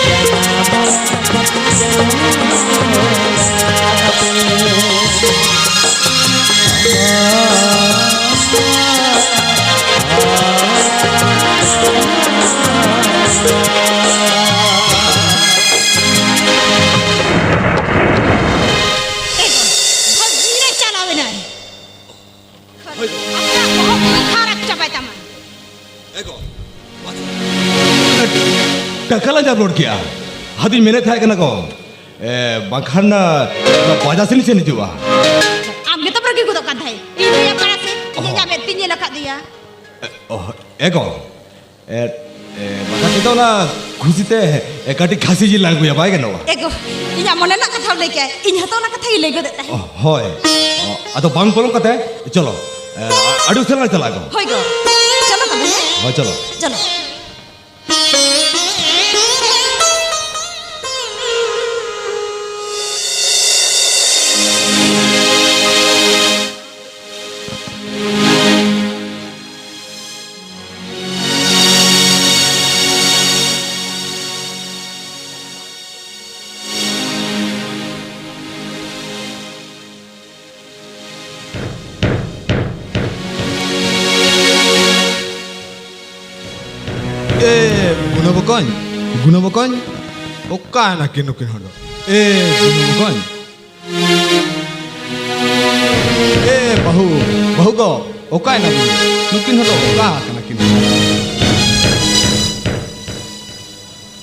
ᱡᱟᱱᱟᱢ ᱚᱲᱟᱜ ᱮᱠᱟᱞ ᱟᱸᱡᱟᱢ ᱨᱚᱲ ᱠᱮᱜᱼᱟ᱾ ᱟᱫᱚᱧ ᱢᱮᱱᱮᱫ ᱛᱟᱦᱮᱸ ᱠᱟᱱᱟ ᱜᱚ, ᱮ, ᱵᱟᱝᱠᱷᱟᱱ, ᱟ, ᱵᱟᱡᱟᱨ ᱥᱮᱱ ᱥᱮᱱ ᱦᱤᱡᱩᱜᱼᱟ᱾ ᱟᱢ ᱜᱮᱛᱚᱢ ᱨᱟᱹᱜᱤ ᱜᱚᱫᱚᱜ ᱠᱟᱱ ᱛᱟᱦᱮᱸᱫ᱾ ᱤᱧ ᱫᱚᱭᱟ ᱯᱟᱲᱟ ᱥᱮᱫ ᱤᱧ ᱚᱦᱚ᱾ ᱧᱟᱢᱮᱫ ᱛᱤᱧ ᱧᱮᱞ ᱟᱠᱟᱫ ᱫᱮᱭᱟ᱾ ᱮ, ᱚᱦᱚ, ᱮ ᱜᱚ, ᱮ, ᱮ, ᱵᱟᱠᱷᱟᱱ ᱛᱮᱫᱚ ᱚᱱᱟ ᱠᱷᱩᱥᱤ ᱛᱮ, ᱮ, ᱠᱟᱹᱴᱤᱡ ᱠᱷᱟᱹᱥᱤ ᱡᱤᱞ ᱞᱮ ᱟᱹᱜᱩᱭᱟ, ᱵᱟᱭ ᱜᱟᱱᱚᱜᱼᱟ? ᱮ ᱜᱚ, ᱤᱧᱟᱜ ᱢᱚᱱᱮ ᱨᱮᱱᱟᱜ ᱠᱟᱛᱷᱟᱢ ᱞᱟᱹᱭ ᱠᱮᱜᱼᱟ, ᱤᱧ ᱦᱚᱸᱛᱚ ᱚᱱᱟ ᱠᱟᱛᱷᱟ ᱜᱤᱧ ᱞᱟᱹᱭ ᱜᱚᱫᱮᱫ ᱛᱟᱦᱮᱸᱫ᱾ ᱚ, ᱦᱳᱭ᱾ ᱚ, ᱟᱫᱚ ᱵᱟᱝ ᱯᱚᱞᱚᱢ ᱠᱟᱛᱮ, ᱪᱚᱞᱚ, ᱮ, ᱟᱹᱰᱤ ᱩᱥᱟᱹᱨᱟ ᱞᱮ ᱪᱟᱞᱟᱜᱼᱟ ᱜᱚ᱾ ᱦᱳᱭ ᱜᱚ, ᱪᱚᱞᱚ ᱛᱚᱵᱮ, ᱦᱮᱸ? ᱦᱳᱭ, ᱪᱚᱞᱚ᱾ ᱪᱚᱞᱚ᱾ ᱮ, ᱜᱩᱱᱟᱹ ᱵᱚᱠᱚᱧ, ᱜᱩᱱᱟᱹ ᱵᱚᱠᱚᱧ, ᱚᱠᱟᱭᱮᱱᱟ ᱠᱤᱱ ᱱᱩᱠᱤᱱ ᱦᱚᱲ ᱫᱚ? ᱮ, ᱜᱩᱱᱟᱹ ᱵᱚᱠᱚᱧ᱾ ᱮ, ᱵᱟᱹᱦᱩ, ᱵᱟᱹᱦᱩ ᱜᱚ, ᱚᱠᱟᱭᱮᱱᱟ ᱵᱤᱱ? ᱱᱩᱠᱤᱱ ᱦᱚᱲ ᱫᱚ ᱚᱠᱟ ᱟᱠᱟᱱᱟ ᱠᱤᱱ?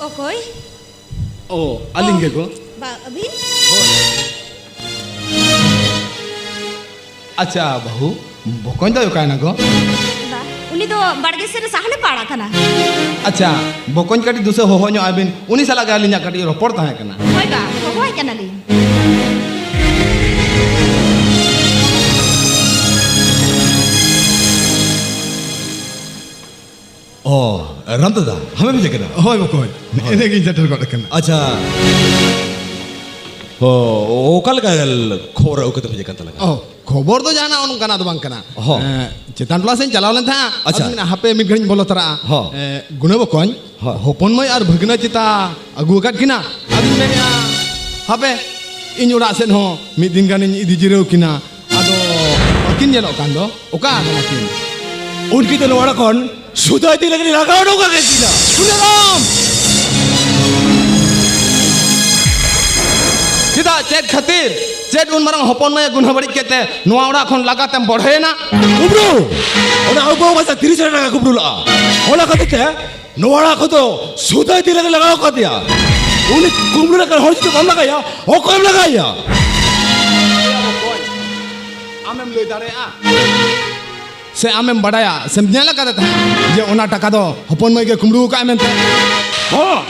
ᱚᱠᱚᱭ? ᱚ, ᱟᱹᱞᱤᱧ ᱜᱮ ᱜᱚ᱾ ᱵᱟ, ᱟᱹᱵᱤᱱ? ᱦᱳᱭ᱾ ᱟᱪᱪᱷᱟ, ᱵᱟᱹᱦᱩ, ᱵᱚᱠᱚᱧ ᱫᱚᱭ ᱚᱠᱟᱭᱮᱱᱟ ᱜᱚ? ᱵᱟ, ᱩᱱᱤ ᱫᱚ ᱵᱟᱲᱜᱮ ᱥᱮᱫ ᱨᱮ ᱥᱟᱦᱟᱱᱮ ᱯᱟᱲ ᱟᱠᱟᱱᱟ᱾ ᱟᱪᱪᱷᱟ, ᱵᱚᱠᱚᱧ ᱠᱟᱹᱴᱤᱡ ᱫᱩᱥᱮ ᱦᱚᱦᱚ ᱧᱚᱜ ᱟᱭ ᱵᱤᱱ, ᱩᱱᱤ ᱥᱟᱞᱟᱜ ᱜᱮ ᱟᱹᱞᱤᱧᱟᱜ ᱠᱟᱹᱴᱤᱡ ᱨᱚᱯᱚᱲ ᱛᱟᱦᱮᱸ ᱠᱟᱱᱟ᱾ ᱦᱳᱭ ᱵᱟ, ᱦᱚᱦᱚᱣᱟᱭ ᱠᱟᱱᱟᱞᱤᱧ᱾ ᱚ, ᱨᱟᱢ ᱫᱟᱫᱟ, ᱟᱢᱮᱢ ᱦᱮᱡ ᱟᱠᱟᱱᱟ? ᱦᱳᱭ ᱵᱚᱠᱚᱧ, ᱦᱳᱭ᱾ ᱮᱱᱮ ᱜᱤᱧ ᱥᱮᱴᱮᱨ ᱜᱚᱫ ᱟᱠᱟᱱᱟ᱾ ᱟᱪᱪᱷᱟ᱾ ᱚ, ᱚᱠᱟ ᱞᱮᱠᱟ ᱠᱷᱚᱵᱚᱨ ᱟᱹᱜᱩ ᱠᱟᱛᱮᱢ ᱦᱮᱡ ᱟᱠᱟᱱ ᱛᱟᱞᱟᱝᱟ? ᱚ, ᱠᱷᱚᱵᱚᱨ ᱫᱚ ᱡᱟᱦᱟᱱᱟᱜ ᱚᱱᱠᱟᱱᱟᱜ ᱫᱚ ᱵᱟᱝ ᱠᱟᱱᱟ᱾ ᱦᱚᱸ᱾ ᱮ, ᱪᱮᱛᱟᱱ ᱴᱚᱞᱟ ᱥᱮᱫ ᱤᱧ ᱪᱟᱞᱟᱣ ᱞᱮᱱ ᱛᱟᱦᱮᱸᱫ᱾ ᱟᱪᱪᱷᱟ᱾ ᱟᱫᱚᱧ ᱢᱮᱱᱟ, ᱦᱟᱯᱮ ᱢᱤᱫ ᱜᱷᱟᱹᱲᱤᱡ ᱤᱧ ᱵᱚᱞᱚ ᱛᱚᱨᱟᱜᱼᱟ᱾ ᱦᱚᱸ᱾ ᱮ, ᱜᱩᱱᱟᱹ ᱵᱚᱠᱚᱧ, ᱦᱚᱸ᱾ ᱦᱚᱯᱚᱱ ᱢᱟᱹᱭ ᱟᱨ ᱵᱷᱟᱹᱜᱽᱱᱟᱹ ᱪᱮᱛᱟ ᱟᱹᱜᱩ ᱟᱠᱟᱫ ᱠᱤᱱᱟ᱾ ᱟᱫᱚᱧ ᱢᱮᱱᱮᱫᱼᱟ, ᱦᱟᱯᱮ, ᱤᱧ ᱚᱲᱟᱜ ᱥᱮᱫ ᱦᱚᱸ ᱢᱤᱫ ᱫᱤᱱ ᱜᱟᱱᱤᱧ ᱤᱫᱤ ᱡᱤᱨᱟᱹᱣ ᱠᱤᱱᱟ᱾ ᱟᱫᱚ ᱵᱟᱹᱠᱤᱱ ᱧᱮᱞᱚᱜ ᱠᱟᱱ ᱫᱚ, ᱚᱠᱟ ᱟᱠᱟᱱᱟ ᱠᱤᱱ? ᱩᱱᱠᱤᱱ ᱫᱚ ᱱᱚᱣᱟ ᱚᱲᱟᱜ ᱠᱷᱚᱱ ᱥᱩᱫᱷᱟᱹ ᱤᱫᱤ ᱞᱟᱹᱜᱤᱫ ᱞᱟᱜᱟᱣ ᱦᱚᱴᱚ ᱠᱟᱜ ᱠᱤᱱᱟ᱾ ᱥᱩᱱᱟᱨᱟᱢ! ᱪᱮᱫᱟᱜ, ᱪᱮᱫ ᱠᱷᱟᱹᱛᱤᱨ? ᱪᱮᱫ ᱩᱱ ᱢᱟᱨᱟᱝ ᱦᱚᱯᱚᱱ ᱢᱟᱭᱟ ᱜᱩᱱᱦᱟᱹ ᱵᱟᱹᱲᱤᱡ ᱠᱮᱫ ᱛᱮ ᱱᱚᱣᱟ ᱚᱲᱟᱜ ᱠᱷᱚᱱ ᱞᱟᱜᱟ ᱛᱮᱢ ᱵᱚᱲᱦᱮᱭᱮᱱᱟ? ᱠᱩᱢᱵᱽᱲᱩ! ᱚᱱᱟ ᱟᱵᱚ ᱵᱷᱟᱥᱟ ᱛᱤᱨᱤᱥ ᱦᱟᱡᱟᱨ ᱴᱟᱠᱟ ᱠᱩᱢᱵᱽᱲᱩ ᱞᱟᱜᱼᱟ᱾ ᱚᱱᱟ ᱠᱷᱟᱹᱛᱤᱨ ᱛᱮ ᱱᱚᱣᱟ ᱚᱲᱟᱜ ᱠᱷᱚᱱ ᱫᱚ ᱥᱩᱫᱷᱟᱹ ᱤᱫᱤ ᱞᱟᱹᱜᱤᱫ ᱞᱟᱜᱟᱣ ᱠᱟᱫᱮᱭᱟ᱾ ᱩᱱᱤ ᱠᱩᱢᱵᱽᱲᱩ ᱞᱮᱠᱟᱱ ᱦᱚᱲ ᱡᱩᱫᱤ ᱵᱟᱢ ᱞᱟᱜᱟᱭᱟ, ᱚᱠᱚᱭᱮᱢ ᱞᱟᱜᱟᱭᱟ? ᱟᱢᱮᱢ ᱞᱟᱹᱭ ᱫᱟᱲᱮᱭᱟᱜᱼᱟ? ᱥᱮ ᱟᱢᱮᱢ ᱵᱟᱰᱟᱭᱟ, ᱥᱮᱢ ᱧᱮᱞ ᱟᱠᱟᱫᱟ ᱛᱟᱦᱮᱸᱫ ᱡᱮ ᱚᱱᱟ ᱴᱟᱠᱟ ᱫᱚ ᱦᱚᱯᱚᱱ ᱢᱟᱹᱭ ᱜᱮ ᱠᱩᱢᱵᱽᱲᱩ ᱟᱠᱟᱫᱼᱟᱭ ᱢᱮᱱᱛᱮ? ᱦᱚᱸ,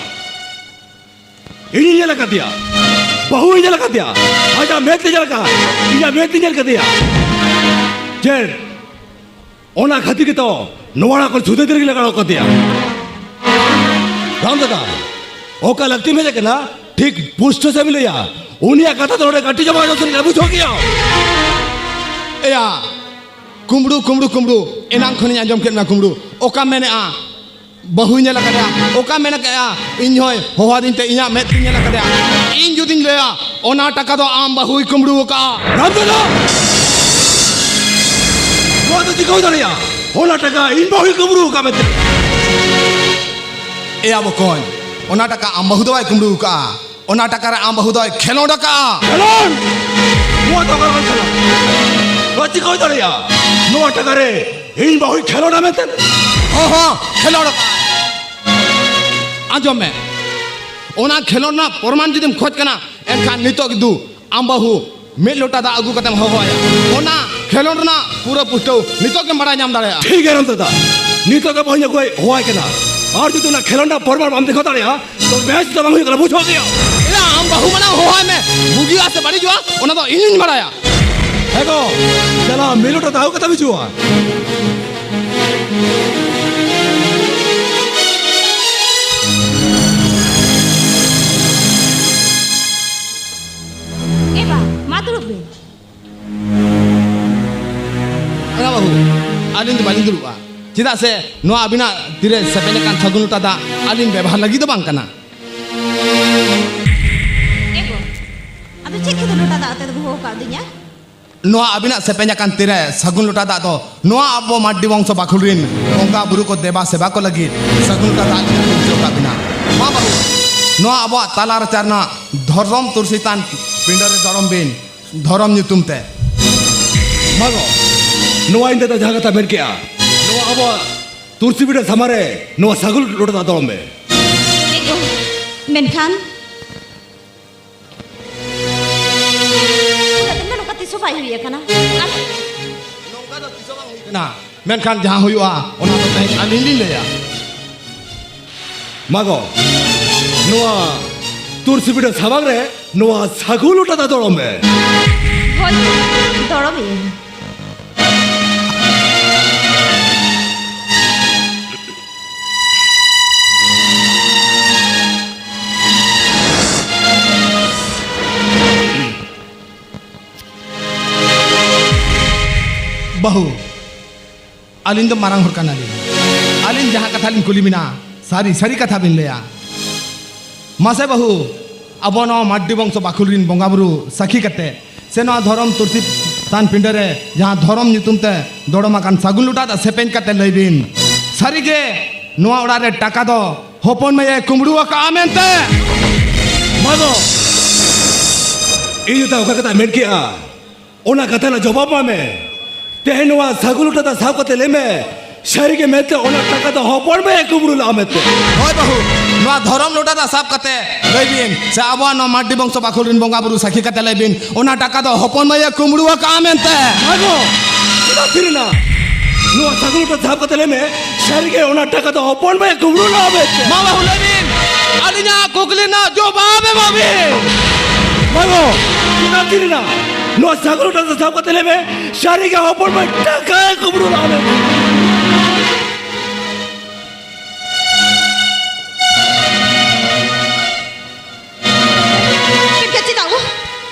ᱤᱧᱤᱧ ᱧᱮᱞ ᱟᱠᱟᱫᱮᱭᱟ, ᱵᱟᱹᱦᱩᱧ ᱧᱮᱞ ᱟᱠᱟᱫᱮᱭᱟ, ᱟᱡᱟᱜ ᱢᱮᱫ ᱛᱮ ᱧᱮᱞ ᱟᱠᱟᱫ, ᱤᱧᱟᱜ ᱢᱮᱫ ᱛᱮ ᱧᱮᱞ ᱟᱠᱟᱫᱮᱭᱟ᱾ ᱪᱮᱫ ᱚᱱᱟ ᱠᱷᱟᱹᱛᱤᱨ ᱜᱮᱛᱚ ᱱᱚᱣᱟ ᱚᱲᱟᱜ ᱠᱷᱚᱱ ᱥᱩᱫᱷᱟᱹ ᱤᱫᱤ ᱞᱟᱜᱟᱣ ᱠᱟᱫᱮᱭᱟ᱾ ᱨᱟᱢ ᱫᱟᱫᱟ, ᱚᱠᱟ ᱞᱟᱹᱠᱛᱤᱢ ᱦᱮᱡ ᱟᱠᱟᱱᱟ, ᱴᱷᱤᱠ ᱯᱩᱥᱴᱟᱹ ᱥᱮᱢ ᱞᱟᱹᱭᱟ᱾ ᱩᱱᱤᱭᱟᱜ ᱠᱟᱛᱷᱟ ᱫᱚ ᱱᱚᱰᱮ ᱠᱟᱹᱴᱤᱡ ᱦᱚᱸ ᱵᱟᱝ ᱟᱸᱡᱚᱢ ᱥᱟᱱᱟᱧ ᱠᱟᱱᱟ, ᱵᱩᱡᱷᱟᱹᱣ ᱠᱮᱜᱼᱟᱢ? ᱮᱭᱟ, ᱠᱩᱢᱵᱽᱲᱩ, ᱠᱩᱢᱵᱽᱲᱩ, ᱠᱩᱢᱵᱽᱲᱩ, ᱮᱱᱟᱝ ᱠᱷᱚᱱᱤᱧ ᱟᱸᱡᱚᱢ ᱠᱮᱫ ᱢᱮᱭᱟ ᱠᱩᱢᱵᱽᱲᱩ᱾ ᱚᱠᱟᱢ ᱢᱮᱱᱮᱜᱼᱟ? ᱵᱟᱹᱦᱩᱭ ᱧᱮᱞ ᱟᱠᱟᱫᱮᱭᱟ᱾ ᱚᱠᱟᱢ ᱢᱮᱱ ᱟᱠᱟᱫᱼᱟ? ᱤᱧ ᱦᱚᱸᱭ ᱦᱚᱦᱚᱣᱟᱫᱤᱧ ᱛᱮ ᱤᱧᱟᱜ ᱢᱮᱫ ᱛᱤᱧ ᱧᱮᱞ ᱟᱠᱟᱫᱮᱭᱟ᱾ ᱤᱧ ᱡᱩᱫᱤᱧ ᱞᱟᱹᱭᱟ, ᱚᱱᱟ ᱴᱟᱠᱟ ᱫᱚ ᱟᱢ ᱵᱟᱹᱦᱩᱭ ᱠᱩᱢᱵᱽᱲᱩ ᱟᱠᱟᱫᱼᱟ᱾ ᱨᱟᱢ ᱫᱟᱫᱟ! ᱱᱚᱣᱟ ᱫᱚ ᱪᱤᱠᱟᱹ ᱦᱩᱭ ᱫᱟᱲᱮᱭᱟᱜᱼᱟ? ᱚᱱᱟ ᱴᱟᱠᱟ ᱤᱧ ᱵᱟᱹᱦᱩᱭ ᱠᱩᱢᱵᱽᱲᱩ ᱟᱠᱟᱫ ᱢᱮᱱᱛᱮ? ᱮᱭᱟ ᱵᱚᱠᱚᱧ, ᱚᱱᱟ ᱴᱟᱠᱟ ᱟᱢ ᱵᱟᱹᱦᱩ ᱫᱚ ᱵᱟᱭ ᱠᱩᱢᱵᱽᱲᱩ ᱟᱠᱟᱫᱼᱟ᱾ ᱚᱱᱟ ᱴᱟᱠᱟ ᱨᱮ ᱟᱢ ᱵᱟᱹᱦᱩ ᱫᱚᱭ ᱠᱷᱮᱞᱳᱰ ᱟᱠᱟᱫᱼᱟ᱾ ᱠᱷᱮᱞᱳᱰ? ᱱᱚᱣᱟ ᱫᱚ ᱚᱠᱟ ᱞᱮᱠᱟᱱ ᱠᱷᱮᱞᱳᱰ? ᱱᱚᱣᱟ ᱪᱤᱠᱟᱹ ᱦᱩᱭ ᱫᱟᱲᱮᱭᱟᱜᱼᱟ? ᱱᱚᱣᱟ ᱴᱟᱠᱟ ᱨᱮ ᱤᱧ ᱵᱟᱹᱦᱩᱭ ᱠᱷᱮᱞᱳᱰᱟ ᱢᱮᱱᱛᱮ? ᱦᱚᱸ, ᱦᱚᱸ, ᱠᱷᱮᱞᱳᱰ ᱟᱠᱟᱫᱼᱟᱭ᱾ ᱟᱸᱡᱚᱢ ᱢᱮ, ᱚᱱᱟ ᱠᱷᱮᱞᱳᱰ ᱨᱮᱱᱟᱜ ᱯᱨᱚᱢᱟᱱ ᱡᱩᱫᱤᱢ ᱠᱷᱚᱡᱽ ᱠᱟᱱᱟ, ᱮᱱᱠᱷᱟᱱ ᱱᱤᱛᱚᱜ ᱜᱮ ᱫᱩ ᱟᱢ ᱵᱟᱹᱦᱩ ᱢᱤᱫ ᱞᱚᱴᱟ ᱫᱟᱜ ᱟᱹᱜᱩ ᱠᱟᱛᱮᱢ ᱦᱚᱦᱚᱣᱟᱭᱟ᱾ ᱚᱱᱟ ᱠᱷᱮᱞᱳᱰ ᱨᱮᱱᱟᱜ ᱯᱩᱨᱟᱹ ᱯᱩᱥᱴᱟᱹᱣ ᱱᱤᱛᱚᱜ ᱜᱮᱢ ᱵᱟᱲᱟᱭ ᱧᱟᱢ ᱫᱟᱲᱮᱭᱟᱜᱼᱟ᱾ ᱴᱷᱤᱠ ᱜᱮᱭᱟ ᱨᱟᱢ ᱫᱟᱫᱟ, ᱱᱤᱛᱚᱜ ᱜᱮ ᱵᱟᱹᱦᱩᱧ ᱟᱹᱜᱩᱣᱟᱭ, ᱦᱚᱦᱚᱣᱟᱭ ᱠᱟᱱᱟ᱾ ᱟᱨ ᱡᱩᱫᱤ ᱚᱱᱟ ᱠᱷᱮᱞᱳᱰ ᱨᱮᱱᱟᱜ ᱯᱨᱚᱢᱟᱱ ᱵᱟᱢ ᱫᱮᱠᱷᱟᱣ ᱫᱟᱲᱮᱭᱟᱜᱼᱟ, ᱛᱚ ᱢᱮᱪ ᱫᱚ ᱵᱟᱝ ᱦᱩᱭᱩᱜ ᱠᱟᱱᱟ, ᱵᱩᱡᱷᱟᱹᱣ ᱠᱮᱜᱼᱟᱢ? ᱮᱭᱟ, ᱟᱢ ᱵᱟᱹᱦᱩ ᱢᱟᱲᱟᱝ ᱦᱚᱦᱚᱣᱟᱭ ᱢᱮ, ᱵᱩᱜᱤᱜᱼᱟ ᱥᱮ ᱵᱟᱹᱲᱤᱡᱚᱜᱼᱟ, ᱚᱱᱟ ᱫᱚ ᱤᱧᱤᱧ ᱵᱟᱲᱟᱭᱟ᱾ ᱦᱮᱸ ᱜᱚ, ᱪᱟᱞᱟᱜ ᱢᱤᱫ ᱞᱚᱴᱟ ᱫᱟᱜ ᱟᱹᱜᱩ ᱠᱟᱛᱮᱢ ᱦᱤᱡᱩᱜᱼᱟ᱾ ᱮ ᱵᱟ, ᱢᱟ ᱫᱩᱲᱩᱵ ᱵᱤᱱ᱾ ᱵᱟᱝᱟ ᱵᱟᱹᱵᱩ, ᱟᱹᱞᱤᱧ ᱫᱚ ᱵᱟᱹᱞᱤᱧ ᱫᱩᱲᱩᱵᱼᱟ᱾ ᱪᱮᱫᱟᱜ ᱥᱮ ᱱᱚᱣᱟ ᱟᱹᱵᱤᱱᱟᱜ ᱛᱤᱨᱮ ᱥᱮᱯᱮᱧ ᱟᱠᱟᱱ ᱥᱟᱹᱜᱩᱱ ᱞᱚᱴᱟ ᱫᱟᱜ ᱟᱹᱞᱤᱧ ᱵᱮᱵᱚᱦᱟᱨ ᱞᱟᱹᱜᱤᱫ ᱫᱚ ᱵᱟᱝ ᱠᱟᱱᱟ᱾ ᱮ ᱜᱚ, ᱟᱫᱚ ᱪᱮᱫ ᱠᱷᱟᱹᱛᱤᱨ ᱞᱚᱴᱟ ᱫᱟᱜ ᱟᱛᱮ ᱫᱚ ᱦᱚᱦᱚ ᱟᱠᱟᱫ ᱫᱤᱧᱟ? ᱱᱚᱣᱟ ᱟᱹᱵᱤᱱᱟᱜ ᱥᱮᱯᱮᱧ ᱟᱠᱟᱱ ᱛᱤᱨᱮ ᱥᱟᱹᱜᱩᱱ ᱞᱚᱴᱟ ᱫᱟᱜ ᱫᱚ ᱱᱚᱣᱟ ᱟᱵᱚ ᱢᱟᱹᱨᱰᱤ ᱵᱚᱝᱥᱚ ᱵᱟᱠᱷᱳᱞ ᱨᱤᱱ ᱵᱚᱸᱜᱟ ᱵᱩᱨᱩ ᱠᱚ ᱫᱮᱵᱟ ᱥᱮᱵᱟ ᱠᱚ ᱞᱟᱹᱜᱤᱫ ᱥᱟᱹᱜᱩᱱ ᱞᱚᱴᱟ ᱫᱟᱜ ᱞᱮᱠᱟᱛᱮ ᱯᱩᱡᱟᱹ ᱟᱠᱟᱫ ᱵᱤᱱᱟ᱾ ᱢᱟ ᱵᱟᱹᱵᱩ, ᱱᱚᱣᱟ ᱟᱵᱚᱣᱟᱜ ᱛᱟᱞᱟ ᱨᱟᱪᱟ ᱨᱮᱱᱟᱜ ᱫᱷᱚᱨᱚᱢ ᱛᱩᱨᱥᱤ ᱛᱟᱱ ᱯᱤᱸᱰᱟᱹ ᱨᱮ ᱫᱚᱲᱚᱢ ᱵᱤᱱ, ᱫᱷᱚᱨᱚᱢ ᱧᱩᱛᱩᱢ ᱛᱮ᱾ ᱢᱟ ᱜᱚ, ᱱᱚᱣᱟ ᱤᱧ ᱫᱟᱫᱟ ᱡᱟᱦᱟᱸ ᱠᱟᱛᱷᱟ ᱢᱮᱱ ᱠᱮᱜᱼᱟ, ᱱᱚᱣᱟ ᱟᱵᱚᱣᱟᱜ ᱛᱩᱨᱥᱤ ᱵᱤᱰᱟᱹ ᱥᱟᱢᱟᱝ ᱨᱮ ᱱᱚᱣᱟ ᱥᱟᱹᱜᱩᱱ ᱞᱚᱴᱟ ᱫᱟᱜ ᱫᱚᱲᱚᱢ ᱢᱮ᱾ ᱮᱜᱳ, ᱢᱮᱱᱠᱷᱟᱱ ᱚᱲᱟᱜ ᱨᱮᱢᱟ ᱱᱚᱝᱠᱟ ᱛᱤᱥ ᱦᱚᱸ ᱵᱟᱭ ᱦᱩᱭ ᱟᱠᱟᱱᱟ᱾ ᱟᱨ ᱱᱚᱝᱠᱟ ᱫᱚ ᱛᱤᱥ ᱦᱚᱸ ᱵᱟᱝ ᱦᱩᱭ ᱟᱠᱟᱱᱟ᱾ ᱢᱮᱱᱠᱷᱟᱱ ᱡᱟᱦᱟᱸ ᱦᱩᱭᱩᱜᱼᱟ, ᱚᱱᱟ ᱫᱚ ᱛᱮᱦᱮᱧ ᱟᱹᱞᱤᱧ ᱞᱤᱧ ᱞᱟᱹᱭᱟ᱾ ᱢᱟᱜᱚ, ᱱᱚᱣᱟ ᱛᱩᱨᱥᱤ ᱵᱤᱰᱟᱹ ᱥᱟᱢᱟᱝ ᱨᱮ ᱱᱚᱣᱟ ᱥᱟᱹᱜᱩᱱ ᱞᱚᱴᱟ ᱫᱟᱜ ᱫᱚᱲᱚᱢ ᱢᱮ᱾ ᱦᱳᱭ, ᱫᱚᱲᱚᱢ ᱢᱮ᱾ ᱵᱟᱹᱦᱩ, ᱟᱹᱞᱤᱧ ᱫᱚ ᱢᱟᱨᱟᱝ ᱦᱚᱲ ᱠᱟᱱᱟᱞᱤᱧ᱾ ᱟᱹᱞᱤᱧ ᱡᱟᱦᱟᱸ ᱠᱟᱛᱷᱟ ᱞᱤᱧ ᱠᱩᱞᱤ ᱵᱤᱱᱟ, ᱥᱟᱹᱨᱤ ᱥᱟᱹᱨᱤ ᱠᱟᱛᱷᱟ ᱵᱤᱱ ᱞᱟᱹᱭᱟ᱾ ᱢᱟᱥᱮ ᱵᱟᱹᱦᱩ, ᱟᱵᱚ ᱱᱚᱣᱟ ᱢᱟᱹᱨᱰᱤ ᱵᱚᱝᱥᱚ ᱵᱟᱠᱷᱩᱞ ᱨᱤᱱ ᱵᱚᱸᱜᱟ ᱵᱩᱨᱩ ᱥᱟᱹᱠᱷᱤ ᱠᱟᱛᱮ, ᱥᱮ ᱱᱚᱣᱟ ᱫᱷᱚᱨᱚᱢ ᱛᱩᱨᱥᱤ ᱛᱷᱟᱱ ᱯᱤᱸᱰᱟᱹ ᱨᱮ ᱡᱟᱦᱟᱸ ᱫᱷᱚᱨᱚᱢ ᱧᱩᱛᱩᱢ ᱛᱮ ᱫᱚᱲᱚᱢ ᱟᱠᱟᱱ ᱥᱟᱹᱜᱩᱱ ᱞᱚᱴᱟ ᱫᱟᱜ ᱥᱮᱯᱮᱧ ᱠᱟᱛᱮ ᱞᱟᱹᱭ ᱵᱤᱱ, ᱥᱟᱹᱨᱤ ᱜᱮ ᱱᱚᱣᱟ ᱚᱲᱟᱜ ᱨᱮ ᱴᱟᱠᱟ ᱫᱚ ᱦᱚᱯᱚᱱ ᱢᱟᱭᱮ ᱠᱩᱢᱵᱽᱲᱩ ᱟᱠᱟᱫᱼᱟ ᱢᱮᱱᱛᱮ? ᱢᱟᱜᱚ, ᱤᱧ ᱫᱚ ᱚᱠᱟ ᱠᱟᱛᱷᱟ ᱢᱮᱱ ᱠᱮᱜᱼᱟ? ᱚᱱᱟ ᱠᱟᱛᱷᱟ ᱨᱮᱱᱟᱜ ᱡᱚᱵᱟᱵ ᱮᱢᱟᱜ ᱢᱮ᱾ ᱛᱮᱦᱮᱧ ᱱᱚᱣᱟ ᱥᱟᱹᱜᱩᱱ ᱞᱚᱴᱟ ᱫᱟᱜ ᱥᱟᱵ ᱠᱟᱛᱮ ᱞᱟᱹᱭ ᱢᱮ, ᱥᱟᱹᱨᱤ ᱜᱮ ᱢᱮᱱᱛᱮ ᱚᱱᱟ ᱴᱟᱠᱟ ᱫᱚ ᱦᱚᱯᱚᱱ ᱢᱟᱭᱮ ᱠᱩᱢᱵᱽᱲᱩ ᱞᱟᱜᱼᱟ ᱢᱮᱱᱛᱮ? ᱦᱳᱭ ᱵᱟᱹᱦᱩ, ᱱᱚᱣᱟ ᱫᱷᱚᱨᱚᱢ ᱞᱚᱴᱟ ᱫᱟᱜ ᱥᱟᱵ ᱠᱟᱛᱮ ᱞᱟᱹᱭ ᱵᱤᱱ, ᱥᱮ ᱟᱵᱚᱣᱟᱜ ᱱᱚᱣᱟ ᱢᱟᱹᱨᱰᱤ ᱵᱚᱝᱥᱚ ᱵᱟᱠᱷᱳᱞ ᱨᱤᱱ ᱵᱚᱸᱜᱟ ᱵᱩᱨᱩ ᱥᱟᱹᱠᱷᱤ ᱠᱟᱛᱮ ᱞᱟᱹᱭ ᱵᱤᱱ, ᱚᱱᱟ ᱴᱟᱠᱟ ᱫᱚ ᱦᱚᱯᱚᱱ ᱢᱟᱭᱮ ᱠᱩᱢᱵᱽᱲᱩ ᱟᱠᱟᱫᱼᱟ ᱢᱮᱱᱛᱮ? ᱢᱟᱜᱚ, ᱪᱮᱫᱟᱜ ᱛᱷᱤᱨ ᱮᱱᱟ? ᱱᱚᱣᱟ ᱥᱟᱹᱜᱩᱱ ᱞᱚᱴᱟ ᱥᱟᱵ ᱠᱟᱛᱮ ᱞᱟᱹᱭ ᱢᱮ, ᱥᱟᱹᱨᱤ ᱜᱮ ᱚᱱᱟ ᱴᱟᱠᱟ ᱫᱚ ᱦᱚᱯᱚᱱ ᱢᱟᱭᱮ ᱠᱩᱢᱵᱽᱲᱩ ᱞᱟᱜᱼᱟ ᱢᱮᱱᱛᱮ? ᱢᱟ ᱵᱟᱹᱦᱩ ᱞᱟᱹᱭ ᱵᱤᱱ, ᱟᱹᱞᱤᱧᱟᱜ ᱠᱩᱠᱞᱤ ᱨᱮᱱᱟᱜ ᱡᱚᱵᱟᱵ ᱮᱢᱟ ᱵᱤᱱ᱾ ᱢᱟᱜᱚ, ᱪᱮᱫᱟᱜ ᱛᱷᱤᱨ ᱮᱱᱟ? ᱱᱚᱣᱟ ᱥᱟᱹᱜᱩᱱ ᱞᱚᱴᱟ ᱥᱟᱵ ᱠᱟᱛᱮ ᱞᱟᱹᱭ ᱢᱮ, ᱥᱟᱹᱨᱤ ᱜᱮ ᱦᱚᱯᱚᱱ ᱢᱟᱭ ᱴᱟᱠᱟᱭ ᱠᱩᱢᱵᱽᱲᱩ ᱞᱟᱜᱼᱟ ᱢᱮᱱᱛᱮ?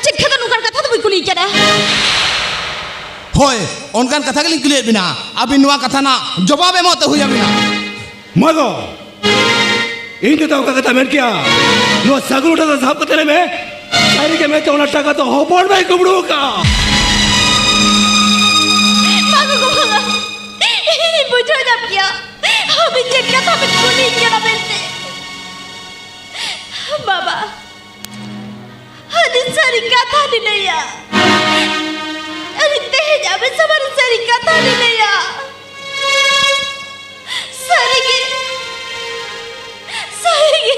ᱪᱮᱫ ᱠᱟᱛᱷᱟ ᱱᱚᱝᱠᱟᱱ ᱠᱟᱛᱷᱟ ᱫᱚ ᱵᱟᱹᱧ ᱠᱩᱞᱤᱭᱮ ᱠᱟᱱᱟ᱾ ᱦᱳᱭ, ᱚᱱᱠᱟᱱ ᱠᱟᱛᱷᱟ ᱜᱮᱞᱤᱧ ᱠᱩᱞᱤᱭᱮᱫ ᱵᱤᱱᱟ᱾ ᱟᱹᱵᱤᱱ ᱱᱚᱣᱟ ᱠᱟᱛᱷᱟ ᱨᱮᱱᱟᱜ ᱡᱚᱵᱟᱵ ᱮᱢᱚᱜ ᱛᱮ ᱦᱩᱭ ᱟᱹᱵᱤᱱᱟ᱾ ᱢᱟᱜᱚ, ᱤᱧ ᱫᱚ ᱚᱠᱟ ᱠᱟᱛᱷᱟ ᱢᱮᱱ ᱠᱮᱜᱼᱟ? ᱱᱚᱣᱟ ᱥᱟᱹᱜᱩᱱ ᱞᱚᱴᱟ ᱫᱚ ᱥᱟᱵ ᱠᱟᱛᱮ ᱞᱟᱹᱭ ᱢᱮ, ᱥᱟᱹᱨᱤ ᱜᱮ ᱢᱮᱱᱛᱮ ᱚᱱᱟ ᱴᱟᱠᱟ ᱫᱚ ᱦᱚᱯᱚᱱ ᱢᱟᱭ ᱠᱩᱢᱵᱽᱲᱩ ᱟᱠᱟᱫᱼᱟ᱾ ᱵᱟᱝ ᱜᱚᱜᱚ, ᱵᱟᱝ᱾ ᱤᱧᱤᱧ ᱵᱩᱡᱷᱟᱹᱣ ᱧᱟᱢ ᱠᱮᱜᱼᱟ, ᱟᱹᱵᱤᱱ ᱪᱮᱫ ᱠᱟᱛᱷᱟ ᱵᱤᱱ ᱠᱩᱞᱤᱧ ᱠᱟᱱᱟ ᱢᱮᱱᱛᱮ᱾ ᱵᱟᱵᱟ, ᱟᱹᱞᱤᱧ ᱥᱟᱹᱨᱤ ᱠᱟᱛᱷᱟ ᱞᱤᱧ ᱞᱟᱹᱭᱟ᱾ ᱟᱹᱞᱤᱧ ᱛᱮᱦᱮᱧ ᱟᱹᱵᱤᱱ ᱥᱟᱢᱟᱝ ᱨᱮ ᱥᱟᱹᱨᱤ ᱠᱟᱛᱷᱟ ᱞᱤᱧ ᱞᱟᱹᱭᱟ᱾ ᱥᱟᱹᱨᱤᱜᱮ, ᱥᱟᱹᱨᱤᱜᱮ,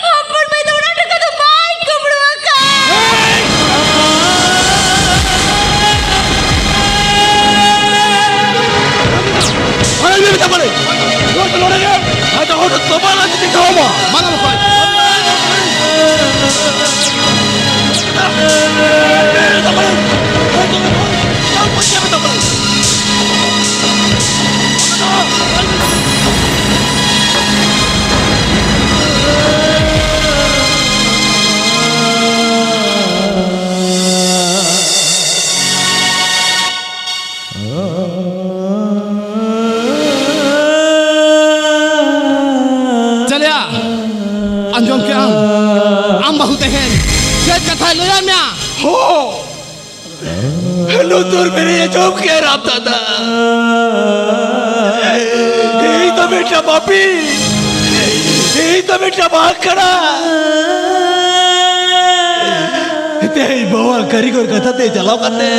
ᱦᱚᱯᱚᱱ ᱢᱟᱹᱭ ᱫᱚ ᱚᱱᱟ ᱴᱟᱠᱟ ᱫᱚ ᱵᱟᱭ ᱠᱩᱢᱵᱽᱲᱩ ᱟᱠᱟᱫ᱾ ᱟᱨᱮ ᱢᱮ ᱢᱮᱛᱟ ᱯᱟᱞᱮ, ᱱᱚᱣᱟ ᱫᱚ ᱱᱚᱰᱮ ᱜᱮ, ᱟᱫᱚ ᱦᱚᱲ ᱫᱚ ᱛᱚᱵᱟ ᱞᱟᱹᱜᱤᱫ ᱛᱮ ᱪᱟᱵᱟ᱾ ᱵᱟᱝ ᱵᱟᱠᱚ᱾ ᱪᱟᱞᱮᱭᱟ, ᱟᱸᱡᱚᱢ ᱠᱮᱜ ᱟᱢ? ᱟᱢ ᱵᱟᱹᱦᱩ ᱛᱮᱦᱮᱧ ᱪᱮᱫ ᱠᱟᱛᱷᱟᱭ ᱞᱟᱹᱭᱟᱫ ᱢᱮᱭᱟ? ᱦᱚᱸ, ᱞᱩᱛᱩᱨ ᱢᱮᱨᱮ ᱟᱸᱡᱚᱢ ᱠᱮᱜ ᱨᱟᱢ ᱫᱟᱫᱟ᱾ ᱤᱧ ᱫᱚ ᱢᱤᱫᱴᱟᱝ ᱯᱟᱯᱤ, ᱤᱧ ᱫᱚ ᱢᱤᱫᱴᱟᱝ ᱵᱟᱝ ᱠᱟᱱᱟ᱾ ᱛᱮᱦᱮᱧ ᱵᱟᱵᱟ ᱠᱟᱹᱨᱤᱜᱚᱨ ᱠᱟᱛᱷᱟ ᱛᱮ ᱪᱟᱞᱟᱣ ᱠᱟᱛᱮ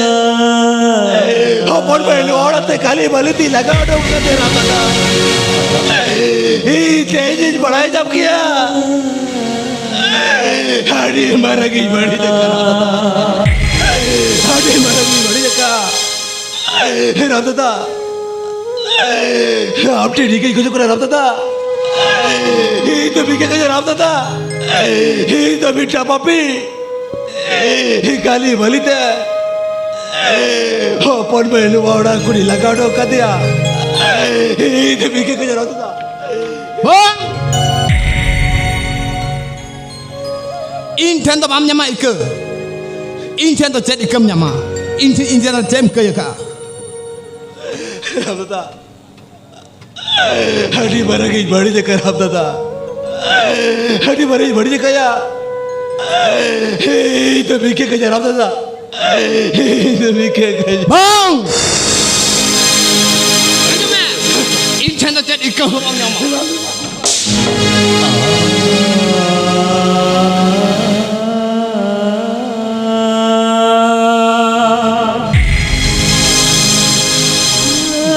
ᱦᱚᱯᱚᱱ ᱵᱟᱹᱭ ᱞᱩᱣᱟᱹᱲ ᱟᱛᱮ ᱠᱟᱹᱞᱤ ᱵᱟᱹᱞᱤ ᱛᱤ ᱞᱟᱜᱟᱣ ᱚᱰᱚᱠ ᱠᱟᱛᱮ ᱨᱟᱢ ᱫᱟᱫᱟ᱾ ᱤᱧ ᱛᱮᱦᱮᱧ ᱤᱧ ᱵᱟᱲᱟᱭ ᱧᱟᱢ ᱠᱮᱭᱟ᱾ ᱟᱹᱰᱤ ᱢᱟᱨᱟᱝ ᱤᱧ ᱵᱟᱹᱲᱤᱡ ᱟᱠᱟᱫ ᱨᱟᱢ ᱫᱟᱫᱟ᱾ ᱟᱹᱰᱤ ᱢᱟᱨᱟᱝ ᱤᱧ ᱵᱟᱹᱲᱤᱡ ᱟᱠᱟᱫ᱾ ᱨᱟᱢ ᱫᱟᱫᱟ, ᱟᱢ ᱴᱷᱮᱱ ᱤᱠᱟᱹᱧ ᱠᱷᱚᱡᱚᱜ ᱠᱟᱱᱟ ᱨᱟᱢ ᱫᱟᱫᱟ᱾ ᱤᱧ ᱫᱚ ᱵᱤᱠᱟᱹ ᱠᱟᱱᱟ ᱨᱟᱢ ᱫᱟᱫᱟ᱾ ᱤᱧ ᱫᱚ ᱢᱤᱫᱴᱟᱝ ᱯᱟᱯᱤ᱾ ᱠᱟᱹᱞᱤ ᱵᱟᱹᱞᱤ ᱛᱮ ᱦᱚᱯᱚᱱ ᱵᱟᱹᱭ ᱱᱚᱣᱟ ᱚᱲᱟᱜ ᱠᱷᱚᱱᱤᱧ ᱞᱟᱜᱟ ᱚᱰᱚᱠ ᱠᱟᱫᱮᱭᱟ᱾ ᱤᱧ ᱫᱚ ᱵᱤᱠᱟᱹ ᱠᱟᱱᱟ ᱨᱟᱢ ᱫᱟᱫᱟ᱾ ᱵᱟᱝ! ᱤᱧ ᱴᱷᱮᱱ ᱫᱚ ᱵᱟᱢ ᱧᱟᱢᱟ ᱤᱠᱟᱹ᱾ ᱤᱧ ᱴᱷᱮᱱ ᱫᱚ ᱪᱮᱫ ᱤᱠᱟᱹᱢ ᱧᱟᱢᱟ? ᱤᱧ ᱴᱷᱮᱱ, ᱤᱧ ᱴᱷᱮᱱ ᱫᱚ ᱪᱮᱫ ᱮᱢ ᱤᱠᱟᱹ ᱟᱠᱟᱫᱼᱟ? ᱨᱟᱢ ᱫᱟᱫᱟ, ᱟᱹᱰᱤ ᱢᱟᱨᱟᱝ ᱤᱧ ᱵᱟᱹᱲᱤᱡ ᱟᱠᱟᱫ ᱨᱟᱢ ᱫᱟᱫᱟ᱾ ᱟᱹᱰᱤ ᱢᱟᱨᱟᱝ ᱤᱧ ᱵᱟᱹᱲᱤᱡ ᱟᱠᱟᱫᱼᱟ᱾ ᱤᱧ ᱫᱚ ᱵᱤᱠᱟᱹ ᱠᱟᱱᱟ ᱨᱟᱢ ᱫᱟᱫᱟ᱾ ᱤᱧ ᱫᱚ ᱵᱤᱠᱟᱹ ᱠᱟᱱᱟ᱾ ᱵᱟᱝ! ᱦᱤᱡᱩᱜ ᱢᱮ᱾ ᱤᱧ ᱴᱷᱮᱱ ᱫᱚ ᱪᱮᱫ ᱤᱠᱟᱹ ᱦᱚᱸ ᱵᱟᱢ ᱧᱟᱢᱟ᱾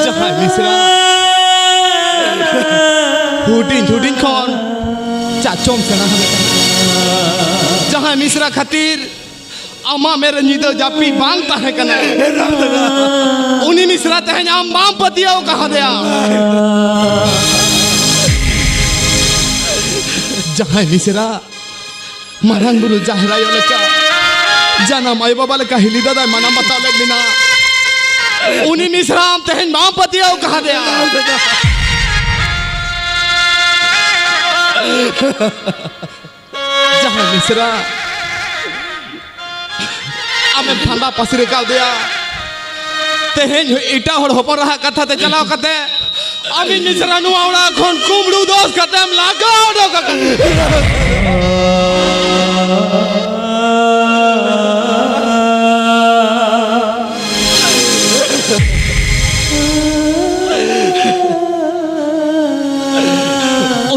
ᱡᱟᱦᱟᱸᱭ ᱢᱤᱥᱨᱟ ᱦᱩᱰᱤᱧ ᱠᱷᱚᱱ ᱪᱟᱪᱚᱢ ᱥᱮᱬᱟ ᱟᱠᱟᱫᱟ᱾ ᱡᱟᱦᱟᱸᱭ ᱢᱤᱥᱨᱟ ᱠᱷᱟᱹᱛᱤᱨ ᱟᱢᱟᱜ ᱢᱮᱫ ᱨᱮ ᱧᱤᱫᱟᱹ ᱡᱟᱹᱯᱤᱫ ᱵᱟᱝ ᱛᱟᱦᱮᱸ ᱠᱟᱱᱟ, ᱩᱱᱤ ᱢᱤᱥᱨᱟ ᱛᱮᱦᱮᱧ ᱟᱢ ᱵᱟᱢ ᱯᱟᱹᱛᱭᱟᱹᱣ ᱠᱟᱦᱟᱫᱮᱭᱟ᱾ ᱡᱟᱦᱟᱸᱭ ᱢᱤᱥᱨᱟ ᱢᱟᱨᱟᱝ ᱵᱩᱨᱩ ᱡᱟᱦᱮᱨ ᱟᱭᱳ ᱞᱮᱠᱟ, ᱡᱟᱱᱟᱢ ᱟᱭᱳ ᱵᱟᱵᱟ ᱞᱮᱠᱟ ᱦᱤᱞᱤ ᱫᱟᱫᱟᱭ ᱢᱟᱱᱟᱣ ᱵᱟᱛᱟᱣ ᱞᱮᱫ ᱢᱮᱱᱟ, ᱩᱱᱤ ᱢᱤᱥᱨᱟ ᱟᱢ ᱛᱮᱦᱮᱧ ᱵᱟᱢ ᱯᱟᱹᱛᱭᱟᱹᱣ ᱠᱟᱦᱟᱫᱮᱭᱟ᱾ ᱡᱟᱦᱟᱸᱭ ᱢᱤᱥᱨᱟ ᱟᱢᱮᱢ ᱯᱷᱟᱸᱫᱟ ᱯᱟᱹᱥᱤᱨ ᱟᱠᱟᱫᱮᱭᱟ, ᱛᱮᱦᱮᱧ ᱮᱴᱟᱜ ᱦᱚᱲ ᱦᱚᱯᱚᱱ ᱨᱟᱦᱟᱜ ᱠᱟᱛᱷᱟ ᱛᱮ ᱪᱟᱞᱟᱣ ᱠᱟᱛᱮ ᱟᱢᱤᱡ ᱢᱤᱥᱨᱟ ᱱᱚᱣᱟ ᱚᱲᱟᱜ ᱠᱷᱚᱱ ᱠᱩᱢᱵᱽᱲᱩ ᱫᱚᱥ ᱠᱟᱛᱮᱢ ᱞᱟᱜᱟ ᱚᱰᱚᱠ ᱟᱠᱟᱫᱮᱭᱟ᱾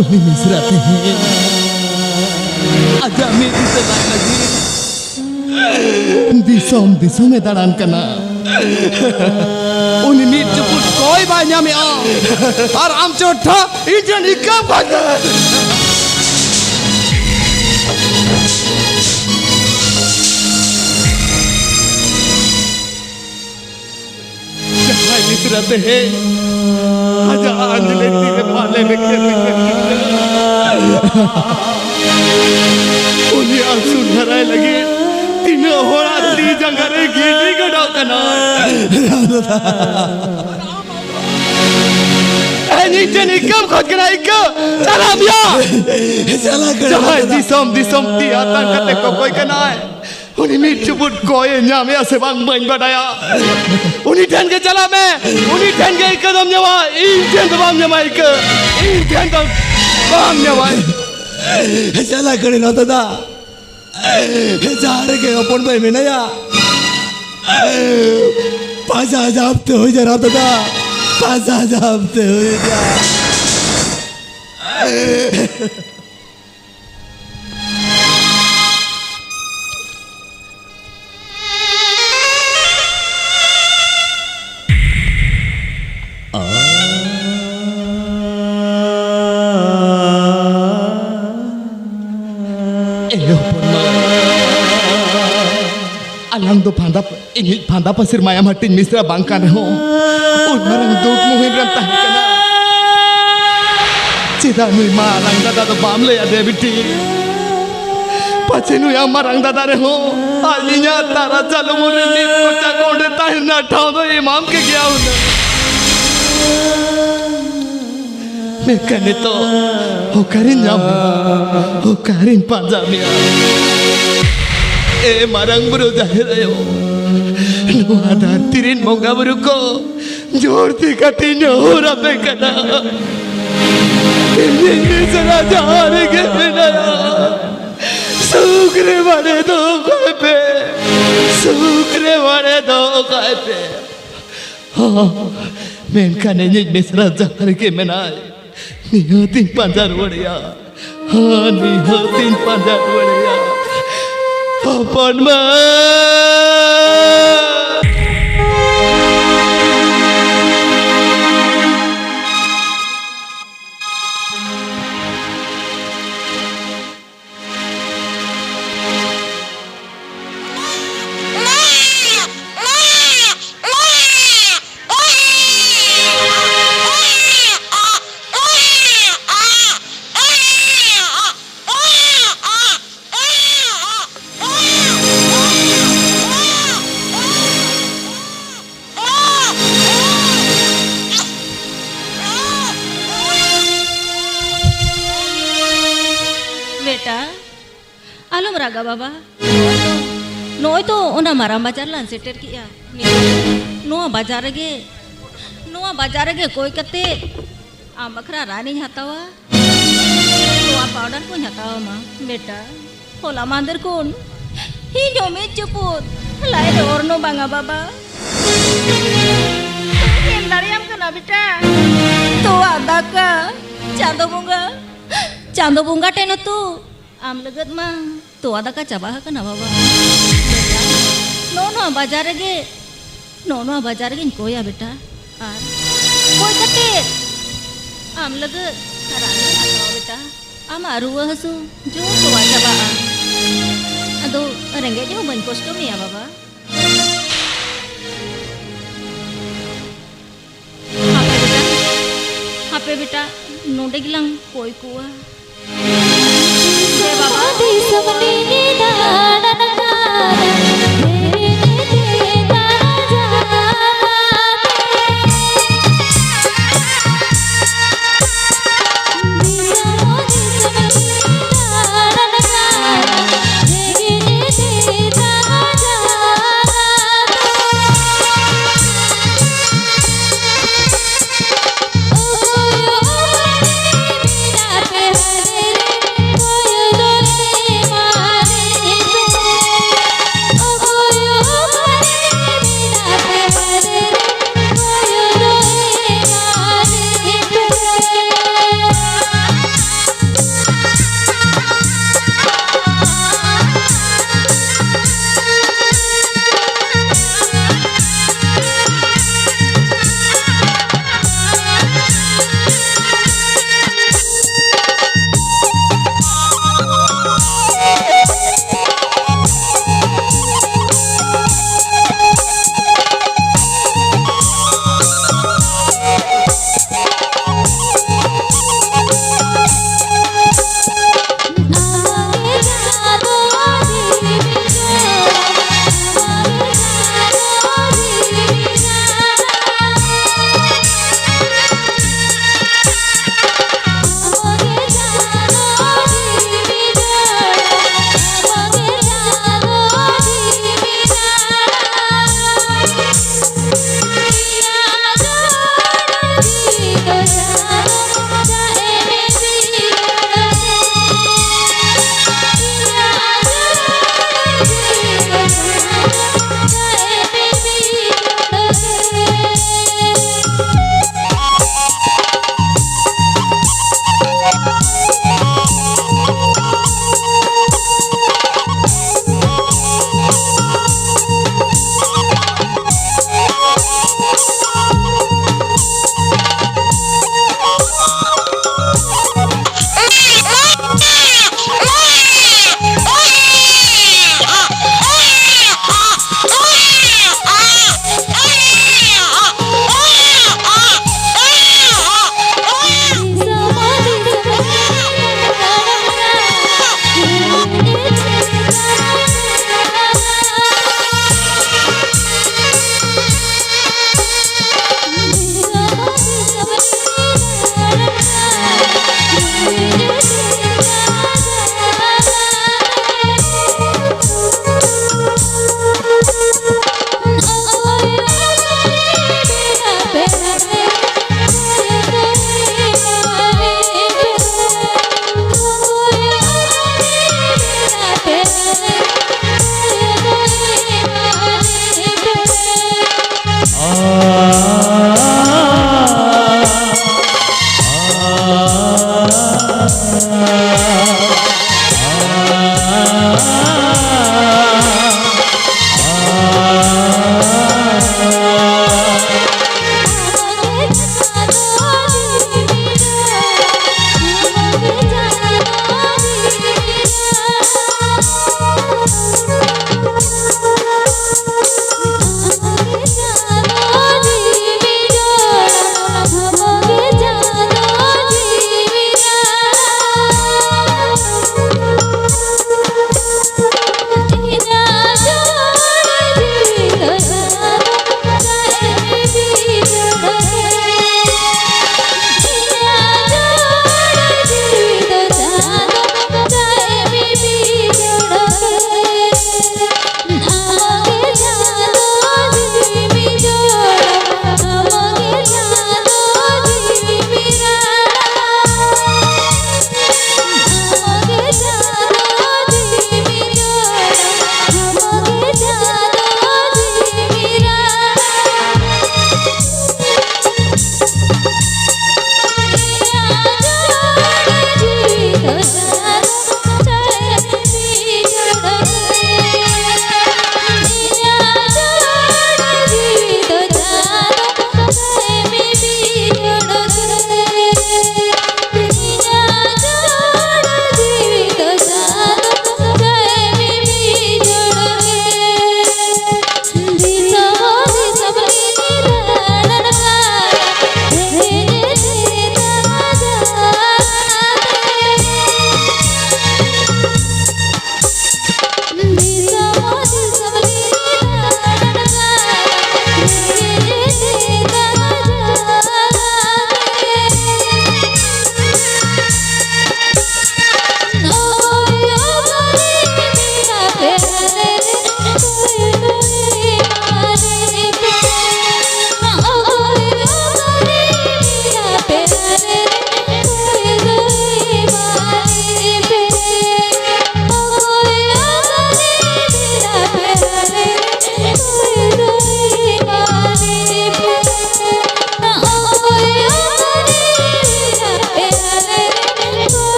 ᱩᱱᱤ ᱢᱤᱥᱨᱟ ᱛᱮᱦᱮᱧ ᱟᱡᱟᱜ ᱢᱤᱫ ᱫᱤᱥᱟᱹ ᱞᱟᱡ ᱞᱟᱹᱜᱤᱫ ᱫᱤᱥᱚᱢ ᱫᱤᱥᱚᱢᱮ ᱫᱟᱬᱟᱱ ᱠᱟᱱᱟ᱾ ᱩᱱᱤ ᱢᱤᱫ ᱪᱩᱯᱩᱫ ᱠᱚᱭ ᱵᱟᱭ ᱧᱟᱢᱮᱜᱼᱟ᱾ ᱟᱨ ᱟᱢ ᱪᱚᱴᱷᱟ ᱤᱧ ᱴᱷᱮᱱ ᱤᱠᱟᱹᱢ ᱠᱷᱚᱡ ᱠᱟᱱᱟ᱾ ᱡᱟᱦᱟᱸᱭ ᱢᱤᱥᱨᱟ ᱛᱮᱦᱮᱧ ᱟᱡᱟᱜ ᱟᱸᱡᱽᱞᱮ ᱛᱤ ᱨᱮ ᱢᱟᱞᱮ ᱢᱮᱠᱮ ᱢᱮᱠᱮ ᱩᱱᱤ ᱟᱹᱥᱩᱞ ᱫᱷᱟᱨᱟᱭ ᱞᱟᱹᱜᱤᱫ ᱛᱤᱱᱟᱹᱜ ᱦᱚᱲᱟᱜ ᱛᱤ ᱡᱟᱸᱜᱟ ᱨᱮ ᱜᱤᱰᱤ ᱜᱟᱰᱟᱜ ᱠᱟᱱᱟ᱾ ᱮ, ᱤᱧ ᱴᱷᱮᱱ ᱤᱠᱟᱹᱢ ᱠᱷᱚᱡ ᱠᱟᱱᱟ, ᱤᱠᱟᱹ᱾ ᱪᱟᱞᱟᱜ ᱢᱮᱭᱟ᱾ ᱪᱟᱞᱟᱜ ᱠᱟᱱᱟ᱾ ᱡᱟᱦᱟᱸᱭ ᱫᱤᱥᱚᱢ ᱫᱤᱥᱚᱢ ᱛᱤ ᱟᱛᱟᱝ ᱠᱟᱛᱮ ᱠᱚᱠᱚᱭ ᱠᱟᱱᱟᱭ, ᱩᱱᱤ ᱢᱤᱫ ᱪᱩᱯᱩᱫ ᱠᱚᱭᱮ ᱧᱟᱢᱮᱜᱼᱟ ᱥᱮ ᱵᱟᱝ ᱵᱟᱹᱧ ᱵᱟᱰᱟᱭᱟ᱾ ᱩᱱᱤ ᱴᱷᱮᱱ ᱜᱮ ᱪᱟᱞᱟᱜ ᱢᱮ, ᱩᱱᱤ ᱴᱷᱮᱱ ᱜᱮ ᱤᱠᱟᱹ ᱫᱚᱢ ᱧᱟᱢᱟ, ᱤᱧ ᱴᱷᱮᱱ ᱫᱚ ᱵᱟᱢ ᱧᱟᱢᱟ ᱤᱠᱟᱹ, ᱤᱧ ᱴᱷᱮᱱ ᱫᱚ ᱵᱟᱢ ᱧᱟᱢᱟ᱾ ᱪᱟᱞᱟᱜ ᱠᱟᱹᱱᱟᱹᱧ ᱱᱚᱛᱮ ᱫᱟ᱾ ᱡᱟᱦᱟᱸ ᱨᱮᱜᱮ ᱦᱚᱯᱚᱱ ᱵᱟᱹᱭ ᱢᱮᱱᱟᱭᱟ, ᱯᱟᱸᱡᱟ ᱧᱟᱢ ᱛᱮ ᱦᱩᱭ ᱡᱟᱨᱟ ᱫᱟᱫᱟ, ᱯᱟᱸᱡᱟ ᱧᱟᱢ ᱛᱮ ᱦᱩᱭ ᱡᱟ᱾ ᱮ ᱦᱚᱯᱚᱱ ᱢᱟ, ᱟᱞᱟᱝ ᱫᱚ ᱯᱷᱟᱸᱫᱟ, ᱤᱧᱤᱡ ᱯᱷᱟᱸᱫᱟ ᱯᱟᱹᱥᱤᱨ ᱢᱟᱭᱟᱢ ᱦᱟᱹᱴᱤᱧ ᱢᱤᱥᱨᱟ ᱵᱟᱝ ᱠᱟᱱ ᱨᱮᱦᱚᱸ, ᱩᱱ ᱢᱟᱨᱟᱝ ᱫᱩᱠ ᱢᱩᱦᱤᱢ ᱨᱮᱢ ᱛᱟᱦᱮᱸ ᱠᱟᱱᱟ᱾ ᱪᱮᱫᱟᱜ ᱱᱩᱭ ᱢᱟᱨᱟᱝ ᱫᱟᱫᱟ ᱫᱚ ᱵᱟᱢ ᱞᱟᱹᱭ ᱟᱫᱮᱭᱟ ᱵᱤᱴᱤ? ᱯᱟᱪᱷᱮ ᱱᱩᱭ ᱟᱢ ᱢᱟᱨᱟᱝ ᱫᱟᱫᱟ ᱨᱮᱦᱚᱸ ᱟᱡ ᱤᱧᱟᱜ ᱛᱟᱨᱟ ᱪᱟᱞᱩ ᱢᱩᱨᱤ ᱱᱤᱛ ᱠᱚᱪᱟ ᱠᱚᱸᱰᱮ ᱛᱟᱦᱮᱸ ᱨᱮᱱᱟᱜ ᱴᱷᱟᱶ ᱫᱚ ᱮᱢᱟᱢ ᱠᱮ ᱜᱮᱭᱟ ᱦᱩᱱᱟᱹᱝ᱾ ᱢᱮᱱᱠᱷᱟᱱ ᱱᱤᱛᱚᱜ ᱚᱠᱟᱨᱤᱧ ᱧᱟᱢ ᱢᱮᱭᱟ? ᱚᱠᱟᱨᱤᱧ ᱯᱟᱸᱡᱟ ᱢᱮᱭᱟ? ᱮ ᱢᱟᱨᱟᱝ ᱵᱩᱨᱩ ᱡᱟᱦᱮᱨ ᱟᱭᱳ, ᱱᱚᱣᱟ ᱫᱷᱟᱹᱨᱛᱤ ᱨᱤᱱ ᱵᱚᱸᱜᱟ ᱵᱩᱨᱩ ᱠᱚ ᱡᱳᱨ ᱛᱤ ᱠᱟᱹᱴᱤᱡ ᱱᱮᱦᱚᱨ ᱟᱯᱮ ᱠᱟᱱᱟ᱾ ᱤᱧᱤᱡ ᱢᱤᱥᱨᱟ ᱡᱟᱦᱟᱸ ᱨᱮᱜᱮ ᱢᱮᱱᱟᱭᱟ, ᱥᱩᱠ ᱨᱮ ᱵᱟᱲᱮ ᱫᱚᱦᱚ ᱠᱟᱭ ᱯᱮ, ᱥᱩᱠ ᱨᱮ ᱵᱟᱲᱮ ᱫᱚᱦᱚ ᱠᱟᱭ ᱯᱮ᱾ ᱦᱚᱸ, ᱢᱮᱱᱠᱷᱟᱱ ᱤᱧᱤᱡ ᱢᱤᱥᱨᱟ ᱡᱟᱦᱟᱸ ᱨᱮᱜᱮ ᱢᱮᱱᱟᱭ, ᱱᱤᱦᱟᱹᱛᱤᱧ ᱯᱟᱸᱡᱟ ᱨᱩᱣᱟᱹᱲᱮᱭᱟ᱾ ᱦᱚᱸ, ᱱᱤᱦᱟᱹᱛᱤᱧ ᱯᱟᱸᱡᱟ ᱨᱩᱣᱟᱹᱲᱮᱭᱟ᱾ ᱦᱚᱯᱚᱱ ᱢᱟ᱾ ᱵᱮᱴᱟ, ᱟᱞᱚᱢ ᱨᱟᱜᱟ ᱵᱟᱵᱟ᱾ ᱱᱚᱜᱼᱚᱭ ᱛᱚ, ᱱᱚᱜᱼᱚᱭ ᱛᱚ ᱚᱱᱟ ᱢᱟᱨᱟᱝ ᱵᱟᱡᱟᱨ ᱞᱟᱝ ᱥᱮᱴᱮᱨ ᱠᱮᱜᱼᱟ᱾ ᱱᱤᱛᱚᱜ ᱱᱚᱣᱟ ᱵᱟᱡᱟᱨ ᱨᱮᱜᱮ, ᱱᱚᱣᱟ ᱵᱟᱡᱟᱨ ᱨᱮᱜᱮ ᱠᱚᱭ ᱠᱟᱛᱮ ᱟᱢ ᱵᱟᱠᱷᱨᱟ ᱨᱟᱱᱤᱧ ᱦᱟᱛᱟᱣᱟ᱾ ᱱᱚᱣᱟ ᱯᱟᱣᱰᱟᱨ ᱠᱚᱧ ᱦᱟᱛᱟᱣ ᱟᱢᱟ᱾ ᱵᱮᱴᱟ, ᱦᱚᱞᱟ ᱢᱟᱦᱫᱮᱨ ᱠᱷᱚᱱ ᱤᱧ ᱦᱚᱸ ᱢᱤᱫ ᱪᱩᱯᱩᱫ ᱞᱟᱡ ᱨᱮ ᱚᱨᱱᱚ ᱵᱟᱝᱟ ᱵᱟᱵᱟ᱾ ᱛᱚᱧ ᱮᱢ ᱫᱟᱲᱮᱭᱟᱢ ᱠᱟᱱᱟ ᱵᱮᱴᱟ? ᱛᱚᱣᱟ ᱫᱟᱠᱟ᱾ ᱪᱟᱸᱫᱚ ᱵᱚᱸᱜᱟ, ᱪᱟᱸᱫᱚ ᱵᱚᱸᱜᱟ ᱴᱷᱮᱱ ᱦᱚᱸᱛᱚ ᱟᱢ ᱞᱟᱹᱜᱤᱫ ᱢᱟ ᱛᱚᱣᱟ ᱫᱟᱠᱟ ᱪᱟᱵᱟ ᱟᱠᱟᱱᱟ ᱵᱟᱵᱟ᱾ ᱱᱚᱜᱼᱚ ᱱᱚᱣᱟ ᱵᱟᱡᱟᱨ ᱨᱮᱜᱮ, ᱱᱚᱜᱼᱚ ᱱᱚᱣᱟ ᱵᱟᱡᱟᱨ ᱨᱮᱜᱮᱧ ᱠᱚᱭᱟ ᱵᱮᱴᱟ᱾ ᱟᱨ ᱠᱚᱭ ᱠᱟᱛᱮ ᱟᱢ ᱞᱟᱹᱜᱤᱫ ᱨᱟᱱ ᱤᱧ ᱦᱟᱛᱟᱣᱟ ᱵᱮᱴᱟ᱾ ᱟᱢᱟᱜ ᱨᱩᱣᱟᱹ ᱦᱟᱹᱥᱩ ᱡᱚᱛᱚᱣᱟᱜ ᱪᱟᱵᱟᱜᱼᱟ᱾ ᱨᱮᱸᱜᱮᱡ ᱦᱚᱸ ᱵᱟᱹᱧ ᱠᱚᱥᱴᱚ ᱢᱮᱭᱟ ᱵᱟᱵᱟ᱾ ᱦᱟᱯᱮ ᱵᱮᱴᱟ, ᱦᱟᱯᱮ ᱵᱮᱴᱟ, ᱱᱚᱰᱮ ᱜᱮᱞᱟᱝ ᱠᱚᱭ ᱠᱚᱣᱟ᱾ ᱫᱮ ᱵᱟᱵᱟ᱾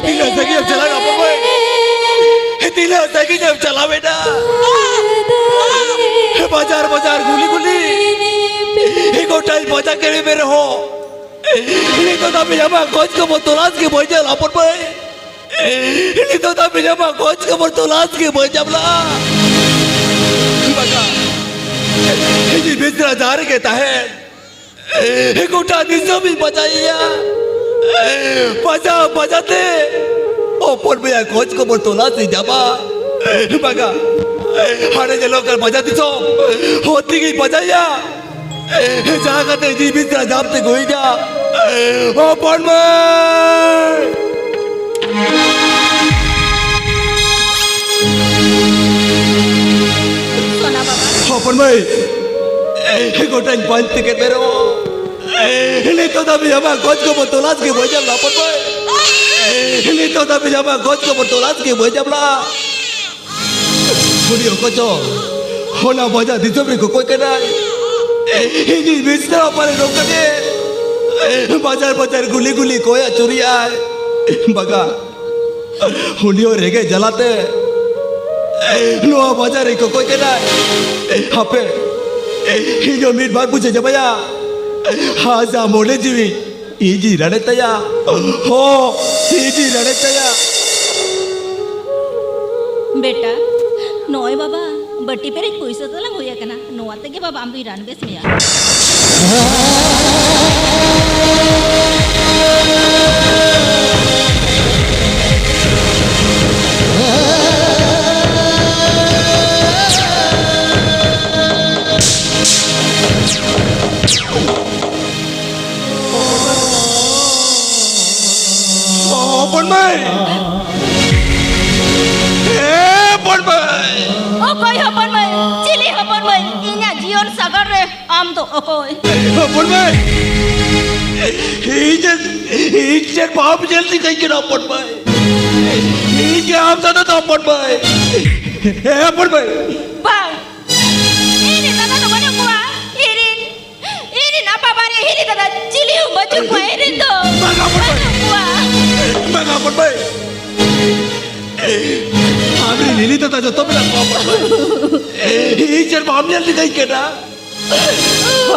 ᱛᱤᱱᱟᱹᱜ ᱥᱟᱺᱜᱤᱧ ᱮᱢ ᱪᱟᱞᱟᱣ ᱮᱱᱟ, ᱦᱚᱯᱚᱱ ᱢᱟᱹᱭ? ᱛᱤᱱᱟᱹᱜ ᱥᱟᱺᱜᱤᱧ ᱮᱢ ᱪᱟᱞᱟᱣ ᱮᱱᱟ? ᱵᱟᱡᱟᱨ ᱵᱟᱡᱟᱨ, ᱜᱩᱞᱤ ᱜᱩᱞᱤ, ᱜᱚᱴᱟᱧ ᱯᱟᱸᱡᱟ ᱠᱮᱫ ᱢᱮ ᱨᱮᱦᱚᱸ, ᱱᱤᱛᱚᱜ ᱫᱷᱟᱹᱵᱤᱡ ᱟᱢᱟᱜ ᱠᱷᱚᱡᱽ ᱠᱷᱚᱵᱚᱨ ᱛᱚᱞᱟᱥ ᱜᱮ ᱵᱟᱹᱧ ᱧᱟᱢ, ᱦᱚᱯᱚᱱ ᱢᱟᱹᱭ᱾ ᱱᱤᱛᱚᱜ ᱫᱷᱟᱹᱵᱤᱡ ᱟᱢᱟᱜ ᱠᱷᱚᱡᱽ ᱠᱷᱚᱵᱚᱨ ᱛᱚᱞᱟᱥ ᱜᱮ ᱵᱟᱹᱧ ᱧᱟᱢ ᱞᱮᱫᱟ᱾ ᱵᱟᱠᱟ, ᱤᱧᱤᱡ ᱢᱤᱥᱨᱟ ᱡᱟᱦᱟᱸ ᱨᱮᱜᱮ ᱛᱟᱦᱮᱱ, ᱜᱚᱴᱟ ᱫᱤᱥᱚᱢᱤᱧ ᱯᱟᱸᱡᱟᱭᱮᱭᱟ᱾ ᱯᱟᱸᱡᱟ ᱯᱟᱸᱡᱟᱛᱮ ᱦᱚᱯᱚᱱ ᱵᱚᱭᱦᱟ ᱠᱷᱚᱡᱽ ᱠᱷᱚᱵᱚᱨ ᱛᱚᱞᱟᱥ ᱤᱧ ᱧᱟᱢᱟ᱾ ᱵᱟᱝᱟ, ᱦᱟᱱᱮ ᱧᱮᱞᱚᱜ ᱠᱟᱱ ᱯᱟᱸᱡᱟ ᱫᱤᱥᱚᱢ, ᱦᱚᱨ ᱛᱮᱜᱮᱧ ᱯᱟᱸᱡᱟᱭᱮᱭᱟ᱾ ᱡᱟᱦᱟᱸ ᱠᱟᱛᱮ ᱡᱤᱣᱤ ᱵᱤᱥᱨᱟ ᱧᱟᱢ ᱛᱮ ᱜᱩᱭᱡᱟ᱾ ᱦᱚᱯᱚᱱ ᱢᱟᱹᱭ! ᱥᱳᱱᱟ ᱵᱟᱵᱟ᱾ ᱦᱚᱯᱚᱱ ᱢᱟᱹᱭ, ᱜᱚᱴᱟᱧ ᱯᱟᱸᱡ ᱛᱮᱜᱮ ᱢᱮᱨᱚᱢ᱾ ᱱᱤᱛᱚᱜ ᱫᱷᱟᱹᱵᱤᱡ ᱟᱢᱟᱜ ᱠᱷᱚᱡᱽ ᱠᱷᱚᱵᱚᱨ ᱛᱚᱞᱟᱥ ᱜᱮ ᱵᱟᱹᱧ ᱧᱟᱢ ᱞᱟ, ᱦᱚᱯᱚᱱ ᱢᱟᱹᱭ᱾ ᱱᱤᱛᱚᱜ ᱫᱷᱟᱹᱵᱤᱡ ᱟᱢᱟᱜ ᱠᱷᱚᱡᱽ ᱠᱷᱚᱵᱚᱨ ᱛᱚᱞᱟᱥ ᱜᱮ ᱵᱟᱹᱧ ᱧᱟᱢ ᱞᱟ᱾ ᱩᱱᱤ ᱚᱠᱚᱭ ᱪᱚ ᱚᱱᱟ ᱵᱟᱡᱟᱨ ᱫᱤᱥᱚᱢ ᱨᱮ ᱠᱚᱠᱚᱭ ᱠᱟᱱᱟᱭ᱾ ᱤᱧᱤᱡ ᱢᱤᱥᱨᱟ ᱚᱠᱟᱨᱮ ᱫᱚᱦᱚ ᱠᱟᱫᱮ? ᱵᱟᱡᱟᱨ ᱵᱟᱡᱟᱨ ᱜᱩᱞᱤ ᱜᱩᱞᱤ ᱠᱚᱭ ᱟᱹᱪᱩᱨᱮᱭᱟᱭ᱾ ᱵᱟᱜᱟ, ᱩᱱᱤ ᱦᱚᱸ ᱨᱮᱸᱜᱮᱡ ᱡᱟᱞᱟᱛᱮ ᱱᱚᱣᱟ ᱵᱟᱡᱟᱨ ᱨᱮ ᱠᱚᱠᱚᱭ ᱠᱟᱱᱟᱭ᱾ ᱦᱟᱯᱮ, ᱤᱧ ᱦᱚᱸ ᱢᱤᱫ ᱵᱟᱨ ᱯᱩᱡᱟᱹ ᱪᱟᱵᱟᱭᱟ᱾ ᱦᱟ, ᱡᱟ ᱢᱚᱱᱮ ᱡᱤᱣᱤ ᱤᱧᱤᱧ ᱨᱟᱲᱮᱡ ᱛᱟᱭᱟ᱾ ᱦᱚᱸ, ᱤᱧᱤᱧ ᱨᱟᱲᱮᱡ ᱛᱟᱭᱟ᱾ ᱵᱮᱴᱟ, ᱱᱚᱜᱼᱚᱭ ᱵᱟᱵᱟ, ᱵᱟᱹᱴᱤ ᱯᱮᱨᱮᱡ ᱯᱩᱭᱥᱟᱹ ᱛᱟᱞᱟᱝ ᱦᱩᱭ ᱟᱠᱟᱱᱟ᱾ ᱱᱚᱣᱟ ᱛᱮᱜᱮ ᱵᱟᱵᱟ ᱟᱢ ᱫᱩᱧ ᱨᱟᱱ ᱵᱮᱥ ᱢᱮᱭᱟ᱾ ᱦᱚᱯᱚᱱ ᱢᱟᱹᱭ! ᱮ ᱦᱚᱯᱚᱱ ᱢᱟᱹᱭ! ᱚᱠᱚᱭ ᱦᱚᱯᱚᱱ ᱢᱟᱹᱭ? ᱪᱤᱞᱤ ᱦᱚᱯᱚᱱ ᱢᱟᱹᱭ? ᱤᱧᱟᱜ ᱡᱤᱭᱚᱱ ᱥᱟᱜᱟᱲ ᱨᱮ ᱟᱢ ᱫᱚ ᱚᱠᱚᱭ? ᱦᱚᱯᱚᱱ ᱢᱟᱹᱭ! ᱤᱧ ᱪᱮᱫ, ᱤᱧ ᱪᱮᱫ ᱯᱟᱯ ᱧᱮᱞ ᱛᱤᱧ ᱠᱟᱹᱧ ᱠᱟᱱᱟ, ᱦᱚᱯᱚᱱ ᱢᱟᱹᱭ? ᱤᱧ ᱜᱮ ᱟᱢ ᱫᱟᱫᱟ ᱫᱚ, ᱦᱚᱯᱚᱱ ᱢᱟᱹᱭ! ᱮ ᱦᱚᱯᱚᱱ ᱢᱟᱹᱭ! ᱵᱟᱝ! ᱤᱧ ᱨᱮᱱ ᱫᱟᱫᱟ ᱫᱚ ᱵᱟᱹᱱᱩᱜ ᱠᱚᱣᱟ᱾ ᱤᱧ ᱨᱮᱱ, ᱤᱧ ᱨᱮᱱ ᱟᱯᱟ ᱵᱟᱨᱭᱟ ᱦᱤᱞᱤ ᱫᱟᱫᱟ ᱪᱤᱞᱤ ᱦᱚᱸ ᱵᱟᱹᱪᱩᱜ ᱠᱚᱣᱟ ᱫᱟᱫᱟ, ᱡᱚᱛᱚ ᱢᱮᱱᱟᱜ ᱠᱚᱣᱟ, ᱦᱚᱯᱚᱱ ᱵᱷᱟᱹᱭ᱾ ᱤᱧ ᱪᱮᱫ ᱵᱟᱢ ᱧᱮᱞ ᱴᱷᱤᱠᱟᱹᱧ ᱠᱟᱱᱟ?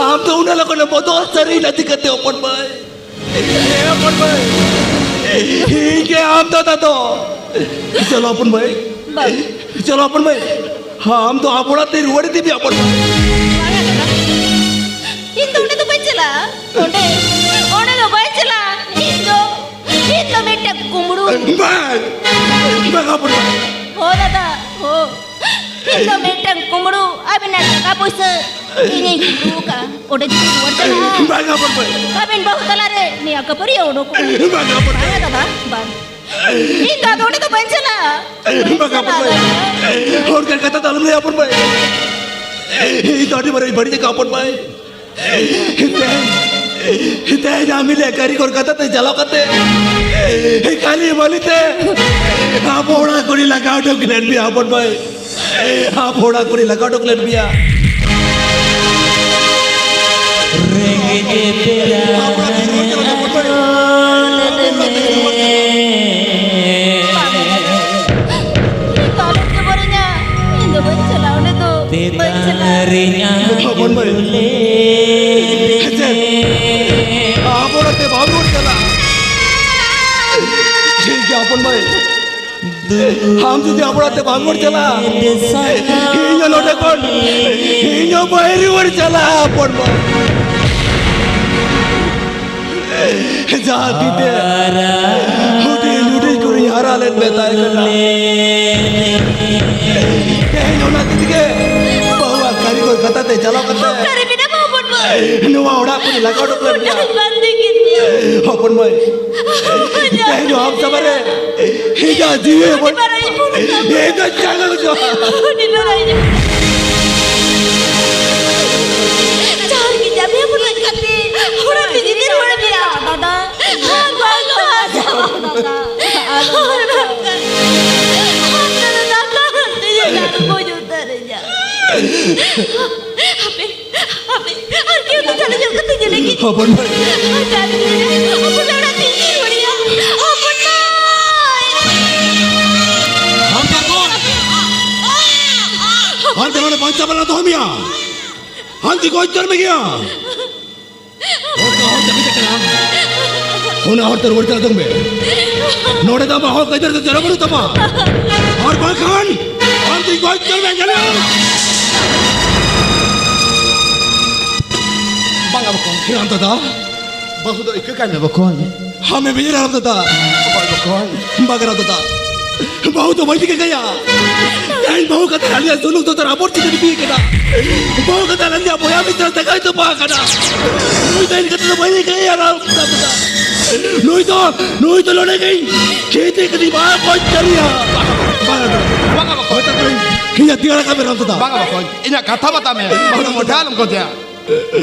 ᱟᱢ ᱫᱚ ᱩᱱᱟᱹᱜ ᱞᱚᱜᱚᱱ ᱮᱢ ᱵᱚᱫᱚᱞ ᱥᱟᱹᱨᱤᱭᱮᱱᱟ ᱪᱤᱠᱟᱹᱛᱮ, ᱦᱚᱯᱚᱱ ᱵᱷᱟᱹᱭ? ᱦᱮᱸ, ᱦᱚᱯᱚᱱ ᱵᱷᱟᱹᱭ᱾ ᱤᱧ ᱜᱮ ᱟᱢ ᱫᱟᱫᱟ ᱫᱚ᱾ ᱪᱚᱞᱚ, ᱦᱚᱯᱚᱱ ᱵᱷᱟᱹᱭ᱾ ᱵᱟᱝ᱾ ᱪᱚᱞᱚ, ᱦᱚᱯᱚᱱ ᱵᱷᱟᱹᱭ᱾ ᱟᱢ ᱫᱚ ᱟᱵᱚ ᱚᱲᱟᱜ ᱛᱮ ᱨᱩᱣᱟᱹᱲ ᱤᱫᱤ ᱢᱮ, ᱦᱚᱯᱚᱱ ᱵᱷᱟᱹᱭ᱾ ᱵᱟᱝᱟ ᱫᱟᱫᱟ᱾ ᱤᱧ ᱫᱚ ᱚᱸᱰᱮ ᱫᱚ ᱵᱟᱹᱧ ᱪᱟᱞᱟᱜᱼᱟ᱾ ᱚᱸᱰᱮ, ᱚᱸᱰᱮ ᱫᱚ ᱵᱟᱹᱧ ᱪᱟᱞᱟᱜᱼᱟ᱾ ᱤᱧ ᱫᱚ, ᱤᱧ ᱫᱚ ᱢᱤᱫᱴᱟᱝ ᱠᱩᱢᱵᱽᱲᱩ᱾ ᱵᱟᱝ᱾ ᱵᱟᱝ, ᱦᱚᱯᱚᱱ ᱵᱷᱟᱹᱭ᱾ ᱦᱳ ᱫᱟᱫᱟ, ᱦᱳ᱾ ᱤᱧ ᱫᱚ ᱢᱤᱫᱴᱟᱝ ᱠᱩᱢᱵᱽᱲᱩ, ᱟᱹᱵᱤᱱᱟᱜ ᱴᱟᱠᱟ ᱯᱩᱭᱥᱟᱹ ᱤᱧᱤᱧ ᱠᱩᱢᱵᱽᱲᱩ ᱟᱠᱟᱫᱼᱟ᱾ ᱚᱸᱰᱮ ᱡᱩᱫᱤ ᱨᱩᱣᱟᱹᱲ ᱪᱟᱞᱟᱜᱼᱟ, ᱵᱟᱝᱟ, ᱵᱟᱝ, ᱵᱟᱝ᱾ ᱟᱹᱵᱤᱱ ᱵᱟᱹᱦᱩ ᱛᱟᱞᱟᱨᱮ ᱱᱤᱭᱟᱹ ᱠᱷᱟᱹᱯᱟᱹᱨᱤ ᱩᱰᱩᱠᱚᱜᱼᱟ᱾ ᱵᱟᱝᱟ, ᱵᱟᱝ᱾ ᱵᱟᱝᱟ ᱫᱟᱫᱟ, ᱵᱟᱝ᱾ ᱤᱧ ᱫᱚ ᱟᱫᱚ ᱚᱸᱰᱮ ᱫᱚ ᱵᱟᱹᱧ ᱪᱟᱞᱟᱜᱼᱟ᱾ ᱵᱟᱝᱟ, ᱵᱟᱝ, ᱵᱟᱝ᱾ ᱦᱚᱲ ᱠᱟᱱ ᱠᱟᱛᱷᱟ ᱫᱚ ᱟᱞᱚᱢ ᱞᱟᱹᱭᱟ, ᱦᱚᱯᱚᱱ ᱵᱷᱟᱹᱭ᱾ ᱤᱧ ᱫᱚ ᱟᱹᱰᱤ ᱢᱟᱨᱟᱝ ᱵᱟᱹᱲᱤᱡ ᱟᱠᱟᱫ, ᱦᱚᱯᱚᱱ ᱵᱷᱟᱹᱭ᱾ ᱛᱮᱦᱮᱧ, ᱛᱮᱦᱮᱧ ᱟᱢ ᱞᱮ ᱠᱟᱹᱨᱤᱜᱚᱨ ᱠᱟᱛᱷᱟ ᱛᱮ ᱪᱟᱞᱟᱣ ᱠᱟᱛᱮ, ᱠᱷᱟᱹᱞᱤ ᱢᱟᱹᱞᱤ ᱛᱮ ᱟᱵᱚ ᱚᱲᱟᱜ ᱠᱷᱚᱱᱤᱧ ᱞᱟᱜᱟᱣ ᱦᱚᱴᱚ ᱞᱮᱫ ᱢᱮᱭᱟ, ᱦᱚᱯᱚᱱ ᱵᱷᱟᱹᱭ᱾ ᱟᱵᱚ ᱚᱲᱟᱜ ᱠᱷᱚᱱᱤᱧ ᱞᱟᱜᱟᱣ ᱦᱚᱴᱚ ᱞᱮᱫ ᱢᱮᱭᱟ᱾ ᱨᱮᱸᱜᱮᱡ ᱯᱮᱲᱟ ᱟᱵᱚ ᱚᱲᱟᱜ ᱠᱷᱚᱱᱤᱧ ᱨᱩᱣᱟᱹᱲ ᱪᱟᱞᱟᱣ ᱮᱱᱟ, ᱦᱚᱯᱚᱱ ᱵᱷᱟᱹᱭ᱾ ᱟᱵᱚ ᱚᱲᱟᱜ ᱠᱷᱚᱱᱤᱧ ᱨᱩᱣᱟᱹᱲ ᱪᱟᱞᱟᱣ ᱮᱱᱟ᱾ ᱤᱧ ᱫᱚ ᱟᱞᱚᱢ ᱡᱚᱵᱚᱨᱤᱧᱟ᱾ ᱤᱧ ᱫᱚ ᱵᱟᱹᱧ ᱪᱟᱞᱟᱜᱼᱟ ᱚᱸᱰᱮ ᱫᱚ᱾ ᱵᱟᱹᱧ ᱪᱟᱞᱟᱜᱼᱟ᱾ ᱦᱚᱯᱚᱱ ᱵᱷᱟᱹᱭ᱾ ᱦᱮᱸ ᱪᱮ? ᱟᱵᱚ ᱚᱲᱟᱜ ᱛᱮ ᱵᱟᱢ ᱨᱩᱣᱟᱹᱲ ᱪᱟᱞᱟᱜᱼᱟ᱾ ᱴᱷᱤᱠ ᱜᱮᱭᱟ, ᱦᱚᱯᱚᱱ ᱵᱷᱟᱹᱭ᱾ ᱟᱢ ᱡᱩᱫᱤ ᱟᱵᱚ ᱚᱲᱟᱜ ᱛᱮ ᱵᱟᱢ ᱨᱩᱣᱟᱹᱲ ᱪᱟᱞᱟᱜᱼᱟ, ᱤᱧ ᱦᱚᱸ ᱱᱚᱰᱮ ᱠᱷᱚᱱ, ᱤᱧ ᱦᱚᱸ ᱵᱟᱹᱧ ᱨᱩᱣᱟᱹᱲ ᱪᱟᱞᱟᱜᱼᱟ, ᱦᱚᱯᱚᱱ ᱵᱷᱟᱹᱭ᱾ ᱡᱟᱦᱟᱸ ᱛᱤ ᱛᱮ ᱦᱩᱰᱤᱧ ᱦᱩᱰᱤᱧ ᱠᱚᱨᱮᱧ ᱦᱟᱨᱟ ᱞᱮᱫ ᱢᱮ ᱛᱟᱦᱮᱸ ᱠᱟᱱᱟ, ᱛᱮᱦᱮᱧ ᱚᱱᱟ ᱛᱤ ᱛᱮᱜᱮ ᱵᱟᱹᱦᱩᱣᱟᱜ ᱠᱟᱹᱨᱤᱜᱚᱨ ᱠᱟᱛᱷᱟ ᱛᱮ ᱪᱟᱞᱟᱣ ᱠᱟᱛᱮ ᱚᱠᱟᱨᱮ ᱢᱮᱱᱟᱢᱟ, ᱦᱚᱯᱚᱱ ᱢᱟᱹᱭ? ᱱᱚᱣᱟ ᱚᱲᱟᱜ ᱠᱷᱚᱱ ᱞᱟᱜᱟᱣ ᱦᱚᱴᱚ ᱠᱟᱫ ᱢᱮᱭᱟ᱾ ᱚᱠᱟᱨᱮ ᱵᱟᱹᱜᱤ ᱠᱮᱫ ᱢᱮᱭᱟ? ᱦᱚᱯᱚᱱ ᱢᱟᱹᱭ, ᱛᱮᱦᱮᱧ ᱦᱚᱸ ᱟᱢ ᱥᱟᱢᱟᱝ ᱨᱮ ᱤᱧᱟᱜ ᱡᱤᱣᱤ ᱦᱚᱯᱚᱱ, ᱟᱹᱰᱤ ᱢᱟᱨᱟᱝ ᱤᱧ ᱵᱷᱩᱞ ᱟᱠᱟᱫᱟ᱾ ᱤᱧ ᱫᱚ ᱪᱟᱸᱜᱟ ᱜᱚᱡᱚᱜᱼᱟ᱾ ᱟᱹᱰᱤ ᱢᱟᱨᱟᱝ ᱤᱧ ᱵᱷᱩᱞ ᱟᱠᱟᱫᱟ᱾ ᱡᱟᱦᱟᱸ ᱨᱮᱜᱮ ᱧᱟᱢᱮᱭᱟ ᱵᱚᱱ ᱞᱟᱹᱭ ᱠᱟᱛᱮ ᱚᱲᱟᱜ ᱛᱮ ᱤᱫᱤ ᱨᱩᱣᱟᱹᱲ ᱢᱮᱭᱟ᱾ ᱫᱟᱫᱟ᱾ ᱦᱟᱯᱮ, ᱦᱟᱯᱮ, ᱟᱨ ᱠᱮᱣ ᱫᱚ ᱡᱟᱞᱮ ᱧᱚᱜ ᱠᱟᱛᱮ ᱧᱮᱞᱮ ᱜᱮ᱾ ᱦᱚᱯᱚᱱ ᱵᱷᱟᱹᱭ᱾ ᱦᱚᱯᱚᱱ ᱵᱷᱟᱹᱭ᱾ ᱦᱚᱯᱚᱱ ᱵᱷᱟᱹᱭ᱾ ᱟᱢ ᱫᱚ ᱚᱠᱚᱭ? ᱵᱟᱧᱪᱟᱣ ᱵᱟᱞᱟ ᱫᱚᱦᱚ ᱢᱮᱭᱟ᱾ ᱟᱢ ᱫᱚ ᱜᱚᱡ ᱩᱛᱟᱹᱨ ᱢᱮ ᱜᱮᱭᱟ᱾ ᱚᱱᱟ ᱦᱚᱨ ᱛᱮ ᱨᱩᱣᱟᱹᱲ ᱪᱟᱞᱟᱜ ᱛᱟᱵᱚᱱ ᱢᱮ᱾ ᱱᱚᱰᱮ ᱫᱚ ᱟᱢᱟᱜ ᱦᱚᱠ ᱟᱹᱭᱫᱟᱹᱨ ᱫᱚ ᱪᱮᱫ ᱦᱚᱸ ᱵᱟᱹᱱᱩᱜ ᱛᱟᱢᱟ᱾ ᱟᱨ ᱵᱟᱝᱠᱷᱟᱱ ᱟᱢ ᱫᱚᱧ ᱜᱚᱡ ᱩᱛᱟᱹᱨ ᱢᱮᱭᱟ, ᱧᱮᱞ ᱢᱮ᱾ ᱵᱟᱝᱟ ᱵᱚᱠᱚᱧ᱾ ᱨᱟᱢ ᱫᱟᱫᱟ᱾ ᱵᱟᱹᱦᱩ ᱫᱚ ᱤᱠᱟᱹ ᱠᱟᱭ ᱢᱮ ᱵᱚᱠᱚᱧ᱾ ᱟᱢᱮᱢ ᱩᱭᱦᱟᱹᱨᱟ ᱨᱟᱢ ᱫᱟᱫᱟ? ᱦᱳᱭ ᱵᱚᱠᱚᱧ᱾ ᱵᱟᱝ ᱨᱟᱢ ᱫᱟᱫᱟ, ᱵᱟᱹᱦᱩ ᱫᱚ ᱵᱟᱹᱧ ᱤᱠᱟᱹ ᱠᱟᱭᱟ᱾ ᱛᱮᱦᱮᱧ ᱵᱟᱹᱦᱩ ᱠᱟᱛᱮ ᱟᱞᱮᱭᱟᱜ ᱥᱩᱞᱩᱠ ᱫᱚ ᱛᱟᱨ ᱟᱵᱚᱨ ᱪᱤᱠᱟᱹ ᱵᱤᱫᱤ ᱠᱟᱱᱟ᱾ ᱵᱟᱹᱦᱩ ᱠᱟᱛᱮ ᱟᱞᱮᱭᱟᱜ ᱵᱚᱭᱦᱟ ᱢᱤᱛᱨᱟ ᱛᱟᱠᱟᱭ ᱛᱚᱯᱟ ᱠᱟᱱᱟ᱾ ᱱᱩᱭ ᱫᱚ ᱤᱧ ᱠᱟᱛᱮ ᱫᱚ ᱵᱟᱹᱧ ᱤᱠᱟᱹᱭᱟ ᱨᱟᱢ ᱫᱟᱫᱟ᱾ ᱱᱩᱭ ᱫᱚ, ᱱᱩᱭ ᱫᱚ ᱱᱚᱰᱮ ᱜᱮ ᱠᱷᱮᱛᱮ ᱠᱟᱹᱴᱤᱡ ᱵᱟᱝ ᱠᱚ ᱪᱟᱹᱨᱤᱭᱟ᱾ ᱵᱟᱝᱟ ᱵᱚᱠᱚᱧ᱾ ᱤᱧᱟᱹᱜ ᱛᱤ ᱟᱲᱟᱜ ᱠᱟᱜ ᱢᱮ ᱨᱟᱢ ᱫᱟᱫᱟ᱾ ᱵᱟᱝᱟ ᱵᱚᱠᱚᱧ, ᱤᱧᱟᱹᱜ ᱠᱟᱛᱷᱟ ᱵᱟᱛᱟ ᱢᱮ᱾ ᱵᱟᱹᱦᱩ ᱫᱚ ᱢᱚᱴᱷᱮ ᱟᱞᱚᱢ ᱜᱚᱡᱮᱭᱟ᱾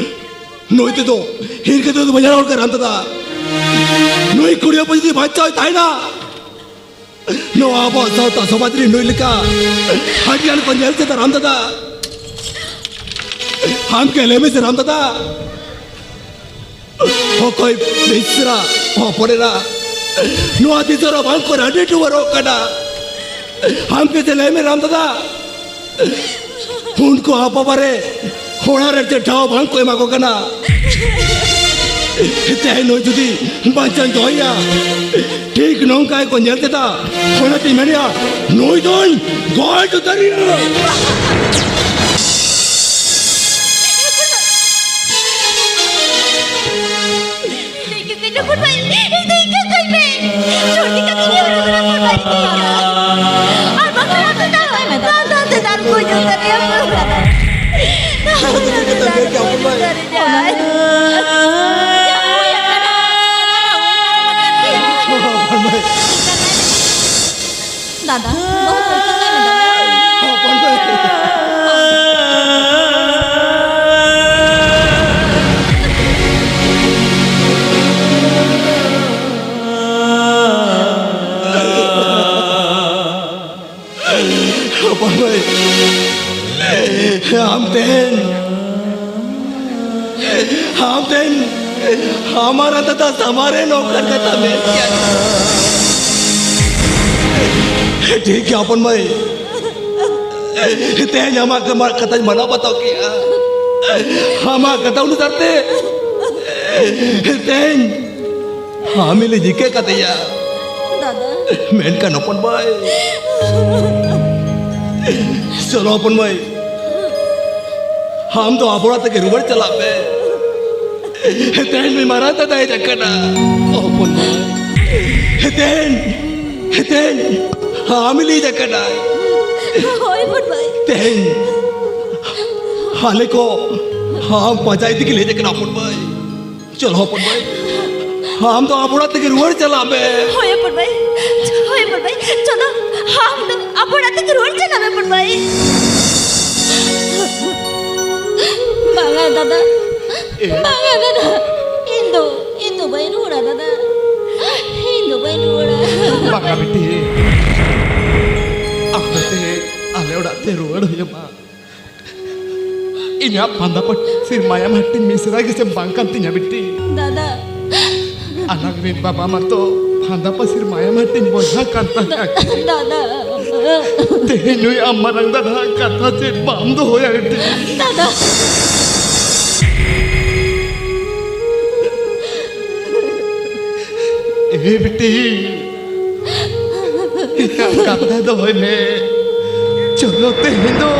ᱱᱩᱭ ᱛᱮᱫᱚ ᱦᱤᱨᱠᱟᱹ ᱛᱮᱫᱚ ᱵᱟᱹᱧ ᱨᱚᱲ ᱠᱟᱱᱟ ᱨᱟᱢ ᱫᱟᱫᱟ᱾ ᱱᱩᱭ ᱠᱩᱲᱤ ᱦᱚᱯᱚᱱ ᱡᱩᱫᱤ ᱵᱟᱧᱪᱟᱣ ᱛᱟᱦᱮᱱᱟ, ᱱᱚᱣᱟ ᱟᱵᱚ ᱥᱟᱶᱛᱟ ᱥᱚᱢᱟᱡᱽ ᱨᱮ ᱱᱩᱭ ᱞᱮᱠᱟ ᱦᱟᱹᱴᱤᱭᱟᱱ ᱠᱚ ᱧᱮᱞ ᱪᱮᱫᱟ ᱨᱟᱢ ᱫᱟᱫᱟ᱾ ᱟᱢ ᱜᱮ ᱞᱟᱹᱭ ᱢᱮᱥᱮ ᱨᱟᱢ ᱫᱟᱫᱟ, ᱚᱠᱚᱭ ᱢᱤᱥᱨᱟ ᱦᱚᱯᱚᱱ ᱮᱨᱟ ᱱᱚᱣᱟ ᱫᱤᱥᱚᱢ ᱨᱮ ᱵᱟᱝ ᱠᱚ ᱨᱟᱹᱰᱤ ᱴᱩᱣᱟᱹᱨᱚᱜ ᱠᱟᱱᱟ? ᱟᱢ ᱜᱮ ᱞᱟᱹᱭ ᱢᱮ ᱨᱟᱢ ᱫᱟᱫᱟ᱾ ᱩᱱᱠᱩ ᱟᱯᱟᱵᱟᱨᱮ ᱚᱲᱟᱜ ᱨᱮ ᱪᱮᱫ ᱴᱷᱟᱶ ᱵᱟᱝ ᱠᱚ ᱮᱢᱟ ᱠᱚ ᱠᱟᱱᱟ᱾ ᱛᱮᱦᱮᱧ ᱱᱩᱭ ᱡᱩᱫᱤ ᱵᱟᱧᱪᱟᱣ ᱫᱚᱦᱚᱭᱟ, ᱴᱷᱤᱠ ᱱᱚᱝᱠᱟ ᱜᱮᱠᱚ ᱧᱮᱞ ᱛᱮᱫᱟ᱾ ᱚᱱᱟᱛᱮᱧ ᱢᱮᱱᱮᱫᱼᱟ, ᱱᱩᱭ ᱫᱚᱧ ᱜᱚᱡ ᱩᱛᱟᱹᱨᱮᱭᱟ᱾ ᱤᱧ ᱫᱚ ᱤᱠᱟᱹ ᱠᱟᱹᱧ ᱢᱮ, ᱯᱷᱩᱴᱵᱚᱞ᱾ ᱤᱧ ᱫᱚ ᱤᱠᱟᱹ ᱠᱟᱹᱧ ᱢᱮ᱾ ᱪᱷᱩᱴᱤ ᱠᱟᱛᱮ ᱤᱧ ᱦᱚᱨᱚᱜ ᱠᱟᱱᱟ, ᱯᱷᱩᱴᱵᱚᱞ ᱤᱧ ᱫᱚ ᱤᱠᱟᱹ ᱠᱟᱹᱧ ᱢᱮ᱾ ᱟᱨ ᱵᱟᱝᱠᱷᱟᱱ ᱟᱢ ᱫᱚ ᱫᱟᱜ, ᱫᱟᱜ, ᱫᱟᱜ, ᱫᱟᱜ ᱨᱮ ᱜᱚᱡ ᱩᱛᱟᱹᱨ ᱨᱮᱭᱟ᱾ ᱚᱱᱟ ᱠᱷᱟᱹᱛᱤᱨ ᱜᱮ ᱛᱚ ᱞᱟᱹᱭ ᱠᱮᱜᱼᱟ, ᱯᱷᱩᱴᱵᱚᱞ᱾ ᱫᱟᱜ ᱨᱮ ᱡᱟᱦᱟᱸᱭ᱾ ᱫᱟᱫᱟ, ᱵᱟᱹᱦᱩ ᱯᱚᱨᱤᱪᱚᱭ ᱠᱟᱭ ᱢᱮ, ᱫᱟᱫᱟ᱾ ᱦᱚᱯᱚᱱ ᱢᱟᱹᱭ᱾ ᱦᱚᱯᱚᱱ ᱢᱟᱹᱭ, ᱟᱢ ᱛᱮᱦᱮᱧ, ᱟᱢ ᱛᱮᱦᱮᱧ ᱟᱢᱟᱨ ᱫᱟᱫᱟ ᱥᱟᱢᱟᱝ ᱨᱮ ᱱᱚᱝᱠᱟᱱ ᱠᱟᱛᱷᱟ ᱢᱮᱱ ᱠᱮᱫ᱾ ᱴᱷᱤᱠ ᱜᱮᱭᱟ ᱦᱚᱯᱚᱱ ᱢᱟᱹᱭ, ᱛᱮᱦᱮᱧ ᱟᱢᱟᱜ ᱠᱟᱛᱷᱟᱧ ᱢᱟᱱᱟᱣ ᱵᱟᱛᱟᱣ ᱠᱮᱜᱼᱟ᱾ ᱟᱢᱟᱜ ᱠᱟᱛᱷᱟ ᱚᱱᱩᱥᱟᱨ ᱛᱮ ᱛᱮᱦᱮᱧ ᱟᱢᱤᱞᱤ ᱡᱤᱠᱟᱹ ᱠᱟᱫᱮᱭᱟ᱾ ᱫᱟᱫᱟ᱾ ᱢᱮᱱᱠᱷᱟᱱ ᱦᱚᱯᱚᱱ ᱵᱷᱟᱭ, ᱪᱚᱞᱚ ᱦᱚᱯᱚᱱ ᱵᱷᱟᱭ, ᱟᱢ ᱫᱚ ᱟᱵᱚᱲᱟ ᱛᱮᱜᱮ ᱨᱩᱣᱟᱹᱲ ᱪᱟᱞᱟᱜ ᱢᱮ᱾ ᱛᱮᱦᱮᱧ ᱱᱩᱭ ᱢᱟᱨᱟᱝ ᱫᱟᱫᱟ ᱦᱮᱡ ᱟᱠᱟᱱᱟ᱾ ᱦᱚᱯᱚᱱ ᱵᱷᱟᱭ, ᱛᱮᱦᱮᱧ, ᱛᱮᱦᱮᱧ ᱟᱢᱤᱞᱤ ᱦᱮᱡ ᱟᱠᱟᱱᱟᱭ᱾ ᱦᱳᱭ ᱦᱚᱯᱚᱱ ᱵᱷᱟᱭ᱾ ᱛᱮᱦᱮᱧ ᱟᱞᱮ ᱠᱚ ᱟᱢ ᱯᱟᱸᱡᱟ ᱤᱫᱤ ᱜᱮᱞᱮ ᱦᱮᱡ ᱟᱠᱟᱱᱟ ᱦᱚᱯᱚᱱ ᱵᱷᱟᱭ᱾ ᱪᱚᱞᱚ ᱦᱚᱯᱚᱱ ᱵᱷᱟᱭ, ᱟᱢ ᱫᱚ ᱟᱵᱚᱲᱟ ᱛᱮᱜᱮ ᱨᱩᱣᱟᱹᱲ ᱪᱟᱞᱟᱜ ᱢᱮ᱾ ᱦᱳᱭ ᱦᱚᱯᱚᱱ ᱵᱷᱟᱭ, ᱦᱳᱭ ᱦᱚᱯᱚᱱ ᱵᱷᱟᱭ, ᱪᱚᱞᱚ ᱟᱢ ᱫᱚ ᱟᱵᱚᱲᱟ ᱛᱮᱜᱮ ᱨᱩᱣᱟᱹᱲ ᱪᱟᱞᱟᱜ ᱢᱮ ᱦᱚᱯᱚᱱ ᱵᱷᱟᱭ᱾ ᱵᱟᱝᱟ ᱫᱟᱫᱟ, ᱮ? ᱵᱟᱝᱟ ᱫᱟᱫᱟ, ᱤᱧ ᱫᱚ, ᱤᱧ ᱫᱚ ᱵᱟᱹᱧ ᱨᱩᱣᱟᱹᱲᱟ ᱫᱟᱫᱟ, ᱤᱧ ᱫᱚ ᱵᱟᱹᱧ ᱨᱩᱣᱟᱹᱲᱟ᱾ ᱵᱟᱝᱟ ᱵᱤᱴᱤ, ᱟᱢ ᱫᱚ ᱛᱮᱦᱮᱧ ᱟᱞᱮ ᱚᱲᱟᱜ ᱛᱮ ᱨᱩᱣᱟᱹᱲ ᱦᱩᱭ ᱟᱢᱟ᱾ ᱤᱧᱟᱜ ᱯᱷᱟᱸᱫᱟ ᱯᱟᱹᱥᱤᱨ ᱢᱟᱭᱟᱢ ᱦᱟᱹᱴᱤᱧ ᱢᱤᱥᱨᱟ ᱜᱮᱥᱮ ᱵᱟᱝ ᱠᱟᱱ ᱛᱤᱧᱟ ᱵᱤᱴᱤ? ᱫᱟᱫᱟ᱾ ᱟᱞᱟᱝ ᱨᱮᱱ ᱵᱟᱵᱟ ᱢᱟᱛᱚ ᱯᱷᱟᱸᱫᱟ ᱯᱟᱹᱥᱤᱨ ᱢᱟᱭᱟᱢ ᱦᱟᱹᱴᱤᱧ ᱵᱚᱭᱦᱟ ᱠᱟᱱ ᱛᱟᱦᱮᱸ ᱟᱹᱠᱤᱱ᱾ ᱫᱟᱫᱟ᱾ ᱛᱮᱦᱮᱧ ᱱᱩᱭ ᱟᱢ ᱢᱟᱨᱟᱝ ᱫᱟᱫᱟ ᱠᱟᱛᱷᱟ ᱪᱮᱫ ᱵᱟᱢ ᱫᱚᱦᱚᱭᱟ ᱵᱤᱴᱤ? ᱫᱟᱫᱟ᱾ ᱮ ᱵᱤᱴᱤ, ᱤᱧᱟᱜ ᱠᱟᱛᱷᱟ ᱫᱚᱦᱚᱭ ᱢᱮ᱾ ᱪᱚᱞᱚ ᱛᱮᱦᱮᱧ ᱫᱚ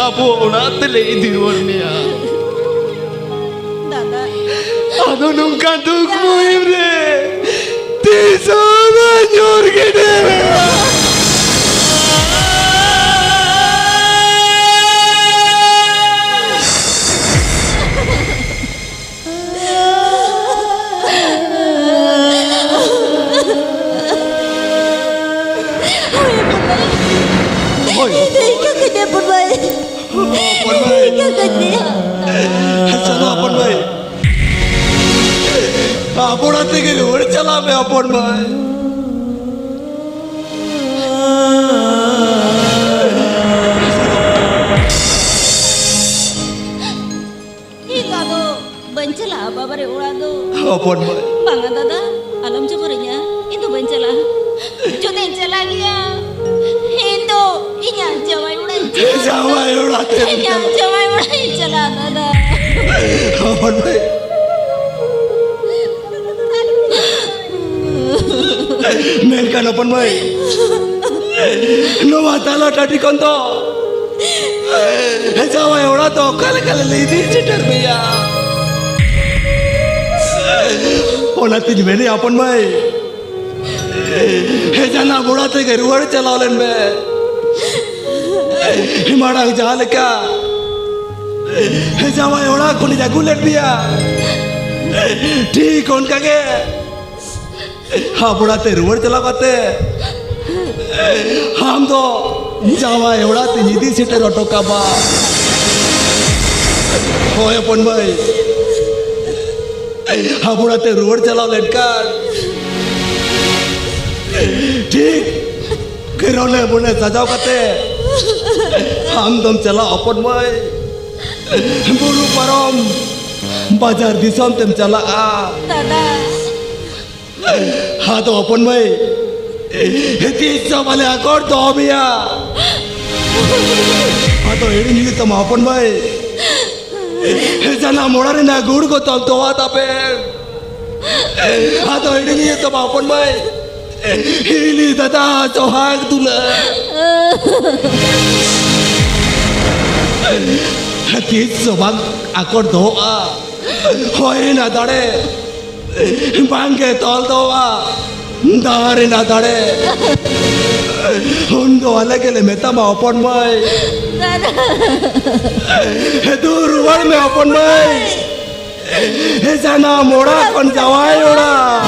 ᱟᱵᱚ ᱚᱲᱟᱜ ᱛᱮᱞᱮ ᱤᱫᱤ ᱨᱩᱣᱟᱹᱲ ᱢᱮᱭᱟ᱾ ᱫᱟᱫᱟ᱾ ᱟᱫᱚ ᱱᱚᱝᱠᱟ ᱫᱩᱠ ᱢᱩᱦᱤᱢ ᱨᱮ ᱛᱤᱥ ᱦᱚᱸ ᱵᱟᱝ ᱧᱩᱨ ᱜᱤᱰᱤ ᱢᱮᱭᱟ᱾ ᱦᱳᱭ᱾ ᱤᱧ ᱫᱚ ᱤᱠᱟᱹ ᱠᱟᱹᱧ ᱢᱮ, ᱦᱚᱯᱚᱱ ᱵᱷᱟᱭ᱾ ᱦᱚᱯᱚᱱ ᱵᱷᱟᱭ᱾ ᱤᱠᱟᱹ ᱠᱟᱹᱧ ᱢᱮ᱾ ᱪᱟᱞᱟᱜ ᱦᱚᱯᱚᱱ ᱵᱷᱟᱭ᱾ ᱟᱵᱚᱲᱟ ᱛᱮᱜᱮ ᱨᱩᱣᱟᱹᱲ ᱪᱟᱞᱟᱜ ᱢᱮ, ᱦᱚᱯᱚᱱ ᱵᱷᱟᱭ᱾ ᱤᱧ ᱫᱚ ᱟᱫᱚ ᱵᱟᱹᱧ ᱪᱟᱞᱟᱜᱼᱟ ᱵᱟᱵᱟ ᱨᱮ ᱚᱲᱟᱜ ᱫᱚ᱾ ᱦᱚᱯᱚᱱ ᱢᱟᱹᱭ᱾ ᱵᱟᱝᱟ ᱫᱟᱫᱟ, ᱟᱞᱚᱢ ᱡᱚᱵᱚᱨᱤᱧᱟ, ᱤᱧ ᱫᱚ ᱵᱟᱹᱧ ᱪᱟᱞᱟᱜᱼᱟ᱾ ᱡᱩᱫᱤᱧ ᱪᱟᱞᱟᱜ ᱜᱮᱭᱟ, ᱤᱧ ᱫᱚ ᱡᱟᱶᱟᱭ ᱚᱲᱟᱜ ᱛᱮ ᱤᱧᱟᱜ ᱡᱟᱶᱟᱭ ᱚᱲᱟᱜ ᱤᱧ ᱪᱟᱞᱟᱜᱼᱟ, ᱫᱟᱫᱟ᱾ ᱦᱚᱯᱚᱱ ᱢᱟᱹᱭ᱾ ᱢᱮᱱᱠᱷᱟᱱ ᱦᱚᱯᱚᱱ ᱢᱟᱹᱭ, ᱱᱚᱣᱟ ᱛᱟᱞᱟ ᱴᱟᱺᱰᱤ ᱠᱷᱚᱱ ᱫᱚ ᱡᱟᱶᱟᱭ ᱚᱲᱟᱜ ᱫᱚ ᱚᱠᱟ ᱞᱮᱠᱟ ᱞᱮ ᱤᱫᱤ ᱥᱮᱴᱮᱨ ᱢᱮᱭᱟ? ᱚᱱᱟᱛᱤᱧ ᱢᱮᱱᱮᱫ ᱦᱚᱯᱚᱱ ᱢᱟᱹᱭ, ᱡᱟᱱᱟᱢ ᱚᱲᱟᱜ ᱛᱮᱜᱮ ᱨᱩᱣᱟᱹᱲ ᱪᱟᱞᱟᱣ ᱞᱮᱱ ᱢᱮ᱾ ᱢᱟᱲᱟᱝ ᱡᱟᱦᱟᱸ ᱞᱮᱠᱟ ᱡᱟᱶᱟᱭ ᱚᱲᱟᱜ ᱠᱷᱚᱱᱤᱧ ᱟᱹᱜᱩ ᱞᱮᱫ ᱢᱮᱭᱟ, ᱴᱷᱤᱠ ᱚᱱᱠᱟ ᱜᱮ ᱦᱟᱯᱲᱟ ᱛᱮ ᱨᱩᱣᱟᱹᱲ ᱪᱟᱞᱟᱣ ᱠᱟᱛᱮ ᱟᱢ ᱫᱚ ᱡᱟᱶᱟᱭ ᱚᱲᱟᱜ ᱛᱮᱧ ᱤᱫᱤ ᱥᱮᱴᱮᱨ ᱦᱚᱴᱚ ᱠᱟᱢᱟ᱾ ᱦᱳᱭ ᱦᱚᱯᱚᱱ ᱢᱟᱹᱭ, ᱦᱟᱯᱲᱟ ᱛᱮ ᱨᱩᱣᱟᱹᱲ ᱪᱟᱞᱟᱣ ᱞᱮᱱᱠᱷᱟᱱ ᱴᱷᱤᱠ ᱜᱮᱨᱚᱞᱮ ᱵᱚᱱᱮ ᱥᱟᱡᱟᱣ ᱠᱟᱛᱮ ᱟᱢ ᱫᱚᱢ ᱪᱟᱞᱟᱜ ᱦᱚᱯᱚᱱ ᱢᱟᱹᱭ, ᱵᱩᱨᱩ ᱯᱟᱨᱚᱢ ᱵᱟᱡᱟᱨ ᱫᱤᱥᱚᱢ ᱛᱮᱢ ᱪᱟᱞᱟᱜᱼᱟ᱾ ᱫᱟᱫᱟ᱾ ᱟᱫᱚ ᱦᱚᱯᱚᱱ ᱢᱟᱹᱭ, ᱛᱤᱥ ᱦᱚᱸ ᱵᱟᱞᱮ ᱟᱠᱚᱴ ᱫᱚᱦᱚ ᱢᱮᱭᱟ᱾ ᱟᱫᱚ ᱦᱤᱲᱤᱧ ᱦᱩᱭᱩᱜ ᱛᱟᱢᱟ ᱦᱚᱯᱚᱱ ᱢᱟᱹᱭ, ᱡᱟᱱᱟᱢ ᱚᱲᱟᱜ ᱨᱮᱱᱟᱜ ᱜᱩᱲ ᱠᱚ ᱛᱚᱞ ᱛᱚᱣᱟ ᱛᱟᱯᱮ᱾ ᱟᱫᱚ ᱦᱤᱲᱤᱧ ᱦᱩᱭᱩᱜ ᱛᱟᱢᱟ ᱦᱚᱯᱚᱱ ᱢᱟᱹᱭ, ᱦᱤᱞᱤ ᱫᱟᱫᱟ ᱥᱚᱦᱟᱜ ᱫᱩᱞᱟᱹᱲ᱾ ᱛᱤᱥ ᱦᱚᱸ ᱵᱟᱝ ᱟᱠᱚᱴ ᱫᱚᱦᱚᱜᱼᱟ᱾ ᱦᱚᱭ ᱨᱮᱱᱟᱜ ᱫᱟᱲᱮ ᱵᱟᱝᱜᱮ ᱛᱚᱞ ᱫᱚᱦᱚᱜᱼᱟ᱾ ᱫᱟᱜ ᱨᱮᱱᱟᱜ ᱫᱟᱲᱮ᱾ ᱩᱱ ᱫᱚ ᱟᱞᱮ ᱜᱮᱞᱮ ᱢᱮᱛᱟᱢᱟ ᱦᱚᱯᱚᱱ ᱢᱟᱹᱭ᱾ ᱫᱟᱫᱟ᱾ ᱫᱩ ᱨᱩᱣᱟᱹᱲ ᱢᱮ ᱦᱚᱯᱚᱱ ᱢᱟᱹᱭ᱾ ᱡᱟᱱᱟᱢ ᱚᱲᱟᱜ ᱠᱷᱚᱱ ᱡᱟᱶᱟᱭ ᱚᱲᱟᱜ᱾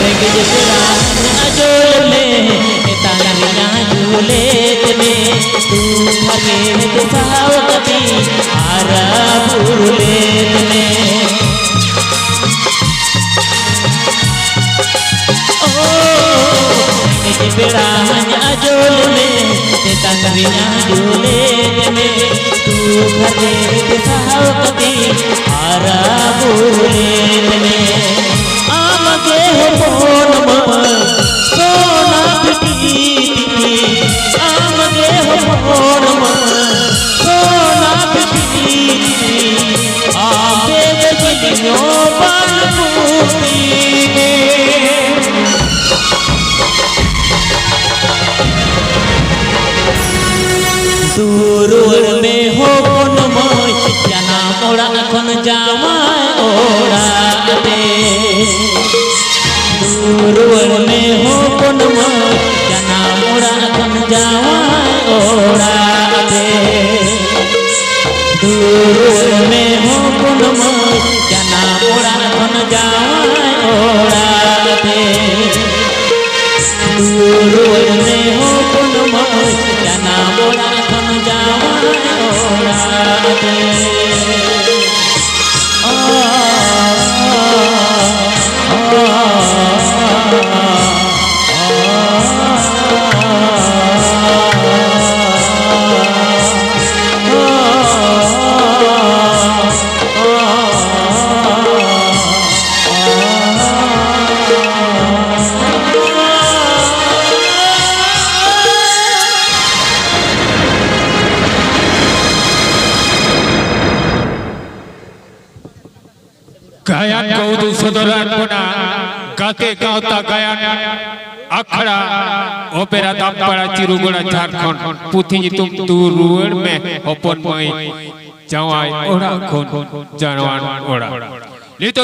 ᱨᱮᱸᱜᱮᱡ ᱯᱮᱲᱟ ᱟᱡᱚᱞ ᱢᱮ, ᱛᱟᱝ ᱨᱮᱱᱟᱜ ᱡᱩᱞᱮᱫ ᱢᱮ, ᱫᱩᱠ ᱦᱟᱨᱠᱮᱛ ᱥᱟᱦᱟᱣ ᱠᱟᱛᱮ ᱦᱟᱨᱟ ᱵᱩᱨᱩ ᱞᱮᱫ ᱢᱮ᱾ ᱳ, ᱨᱮᱸᱜᱮᱡ ᱯᱮᱲᱟ ᱟᱡᱚᱞ ᱢᱮ, ᱛᱟᱝ ᱨᱮᱱᱟᱜ ᱡᱩᱞᱮᱫ ᱢᱮ, ᱫᱩᱠ ᱦᱟᱨᱠᱮᱛ ᱥᱟᱦᱟᱣ ᱠᱟᱛᱮ ᱦᱟᱨᱟ ᱵᱩᱨᱩ ᱞᱮᱱ ᱢᱮ᱾ ᱟᱢ ᱜᱮ ᱦᱚᱯᱚᱱ ᱢᱟᱹᱭ, ᱥᱚᱱᱟ ᱵᱤᱴᱤ ᱛᱤᱧ, ᱟᱢ ᱜᱮ ᱦᱚᱯᱚᱱ ᱨᱩᱣᱟᱹᱲ ᱢᱮ ᱦᱚᱯᱚᱱ ᱢᱟᱹᱭ, ᱡᱟᱱᱟᱢ ᱚᱲᱟᱜ ᱠᱷᱚᱱ ᱡᱟᱶᱟᱭ ᱚᱲᱟᱜ ᱛᱮ᱾ ᱨᱩᱣᱟᱹᱲ ᱢᱮ ᱦᱚᱯᱚᱱ ᱢᱟᱹᱭ, ᱡᱟᱱᱟᱢ ᱚᱲᱟᱜ ᱠᱷᱚᱱ ᱡᱟᱶᱟᱭ ᱚᱲᱟᱜ ᱛᱮ᱾ ᱜᱟᱭᱟᱱ ᱠᱚ ᱩᱫᱩᱜ ᱥᱚᱫᱚᱨᱟᱫ ᱵᱚᱱᱟ ᱜᱟᱛᱮ ᱜᱟᱶᱛᱟ ᱜᱟᱭᱟᱱ ᱟᱠᱷᱲᱟ ᱚᱯᱮᱨᱟ ᱫᱟᱢᱯᱟᱲᱟ ᱪᱤᱨᱩᱜᱚᱲᱟ ᱡᱷᱟᱲᱠᱷᱚᱸᱰ᱾ ᱯᱩᱛᱷᱤ ᱧᱩᱛᱩᱢ ᱫᱩ ᱨᱩᱣᱟᱹᱲ ᱢᱮ ᱦᱚᱯᱚᱱ ᱢᱟᱹᱭ ᱡᱟᱶᱟᱭ ᱚᱲᱟᱜ ᱠᱷᱚᱱ ᱡᱟᱱᱣᱟᱱ ᱚᱲᱟᱜ᱾ ᱱᱤᱛᱚᱜ